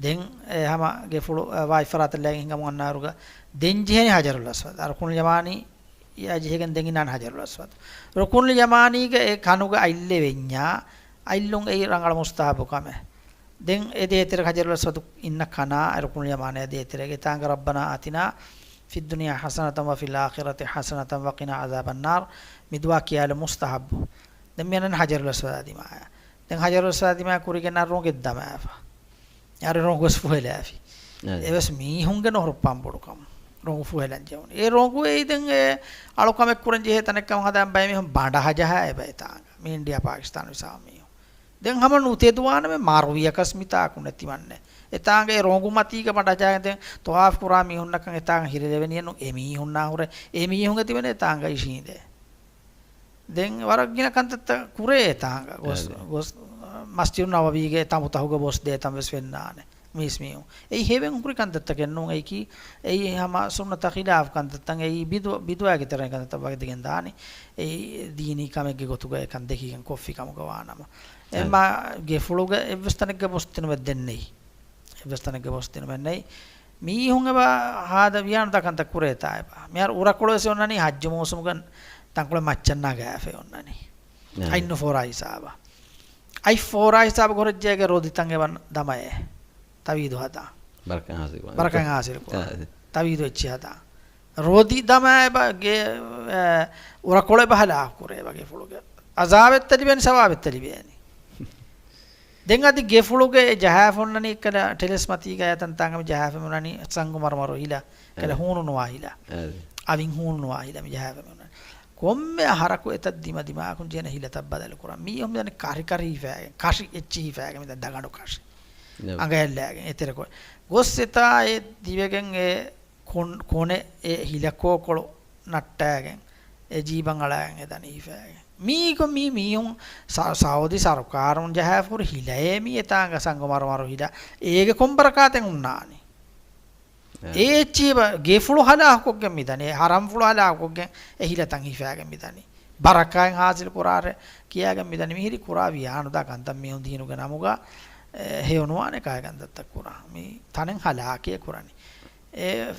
ދެން އެ ހަމަ ގެފުޅު، އެ، ވާތް ފަރާތަށް ލައިގެން ހިނގަމުން އަންނަ އިރުގަ ދެން ޖެހޭނެ ހަޖަރުލް އަސްވަދު. ރުކުނުލް ޔަމާނީ އެއާ ޖެހިގެން ދެން އިންނާނެ ހަޖަރުލް އަސްވަދު. ރުކުނުލް ޔަމާނީގެ އެ ކަނުގަ އަތްލެވެންޏާ އަތްލުން އެއީ ރަނގަޅު މުސްތަހައްބު ކަމެއް. ދެން އެ ދޭތެރެ ހަޖަރުލް އަސްވަދު އިންނަ ކަނާ އެ ރުކުނުލް ޔަމާނީ ދޭތެރޭގަ އެތާނގަ ރައްބަނާ އާތިނާ ފިއްދުނިޔާ ޙަސަނަތަން ވަފިލް އާޚިރަތި ޙަސަނަތަން ވަޤިނާ ޢަޛާބައްނާރް މި ދުޢާ ކިޔާލު މުސްތަހައްބު. ދެން މި އަންނަނީ ހަޖަރުލް އަސްވަދާ ދިމާޔަށް. ދެން ހަޖަރުލް އަސްވަދާ ދިމާޔަށް ކުރިގެން އަށް ރޮނގެއް ދަމާފަ. އަށް ރޮނގު ވެސް ފުހެލާފި. އަދި. އެވެސް މީހުންގެ ނުހުރު ޕަނބުޅުކަމު. ރޮނގު ފުހެލަން ޖެހުނު. އެ ރޮނގު އެއީ ދެން އެ އަޅުކަމެއް ކުރަން ޖެހޭ ތަނެއް ކަމަށް ހަދާން ބައެއް މީހުން ބަނޑަހަ ޖަހާ އެބަ އެތާނގަ. މި އިންޑިއާ ޕާކިސްތާން ވިސާ މީހުން. ދެން ހަމަ ނުތެދުވާނަމޭ މަރުވިޔަކަސް މިތާކު ނެތިމަންނެ. އެތާނގަ އެ ރޮނގު މަތީގަ ބަނޑަޖާގެން ދެން ޠަވާފް ކުރާ މީހުންނަކަށް އެތާނގަ ހިރެލެވެނިއެއް ނޫން. އެ މީހުންނާ ހުރެ އެ މީހުން އެތިބެން އެތާނގަ އިށީނދޭ. ދެން ވަރަށް ގިނަ ކަންތައްތައް ކުރޭ އެތާނގަ. ގޮސް، އަދި. ގޮސް، މަސްޖިދު ނަބަވީގެ ތަނބުތަކުގަ ބޮސްދޭތަން ވެސް ފެންނާނެ. މީސް މީހުން. އެއީ ހެވެން ހުރި ކަންތައްތަކެއް ނޫން. އެއީކީ، އެއީ ހަމަ ސުންނަތަށް ޚިލާފު ކަންތައްތައް. އެއީ ބިދު، ބިދުޢާގެ ތެރެއިން ކަންތައްތައް ވަގަތިގެން ދާނީ. އެއީ ދީނީ ކަމެއްގެ ގޮތުގަ އެކަން ދެކިގެން ކޮށްފި ކަމުގަ ވާނަމަ. އެއް. އެމާ ގެފުޅުގަ އެއްވެސް ތަނެއްގަ ބޮސްދިނުމެއް ދެންނެތް. އެއްވެސް ތަނެއްގަ ބޮސްދިނުމެއް ނެތް. މީހުން އެބަ ހާދަ ވިޔާނުދާ ކަންތައް ކުރޭތާ އެބަ. މިހާރު އުރަކޮޅު ވެސް އޮންނަނީ ޙައްޖު މޫސުމުގަ ތަންކޮޅެއް މައްޗަށް ނަގާފައި އޮންނަނީ. އަދި. އަތް ނުފޯރާ ހިސާބަށް. އަތް ފޯރާ ހިސާބަށް ކުރައްޖޭގެ ރޯދިތައް އެބަ ދަމައޭ. ތަވީދު ހަދާ. ބަރަކަތް ހާސިލް ކުރާ. ބަރަކަތް ހާސިލް ކުރާ. އަދި. ތަވީދު އެއްޗި ހަދާ. ރޯދި ދަމާ އެބަ ގެ، އެ، އުރަކޮޅު އެބަ ހަލާކު ކުރޭ އެބަ ގެފުޅުގެ. އަޒާބެއްތަ ލިބޭނީ، ސަވާބެއްތަ ލިބޭނީ. ދެން އަދި ގެފުޅުގެ ޖަހާފަ އޮންނަނީ ކަލަ ޓެލެސް މަތީގަ އެތަންތާނގަ މި ޖަހާފަ އޮންނަނީ ސަންގު މަރުމަރު ހިލަ. ކަލަ އެ. ހޫނު ނުވާ ހިލަ. އެ. އަވިން ހޫނު ނުވާ ހިލަ މި ޖަހާފަ އޮންނަނީ. ކޮންމެ އަހަރަކު އެތައް ދިމަ ދިމާކުން ޖެހޭނެ ހިލަތައް ބަދަލު ކުރަން. މީ އޮންމެ ދަނީ ކަށި ކަށި ހިފާގެން، ކަށި އެއްޗި ހިފާގެން މި ދަނީ ދަގަނޑު ކަށި. އެ. އަނގަޔަށް ލައިގެން އެތެރެކޮށް. ގޮސް އެތާ އެ ދިވެގެން އެ ކޮން-، ކޮނެ އެ ހިލަކޯކޮޅު ނައްޓާގެން، އެ ޖީބަށް އަޅާގެން އެ ދަނީ ހިފާގެން. މީކޮށް މީ މީހުން ސަ-، ސައުދި ސަރުކާރުން ޖަހާފަ ހުރި ހިލައޭ މީ އެތާނގަ ސަންގު މަރުމަރު ހިލަ. އޭގެ ކޮން ބަރަކާތެއް ހުންނާނީ؟ އެ. އޭ އެއްޗި ބަ-، ގެފުޅު ހަލާކުކޮށްގެން މި ދަނީ. އެ ހަރަމްފުޅު ހަލާކުކޮށްގެން އެ ހިލަތައް ހިފާގެން މި ދަނީ. ބަރަކާތް ހާސިލް ކުރާށޭ ކިޔާގެން މިދަނީ. މިހިރީ ކުރާ ވިޔާނުދާ ކަންތައް މީހުން ދީނުގެ ނަމުގަ، އެ، ހެޔޮނުވާނެ ކާ ކަންތައްތައް ކުރާ. މި ތަނެއް ހަލާކޭ ކުރަނީ. އެ،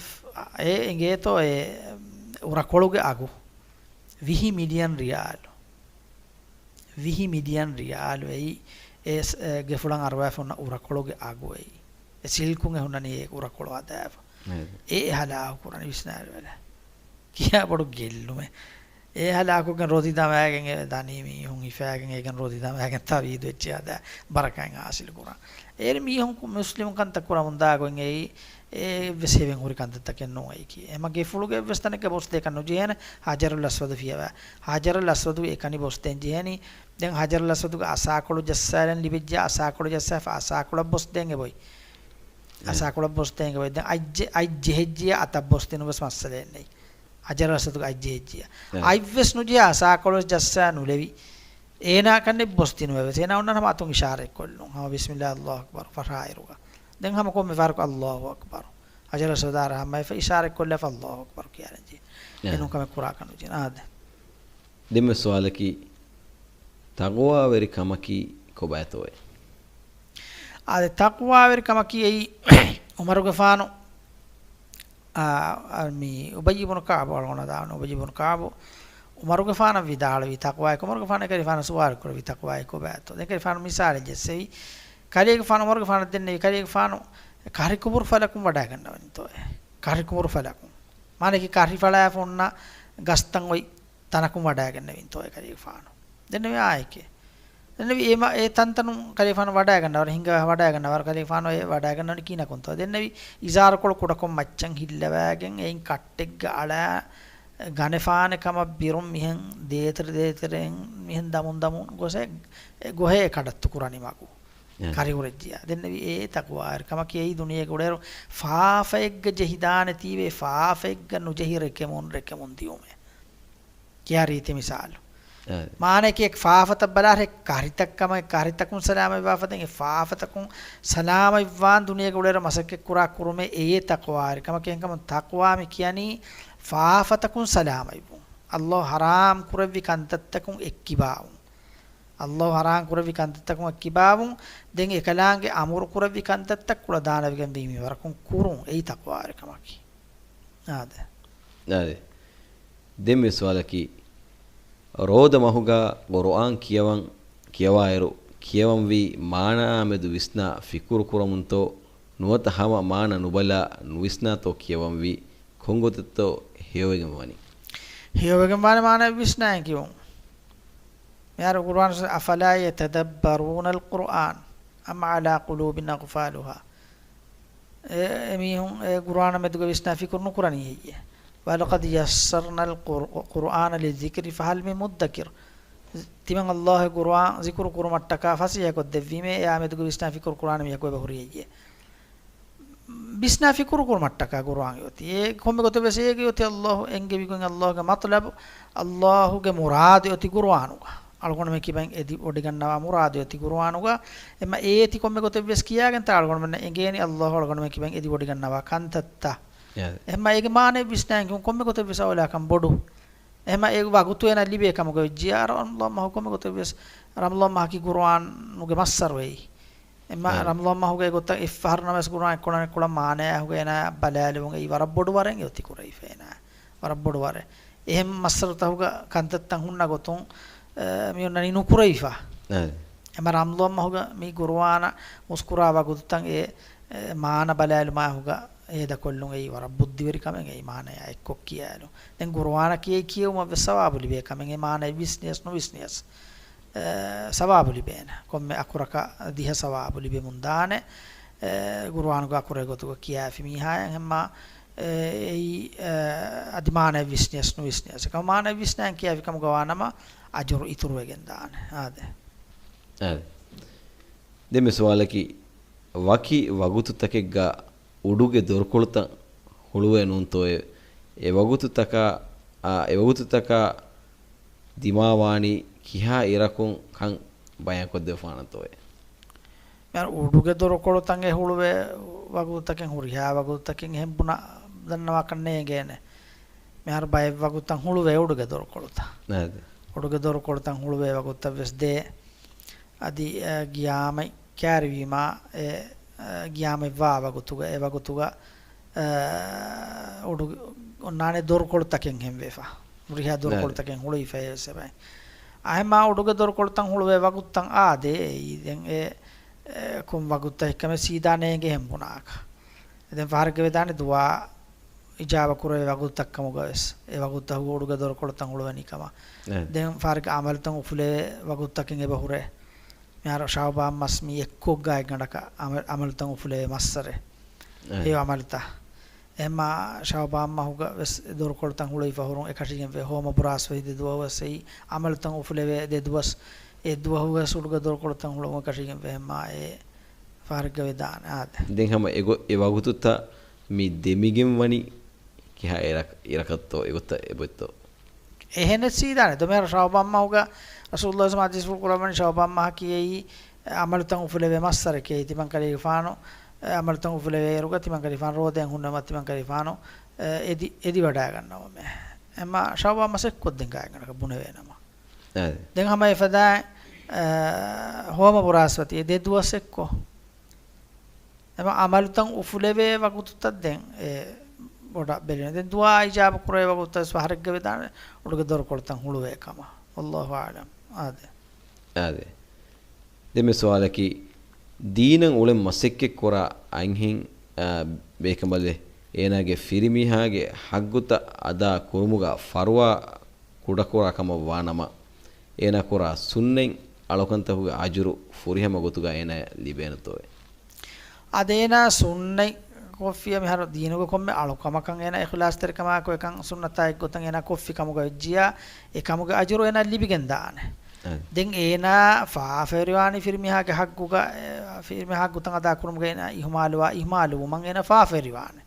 އެ އިނގޭތޯ އެ އުރަކޮޅުގެ އަގު ވިހި މިލިއަން ރިޔާލު. ވިހި މިލިއަން ރިޔާލު އެއީ އެ ސް-، އެ ގެފުޅަށް އަރުވާފަ ހުންނަ އުރަކޮޅުގެ އަގު އެއީ. އެ ސިލްކުން އެ ހުންނަނީ އެ އުރަކޮޅު ހަދާފަ. އެ. އެ ހަލާކު ކުރަނީ ވިސްނާލި ވަލެ. ކިހާ ބޮޑު ގެއްލުމެއް. އެ ހަލާކުގެން ރޯދި ދަމާގެން އެ ދަނީ މީހުން ހިފާގެން އޭގެން ރޯދި ދަމާގެން ތަވީދު އެއްޗެއް ހަދާ ބަރަކާތް ހާސިލު ކުރާ. އޭރު މީހުން ކު-، މުސްލިމު ކަންތައް ކުރަމުން ދާ ގޮތް އެއީ އެއްވެސް ހެވެން ހުރި ކަންތައްތަކެއް ނޫން އެއީކީ. އެމަ ގެފުޅުގެ އެއްވެސް ތަނެއްގަ ބޮސްދޭކަށް ނުޖެހޭނެ ހަޖަރުލް އަސްވަދު ފިޔަވާ. ހަޖަރުލް އަސްވަދު އެކަނި ބޮސްދޭން ޖެހޭނީ. ދެން ހަޖަރުލް އަސްވަދުގެ އަސާކޮޅު ޖައްސާލަން ލިބިއްޖެ އަސާކޮޅު ޖައްސާފަ އަސާކޮޅަށް ބޮސްދޭން އެބޮތް. އެ. އަސާކޮޅަށް ބޮސްދޭން އެބޮތް. ދެން އަތްޖެ-، އަތްޖެހިއްޖިޔާ އަތަށް ބޮސްދިނުން ވެސް މައްސަލައެއް ނެތް. ހަޖަރުލް އަސްވަދުގެ އަތްޖެހިއްޖިޔާ. އެ. އަތްވެސް ނުޖެހި އަސާކޮޅު ޖައްސާ ނުލެވި. އޭނާ ކަންނެއް ބޮސްދިނުވެވެސް. އޭނާ އޮންނަން ހަމަ އަތުން އިޝާރަތްކޮށްލުން. ހަމަ ބިސްމިއްލާހި އައްލާހު އަކްބަރު ފަށާއިރުގަ. ދެން ހަމަ ކޮންމެ ފަހަރަކު އައްލާހު އަކްބަރު. ހަޖަރުލް އަސްވަދާ ރަހަމައިފަ އިޝާރަތްކޮށްލާފަ އައްލާހު އަކްބަރު ކިޔާލަން ޖެހޭ. އެ. އެނޫން ކަމެއް ކުރާކަށް ނުޖެހޭ. އާދެ. ދެންމެ ސުވާލަކީ، ތަޤްވާވެރި ކަމަކީ ކޮބާތޯއޭ؟ އާދެ، ތަޤްވާވެރި ކަމަކީ އެއީ ޢުމަރުގެފާނު، އާ، އާ، މި އުބައްޔު ބުނު ކަޢުބު އަޅުގަނޑަށް ދާން، އުބައްޔު ބުނު ކަޢުބު ޢުމަރުގެފާނަށް ވިދާޅުވި ތަޤްވާއެކު، ޢުމަރުގެފާނަށް އެކަލޭގެފާނު ސުވާލު ކުރެއްވި ތަޤްވާއެކު ކޮބާތޯ؟ ދެން އެކަލޭގެފާނު މިސާލެއް ޖެއްސެވި. ކަލޭގެފާނު ޢުމަރުގެފާނަށް ދެންނެވި، ކަލޭގެފާނު ކަށި ކުބުރު ފަލަކުން ވަޑައިގަންނަވަންތޯއޭ؟ ކަށި ކުބުރު ފަލަކުން. މާނައަކީ ކަށި ފަޅާފަ އޮންނަ ގަސްތައް އޮތް ތަނަކުން ވަޑައިގެންނެވިންތޯ އެކަލޭގެފާނު. ދެންނެވި އާއެކޭ. ދެންނެވި އެ މަ-، އެ ތަންތަނުން ކަލޭގެފާނު ވަޑައިގަންނަވަރު، ހިނގާ ވަޑައިގަންނަވަރު، ކަލޭގެފާނު އެ ވަޑައިގަންނަވަނީ ކިހިނަކުންތޯ. ދެންނެވި އިޒާރުކޮޅު ކުޑަކޮށް މައްޗަށް ހިއްލަވާގެން އެއިން ކައްޓެއްގަ އަޅާ ގަނެފާނެ ކަމަށް ބިރުން މިހެން ދޭތެރެ ދޭތެރެއިން މިހެން ދަމުން ދަމުން ގޮސް އެ ގޮހޭ ކަޑައްތު ކުރަނީމަގު. އެ. ކަށި ހުރެއްޖިޔާ. ދެންނެވި އެ ތަޤްވާވެރިކަމަކީ އެއީ ދުނިޔޭގެ އުޑައިރު ފާފައެއްގަ ޖެހިދާނެތީވެ، ފާފައެއްގަ ނުޖެހި ރެކެމުން ރެކެމުން ދިޔުމޭ. ކިޔާ ރީތި މިސާލު. އެ. މާނައަކީ އެ ފާފަތައް ބަލާ ރެ ކަށިތައް ކަމެއް، ކަށިތަކުން ސަލާމަތްވާފަ ދެން އެ ފާފަތަކުން ސަލާމަތްވާން ދުނިޔޭގެ އުޑައިރު މަސައްކަތް ކުރާ ކުރުމޭ އެއީ ތަޤްވާވެރިކަމަކީ. އެހެންކަމުން ތަޤްވާ މި ކިޔަނީ ފާފަތަކުން ސަލާމަތްވުން. އައްލާހު ޙަރާމް ކުރެއްވި ކަންތައްތަކުން އެއްކިބާވުން. އައްލާހު ޙަރާމް ކުރެއްވި ކަންތައްތަކުން އެއްކިބާވުން، ދެން އެކަލާނގެ އަމުރު ކުރެއްވި ކަންތައްތައް ކުޅަދާނަވެގެން ވީމި ވަރަކުން ކުރުން އެއީ ތަޤްވާވެރިކަމަކީ. އާދެ. އާދެ. ދެން މި ސުވާލަކީ، ރޯދަ މަހުގަ ޤުރުއާން ކިޔަވަން، ކިޔަވާއިރު، ކިޔަވަންވީ މާނައާ މެދު ވިސްނާ ފިކުރު ކުރަމުންތޯ، ނުވަތަ ހަމަ މާނަ ނުބަލާ ނުވިސްނާތޯ ކިޔަވަންވީ، ކޮންގޮތެއްތޯ ހެޔޮވެގެން ވަނީ؟ ހެޔޮވެގެން ވާނެ މާނަ ވިސްނާއެއް ކިޔުން. މިހާރު ޤުރުއާން، أفلا يتدبرون القرآن أم على قلوب أقفالها. އެ، އެމީހުން އެ ޤުރުއާނަށް މެދުގަ ވިސްނާ ފިކުރު ނުކުރަނީ ހެއްޔޭ؟ ولقد يسرنا القر-، القرآن للذكر فهل من مدكر. ތިމަން އައްލާހު ޤުރުއާން ޒިކުރު ކުރުމަށްޓަކާ ފަސޭހަކޮށްދެއްވީމޭ، އެއާ މެދުގަ ވިސްނާ ފިކުރު ކުރާނެ މީހަކު އެބަ ހުރި ހެއްޔޭ؟ ވިސްނާ ފިކުރު ކުރުމަށްޓަކާ ޤުރުއާން އޮތީ. އެ ކޮންމެ ގޮތެއް ވެސް އޭގެ އޮތީ އައްލާހު އެންގެވިގެން އައްލާހުގެ މަޠްލަބު، އައްލާހުގެ މުރާދެއް އޮތީ ޤުރުއާނުގަ. އަޅުގަނޑުމެން ކިބައިން އެދި ވޮޑިގަންނަވާ މުރާދެއް އޮތީ ޤުރުއާނުގަ. އެމަ އޭތި ކޮންމެ ގޮތެއް ވެސް ކިޔާގެންތާ އަޅުގަނޑުމެންނަށް އެނގޭނީ އައްލާހު އަޅުގަނޑުމެން ކިބައިން އެދި ވޮޑިގަންނަވާ ކަންތައްތައް. އެހެންމަ އޭގެ މާނައެއް ވިސްނާ ކޮންމެ ގޮތެއް ވެސް އައުލާކަން ބޮޑު. އެހެންމަ އެ ވަގުތު އޭނާ ލިބޭ ކަމުގަ ވެއްޖިއްޔާ، ރަމަޟާން މަހު ކޮންމެ ގޮތެއް ވެސް، ރަމަޟާން މަހަކީ ޤުރުއާނުގެ މައްސަރު އެއީ. އެމަ ރަމަޟާން މަހުގަ އެގޮތަށް އެއްފަހަރު ނަމަވެސް ޤުރުއާން އެއްކޮޅަށް އެއްކޮޅަށް މާނަޔާ ހުގަ އޭނާ ބަލާލެވުން އެއީ ވަރަށް ބޮޑު ވަރެއް އެ އޮތީ ކުރެވިފަ އޭނާ. ވަރަށް ބޮޑު ވަރެއް. އެހެން މައްސަރުތަކުގަ ކަންތައްތައް ހުންނަ ގޮތުން، އެ، މި އޮންނަނީ ނުކުރެވިފަ. އެމަ ރަމަޟާން މަހުގަ މި ޤުރުއާނަށް މުސްކުރާ ވަގުތުތައް އެ، އެ، މާނަ ބަލާލުމާ ހުގަ އޭދަކޮށްލުން އެއީ ވަރަށް ބުއްދިވެރި ކަމެއް، އެއީ މާނަޔާ އެއްކޮށް ކިޔާލުން. ދެން ޤުރުއާނަކީ އެ ކިޔެވުމަށް ވެސް ސަވާބު ލިބޭ ކަމެއް، އެ މާނައެއް ވިސްނިޔަސް ނުވިސްނިޔަސް، އެ، ސަވާބު ލިބޭނެ. ކޮންމެ އަކުރަކަށް ދިހަ ސަވާބު ލިބެމުން ދާނެ. އެ، ޤުރުއާނުގެ އަކުރެއް ގޮތުގަ ކިޔާފި މީހާއަށް ހަމަ، އެ، އެއީ، އެ، އަދި މާނައެއް ވިސްނިޔަސް ނުވިސްނިޔަސް. އެކަމަ މާނައެއް ވިސްނާން ކިޔާފި ކަމުގަ ވާނަމަ އަޖުރު އިތުރުވެގެން ދާނެ. އާދެ. އާދެ. ދެން މި ސުވާލަކީ، ވަކި ވަގުތުތަކެއްގަ އުޑުގެ ދޮރުކޮޅުތައް ހުޅުވޭ ނޫންތޯއޭ؟ އެ ވަގުތުތަކާ، އާ، އެ ވަގުތުތަކާ ދިމާވާނީ ކިހާ އިރަކުން ކަން ބަޔާންކޮށްދެވިފާނަންތޯއޭ؟ މިހާރު އުޑުގެ ދޮރުކޮޅުތައް އެ ހުޅުވޭ ވަގުތުތަކެއް ހުރިހާ ވަގުތުތަކެއް އެހެން ބުނާ ދަންނަވާކަށް ނޭނގޭނެ. މިހާރު ބައެއް ވަގުތުތައް ހުޅުވޭ އުޑުގެ ދޮރުކޮޅުތައް. އުޑުގެ ދޮރުކޮޅުތައް ހުޅުވޭ ވަގުތުތައް ވެސް ދޭ. އަދި، އަ، ގިޔާމަތް ކައިރިވީމާ، އެ، އަ، ގިޔާމަތްވާ ވަގުތުގަ، އެ ވަގުތުގަ، އަ، އުޑު އޮންނާނެ ދޮރުކޮޅުތަކެއް ހެންވެފަ. ހުރިހާ ދޮރުކޮޅުތަކެއް ހުޅުވިފައި ވެސް އެބައި. އަހެމާ އުޑުގެ ދޮރުކޮޅުތައް ހުޅުވޭ ވަގުތުތައް އާދޭ، އެއީ ދެން އެ، އެ، ކޮން ވަގުތަކެއް ކަމެއް ސީދާ ނޭނގެ ހެން ބުނާކަށް. ދެން ފަހަރެއްގެ ވެދާނެ ދުވާ އިޖާބަ ކުރެވޭ ވަގުތުތައް ކަމުގަ ވެސް، އެ ވަގުތުތަކުގެ އުޑުގަ ދޮރުކޮޅުތައް ހުޅުވަނީ ކަމަށް. އެ. ދެން ފާރިގަ އަމަލުތައް އުފުލެވޭ ވަގުތުތަކެއް އެބަ ހުރޭ. މިހާރު ޝައުބާން މަސް މި އެއްކޮށް ގާތްގަނޑަކަށް އަމަ-، އަމަލުތައް އުފުލެވޭ މައްސަރެ. އެ. ހެޔޮ އަމަލުތައް. އެމާ ޝައުބާން މަހުގަ ވެސް ދޮރުކޮޅުތައް ހުޅުވިފަ ހުރުން އެކަށީގެން ވޭ. ހޯމަ ބުރާސް ވެހި ދެ ދުވަހު ވެސް އެއީ އަމަލުތައް އުފުލެވޭ ދެ ދުވަސް. އެ ދުވަހު ވެސް އުޑުގަ ދޮރުކޮޅުތައް ހުޅުވުން އެކަށީގެން ވޭ. އެމާ އެ ފާރިގަ ވެދާނެ އާދެ. ދެން ހަމަ އެގޮ-، އެ ވަގުތުތައް މި ދެމިގެން ވަނީ ކިހާ އިރަކަށްތޯ އެގޮތަށް އެބޮތްތޯ؟ އެހެނެއް ސީދާނެ. ދޮމޭރ ޝައުބާން މަހުގަ ރަސޫލުﷲ ސަމާ ދިސްފުޅު ކުރައްވަނީ ޝައުބާން މަހަކީ އެއީ އަމަލުތައް އުފުލެވޭ މައްސަރެކޭ. ތިމަންކަލޭގެފާނު އަމަލުތައް އުފުލެވޭއިރުގަ ތިމަންކަލޭގެފާނު ރޯދައިން ހުންނަމަ ތިމަންކަލޭގެފާނު އެދި، އެދިވަޑައިގަންނަވަމޭ. އެމާ ޝައުބާން މަސް އެއްކޮށްދޭން ގާތްގަނޑަކަށް ބުނެވޭނަމަ. އާދެ. ދެން ހަމަ އެފަދައިން، އަ، ހޯމަ ބުރާސް ވަތީ އެ ދެ ދުވަސް އެއްކޮށް. އެމަ އަމަލުތައް އުފުލެވޭ ވަގުތުތައް ދެން އެ ބޮޑަށް ބެލުނެ. ދެން ދުޢާ އިޖާބަ ކުރޭ ވަގުތުތައް ވެސް ފަހަރެއްގަ ވެދާނެ އުޑުގެ ދޮރުކޮޅުތައް ހުޅުވޭ ކަމަށް. ވައްލާހު އަޢުލަމް. އާދެ. އާދެ. ދެން މި ސުވާލަކީ، ދީނަށް އުޅެން މަސައްކަތް ކުރާ އަންހެން، އާ، ބޭކަނބަލެއް އޭނާގެ ފިރިމީހާގެ ހައްގުތައް އަދާ ކުރުމުގަ ފަރުވާ ކުޑަކުރާ ކަމަށް ވާނަމަ، އޭނާ ކުރާ ސުންނަތް އަޅުކަންތަކުގެ އަޖުރު ފުރިހަމަ ގޮތުގަ އޭނާޔަށް ލިބޭނެތޯއޭ؟ އަދި އޭނާ ސުންނަތް ކޮށްފިޔަ މިހާރު ދީނުގެ ކޮންމެ އަޅުކަމަކަށް އޭނާ އިޚްލާޞްތެރިކަމާއެކު އެކަން ސުންނަތާ އެއްގޮތަށް އޭނާ ކޮށްފި ކަމުގަ ވެއްޖިއްޔާ، އެ ކަމުގެ އަޖުރު އޭނާ ލިބިގެން ދާނެ. އަދި. ދެން އޭނާ ފާފަވެރިވާނީ ފިރިމީހާގެ ހައްގުގަ، އެ، ފިރިމީހާ ހައްގުތައް އަދާ ކުރުމުގަ އޭނާ އިހުމާލުވާ، އިހުމާލުވުމަށް އޭނާ ފާފަވެރިވާނެ.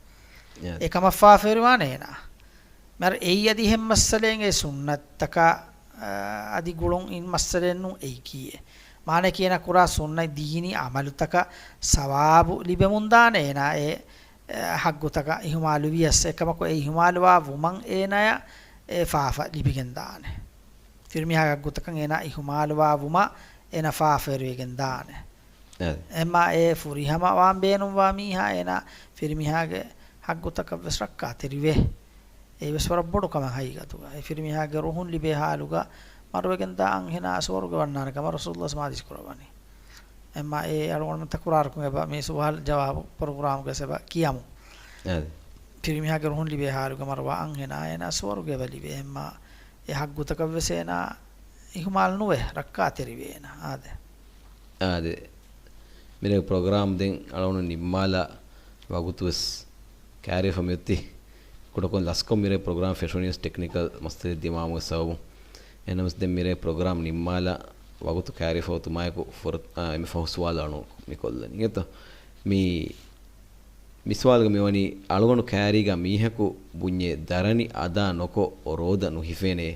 އަދި. އެކަމަށް ފާފަވެރިވާނެ އޭނާ. މިހާރު އެއީ އަދި އެހެން މައްސަލައެއް އެ ސުންނަތްތަކަށް، އަ، އަދި ގުޅުން އިން މައްސަލައެއް ނޫން އެއީކީއެއް. މާނައަކީ އޭނާ ކުރާ ސުންނަތް ދީނީ އަމަލުތަކަށް ސަވާބު ލިބެމުންދާނެ އޭނާ އެ، އެ، ހައްގުތަކަށް އިހުމާލު ވިޔަސް. އެކަމަކު އެ އިހުމާލުވާ ވުމަށް އޭނާޔަށް އެ ފާފަ ލިބިގެން ދާނެ. ފިރިމީހާގެ ހައްގުތަކަށް އޭނާ އިހުމާލުވާ ވުމަށް އޭނާ ފާފަވެރިވެގެން ދާނެ. އަދި. އެމާ އެ ފުރިހަމަ ވާން ބޭނުންވާ މީހާ އޭނާ ފިރިމީހާގެ ހައްގުތަކަށްވެސް ރައްކާތެރިވޭ. އެއީވެސް ވަރަށް ބޮޑު ކަމެއް ހަގީގަތުގަ. އެ ފިރިމީހާގެ ރުހުން ލިބޭ ހާލުގަ މަރުވެގެންދާ އަންހެނާ ސުވަރުގެ ވަންނާނެ ކަމަށް ރަސޫލުﷲ ސަމާ ދިސްކުރައްވަނީ. އެމާ އެ އަޅުގަނޑުމެން ތަކުރާރުކޮށް އެބަ މި ސުވާލު ޖަވާބު ޕްރޮގްރާމުގަ އެބަ ކިޔަމު. އަދި. ފިރިމީހާގެ ރުހުން ލިބޭ ހާލުގަ މަރުވާ އަންހެނާ އޭނާ ސުވަރުގެ އެބަ ލިބޭ. އެމާ އެ ހައްގުތަކަށްވެސް އޭނާ އިހުމާލު ނުވޭ، ރައްކާތެރިވޭ އޭނާ. އާދެ. އާދެ. މިރޭ ޕްރޮގްރާމް ދެން އަޅުގަނޑު ނިންމާލާ ވަގުތުވެސް ކައިރިވެފަ މިއޮތީ. ކުޑަކޮށް ލަސްކޮށް މިރޭ ޕްރޮގްރާމް ފެށުނީވެސް ޓެކްނިކަލް މައްސަލަ ދިމާވުމުގެ ސަބަބުން. އެހެންނަމަވެސް ދެން މިރޭ ޕްރޮގްރާމް ނިންމާލާ ވަގުތު ކައިރިވެފަ އޮތުމާއެކު ފުރަތަ-، އާ، އެންމެ ފަހު ސުވާލު އަޅު މި ކޮށްލަނީ. އެތަ؟ މި، މި ސުވާލުގަ މިވަނީ އަޅުގަނޑު ކައިރީގަ މީހަކު ބުންޏޭ ދަރަނި އަދާ ނޮކޮށް ރޯދަ ނުހިފޭނޭ،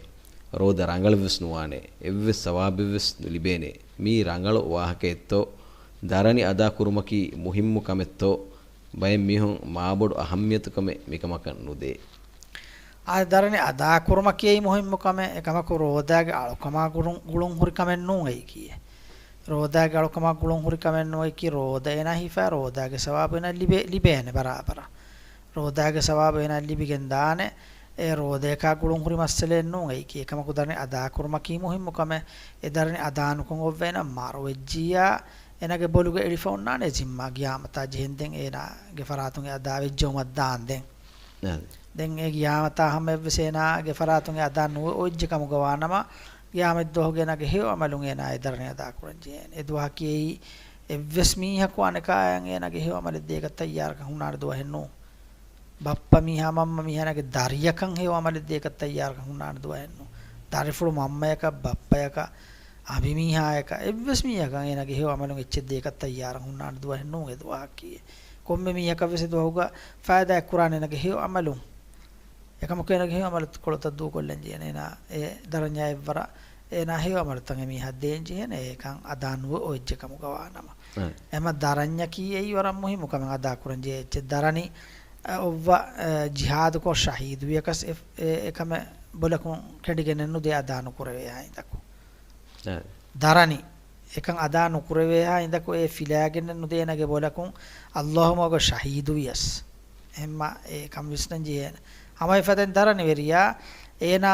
ރޯދަ ރަނގަޅަށްވެސް ނުވާނެ، އެއްވެސް ސަވާބެއްވެސް ނުލިބޭނެ. މީ ރަނގަޅު ވާހަކައެއްތޯ؟ ދަރަނި އަދާ ކުރުމަކީ މުހިއްމު ކަމެއްތޯ؟ ބައެއް މީހުން މާބޮޑު އަހައްމިޔަތުކަމެއް މިކަމަކަށް ނުދޭ. އާދެ، ދަރަނި އަދާ ކުރުމަކީ މުހިއްމު ކަމެއް. އެކަމަކު ރޯދާގެ އަޅުކަމާ ގުޅުން، ގުޅުން ހުރި ކަމެއް ނޫން އެއީކީ. ރޯދާގެ އަޅުކަމާ ގުޅުން ހުރި ކަމެއް ނޫން އެއީކީ. ރޯދަ އޭނާ ހިފާ، ރޯދާގެ ސަވާބު އޭނާ ލިބޭ، ލިބޭނެ ބަރާބަރަށް. ރޯދާގެ ސަވާބު އޭނާ ލިބިގެން ދާނެ. އެ ރޯދަޔަކާ ގުޅުން ހުރި މައްސަލައެއް ނޫން އެއީކީ. އެކަމަކު ދަރަނި އަދާ ކުރުމަކީ މުހިއްމު ކަމެއް. އެ ދަރަނި އަދާ ނުކޮށް އޮއްވަ އޭނާ މަރުވެއްޖިއްޔާ، އޭނާގެ ބޮލުގަ އެޅިފަ އޮންނާނެ ޒިންމާ ގިޔާމަތާ ޖެހެން ދެން އޭނާގެ ފަރާތުން އެ އަދާ ވެއްޖައުމަށް ދާން ދެން. އަދި. ދެން އެ ގިޔާމަތާ ހަމަޔަށްވެސް އޭނާގެ ފަރާތުން އެ އަދާ ނުވެ އޮތްޖެ ކަމުގަ ވާނަމަ، ގިޔާމަތް ދުވަހުގެ އޭނާގެ ހެޔޮ އަމަލުން އޭނާ އެ ދަރަނި އަދާ ކުރަން ޖެހޭނެ. އެ ދުވަހަކީ އެއީ އެއްވެސް މީހަކު އަނެކާޔަށް އޭނާގެ ހެޔޮ އަމަލެއް ދޭކަށް ތައްޔާރަކަށް ހުންނާނެ ދުވަހެއް ނޫން. ބައްޕަ މީހާ މަންމަ މީހާ އޭނާގެ ދަރިޔަކަށް ހެޔޮ އަމަލެއް ދޭކަށް ތައްޔާރަކަށް ހުންނާނެ ދުވަހެއް ނޫން. ދަރިފުޅު މަންމަޔަކަށް، ބައްޕަޔަކަށް، އަނބިމީހާޔަކަށް، އެއްވެސް މީހަކަށް އޭނާގެ ހެޔޮ އަމަލުން އެއްޗެއް ދޭކަށް ތައްޔާރަށް ހުންނާނެ ދުވަހެއް ނޫން އެ ދުވަހަކީ. ކޮންމެ މީހަކަށް ވެސް އެ ދުވަހުގަ ފައިދާއެއް ކުރާނެ އޭނާގެ ހެޔޮ އަމަލުން. އެކަމަކު އޭނާގެ ހެޔޮ އަމަލު ކޮޅުތައް ދޫކޮށްލަން ޖެހޭނެ. އޭނާ އެ ދަރަންޏާ އެއްވަރަށް އޭނާ ހެޔޮ އަމަލުތައް އެމީހާ ދޭން ޖެހޭނެ، އެކަން އަދާ ނުވެ އޮތްޖެ ކަމުގަ ވާނަމަ. އެ. އެމަ ދަރަންޏަކީ އެއީ ވަރަށް މުހިއްމު ކަމެއް އަދާ ކުރަން ޖެހޭ އެއްޗެއް. ދަރަނި، އަ، އޮއްވަ، އަ، ޖިހާދުކޮށް ޝަހީދުވިޔަކަސް އެ، އެ، އެކަމެއް ބޮލަކުން ކެނޑިގެނެއް ނުދޭ އަދާ ނުކުރެވޭހާ އިނދަކު. އެ. ދަރަނި އެކަން އަދާ ނުކުރެވޭހާ އިނދަކު އެ ފިލާގެންނެއް ނުދޭ އޭނާގެ ބޮލަކުން އައްލާހު މަގުގަ ޝަހީދުވިޔަސް. އެހެންމަ އެ ކަން ވިސްނަން ޖެހޭނެ. ހަމަ އެފަދައިން ދަރަނިވެރިޔާ އޭނާ،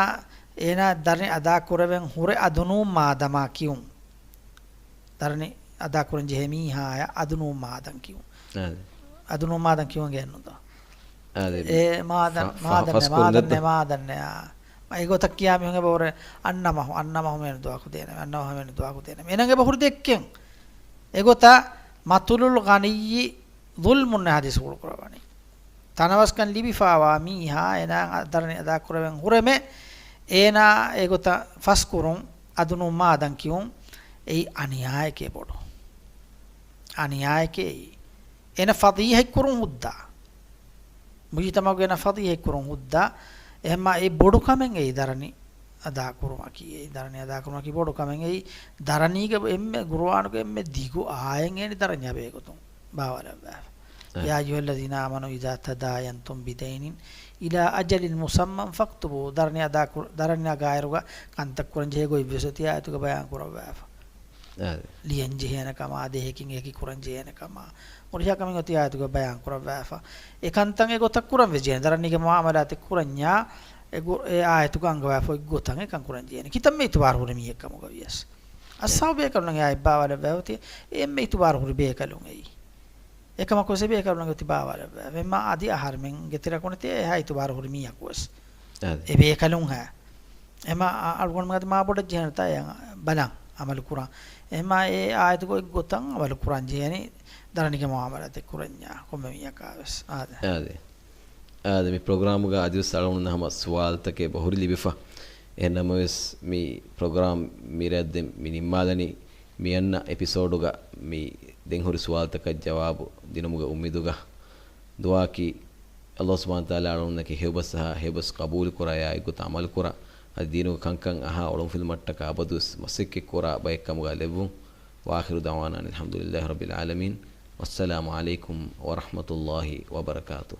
އޭނާ ދަރަނި އަދާ ކުރެވެން ހުރެ އަދުނޫން މާދަމާ ކިޔުން. ދަރަނި އަދާ ކުރަން ޖެހޭ މީހާޔަށް އަދުނޫން މާދަން ކިޔުން. އަދި. އަދުނޫން މާދަން ކިޔުން ގެންނުން ދޯ. އާދެ، އެ މާދަން، ފަ-، ފަ-، މާދަންނެ، ފަސްކުރުން މާދަންނެ، ނެތް. މާދަންނެ، އާ. މަ އެގޮތަށް ކިޔާ މީހުން އެބަ ހުރެ އަންނަ މަހު، އަންނަ މަހު މޭނު ދުވަހަކު ދޭނެ، އަންނަ މަހު މޭނު ދުވަހަކު ދޭނެ. އެނަން އެބަ ހުރި ދެއްކެން. އެގޮތަށް މަތުލުލް ޣަނިއްޔި ޒުލްމުން ހަދީސް ކުރުކުރަވަނީ. ތަނަވަސްކަން ލިބިފާވާ މީހާ އޭނާ ދަރަނި އަދާކުރެވެން ހުރެމެ، އޭނާ އެގޮތަށް ފަސްކުރުން، އަދުނު މާދަން ކިޔުން، އެއީ އަނިޔާއެކޭ ބޮޑު. އަނިޔާއެކޭ އެއީ. އޭނަ ފަޟީޙަތްކުރުން ހުއްދާ. މުޖުތަމަޢުގެ އޭނަ ފަޟީޙަތްކުރުން ހުއްދާ. އެހެންމާ އެ ބޮޑު ކަމެއް އެއީ ދަރަނި އަދާކުރުމަކީ. އެއީ ދަރަނި އަދާކުރުމަކީ ބޮޑު ކަމެއް އެއީ. ދަރަނީގެ އެންމެ ޤުރުއާނުގެ އެންމެ ދިގު އާޔަތް އޭނި ދަރަނި އަބޭގޮތުން ބާވައިލައްވާފަ. އެ. يا أيها الذين آمنوا إذا تداينتم بدين إلى أجل مسمى فاكتبوه. ދަރަނި އަދާކުރ-، ދަރަނި ނަގާއިރުގަ ކަންތައް ކުރަން ޖެހޭ ގޮތްވެސް އޮތީ އާޔަތުގަ ބަޔާން ކުރައްވާފަ. އާދެ. ލިޔަން ޖެހޭނެ ކަމާ، އަދި އެހެކިން އެހެކި ކުރަން ޖެހޭނެ ކަމާ. ހުރިހާ ކަމެއް އޮތީ އާޔަތުގަ ބަޔާން ކުރައްވާފަ. އެ ކަންތައް އެ ގޮތަށް ކުރަން ވެއްޖެ. ދަރަނީގެ މުޢާމަލާތެއް ކުރަންޏާ، އެ ގު-، އެ އާޔަތުގަ އަންގަވާފަ އޮތް ގޮތަށް އެކަން ކުރަން ޖެހޭނެ. ކިތަންމެ އިތުބާރު ހުރި މީހެއް ކަމުގަ ވިޔަސް. އައްސާބު ބޭކަލުންނަށް އެ އާޔަތް ބާވައިލައްވާފަ އޮތީ، އެންމެ އިތުބާރު ހުރި ބޭކަލުން އެއީ. އެކަމަކުވެސް އެ ބޭކަލުންނަށް އޮތީ ބާވައިލައްވާފަ. އެމާ އަދި އަހަރެމެންގެ ތެރެއަކު ނެތޭ އެހާ އިތުބާރު ހުރި މީހަކުވެސް. އާދެ. އެ ބޭކަލުން ހަ. އެމާ އަ-، އަޅުގަނޑުމެން އަދި މާބޮޑަށް ޖެހޭނެތާ އެ ބަލަން އަމަލު ކުރަން. އެމާ އެ އާޔަތުގަ އޮތް ގޮތަށް އަމަލު ކުރަން ޖެހޭނީ ދަރަނީގެ މުޢާމަލާތެއް ކުރަންޏާ ކޮންމެ މީހަކާވެސް. އާދެ. އާދެ. އާދެ، މި ޕްރޮގްރާމުގަ އަދިވެސް އަޅުގަނޑު ހަމަ ސުވާލުތަކެއް އެބަހުރި ލިބިފަ. އެހެންނަމަވެސް މި ޕްރޮގްރާމް މިރޭ ދެން މި ނިންމާލަނީ. މި އަންނަ އެޕިސޯޑުގަ މި ދެން ހުރި ސުވާލުތަކަށް ޖަވާބު ދިނުމުގެ އުއްމީދުގަ ދުޢާއަކީ، ﷲ ސުބްޙާނަހޫ ވަތަޢާލާ އަޅުގަނޑުމެންނަކީ ހެޔޮބަސް އަހާ، ހެޔޮބަސް ޤަބޫލުކުރާ، އެއާ އެއްގޮތަށް ޢަމަލުކުރާ، އަދި ދީނުގެ ކަންކަން އަހާ އޮޅުންފިލުމަށްޓަކާ އަބަދުވެސް މަސައްކަތްކުރާ ބައެއްކަމުގަ ލެއްވުން. وآخر دعوانا أن الحمد لله رب العالمين. والسلام عليكم ورحمة الله وبركاته.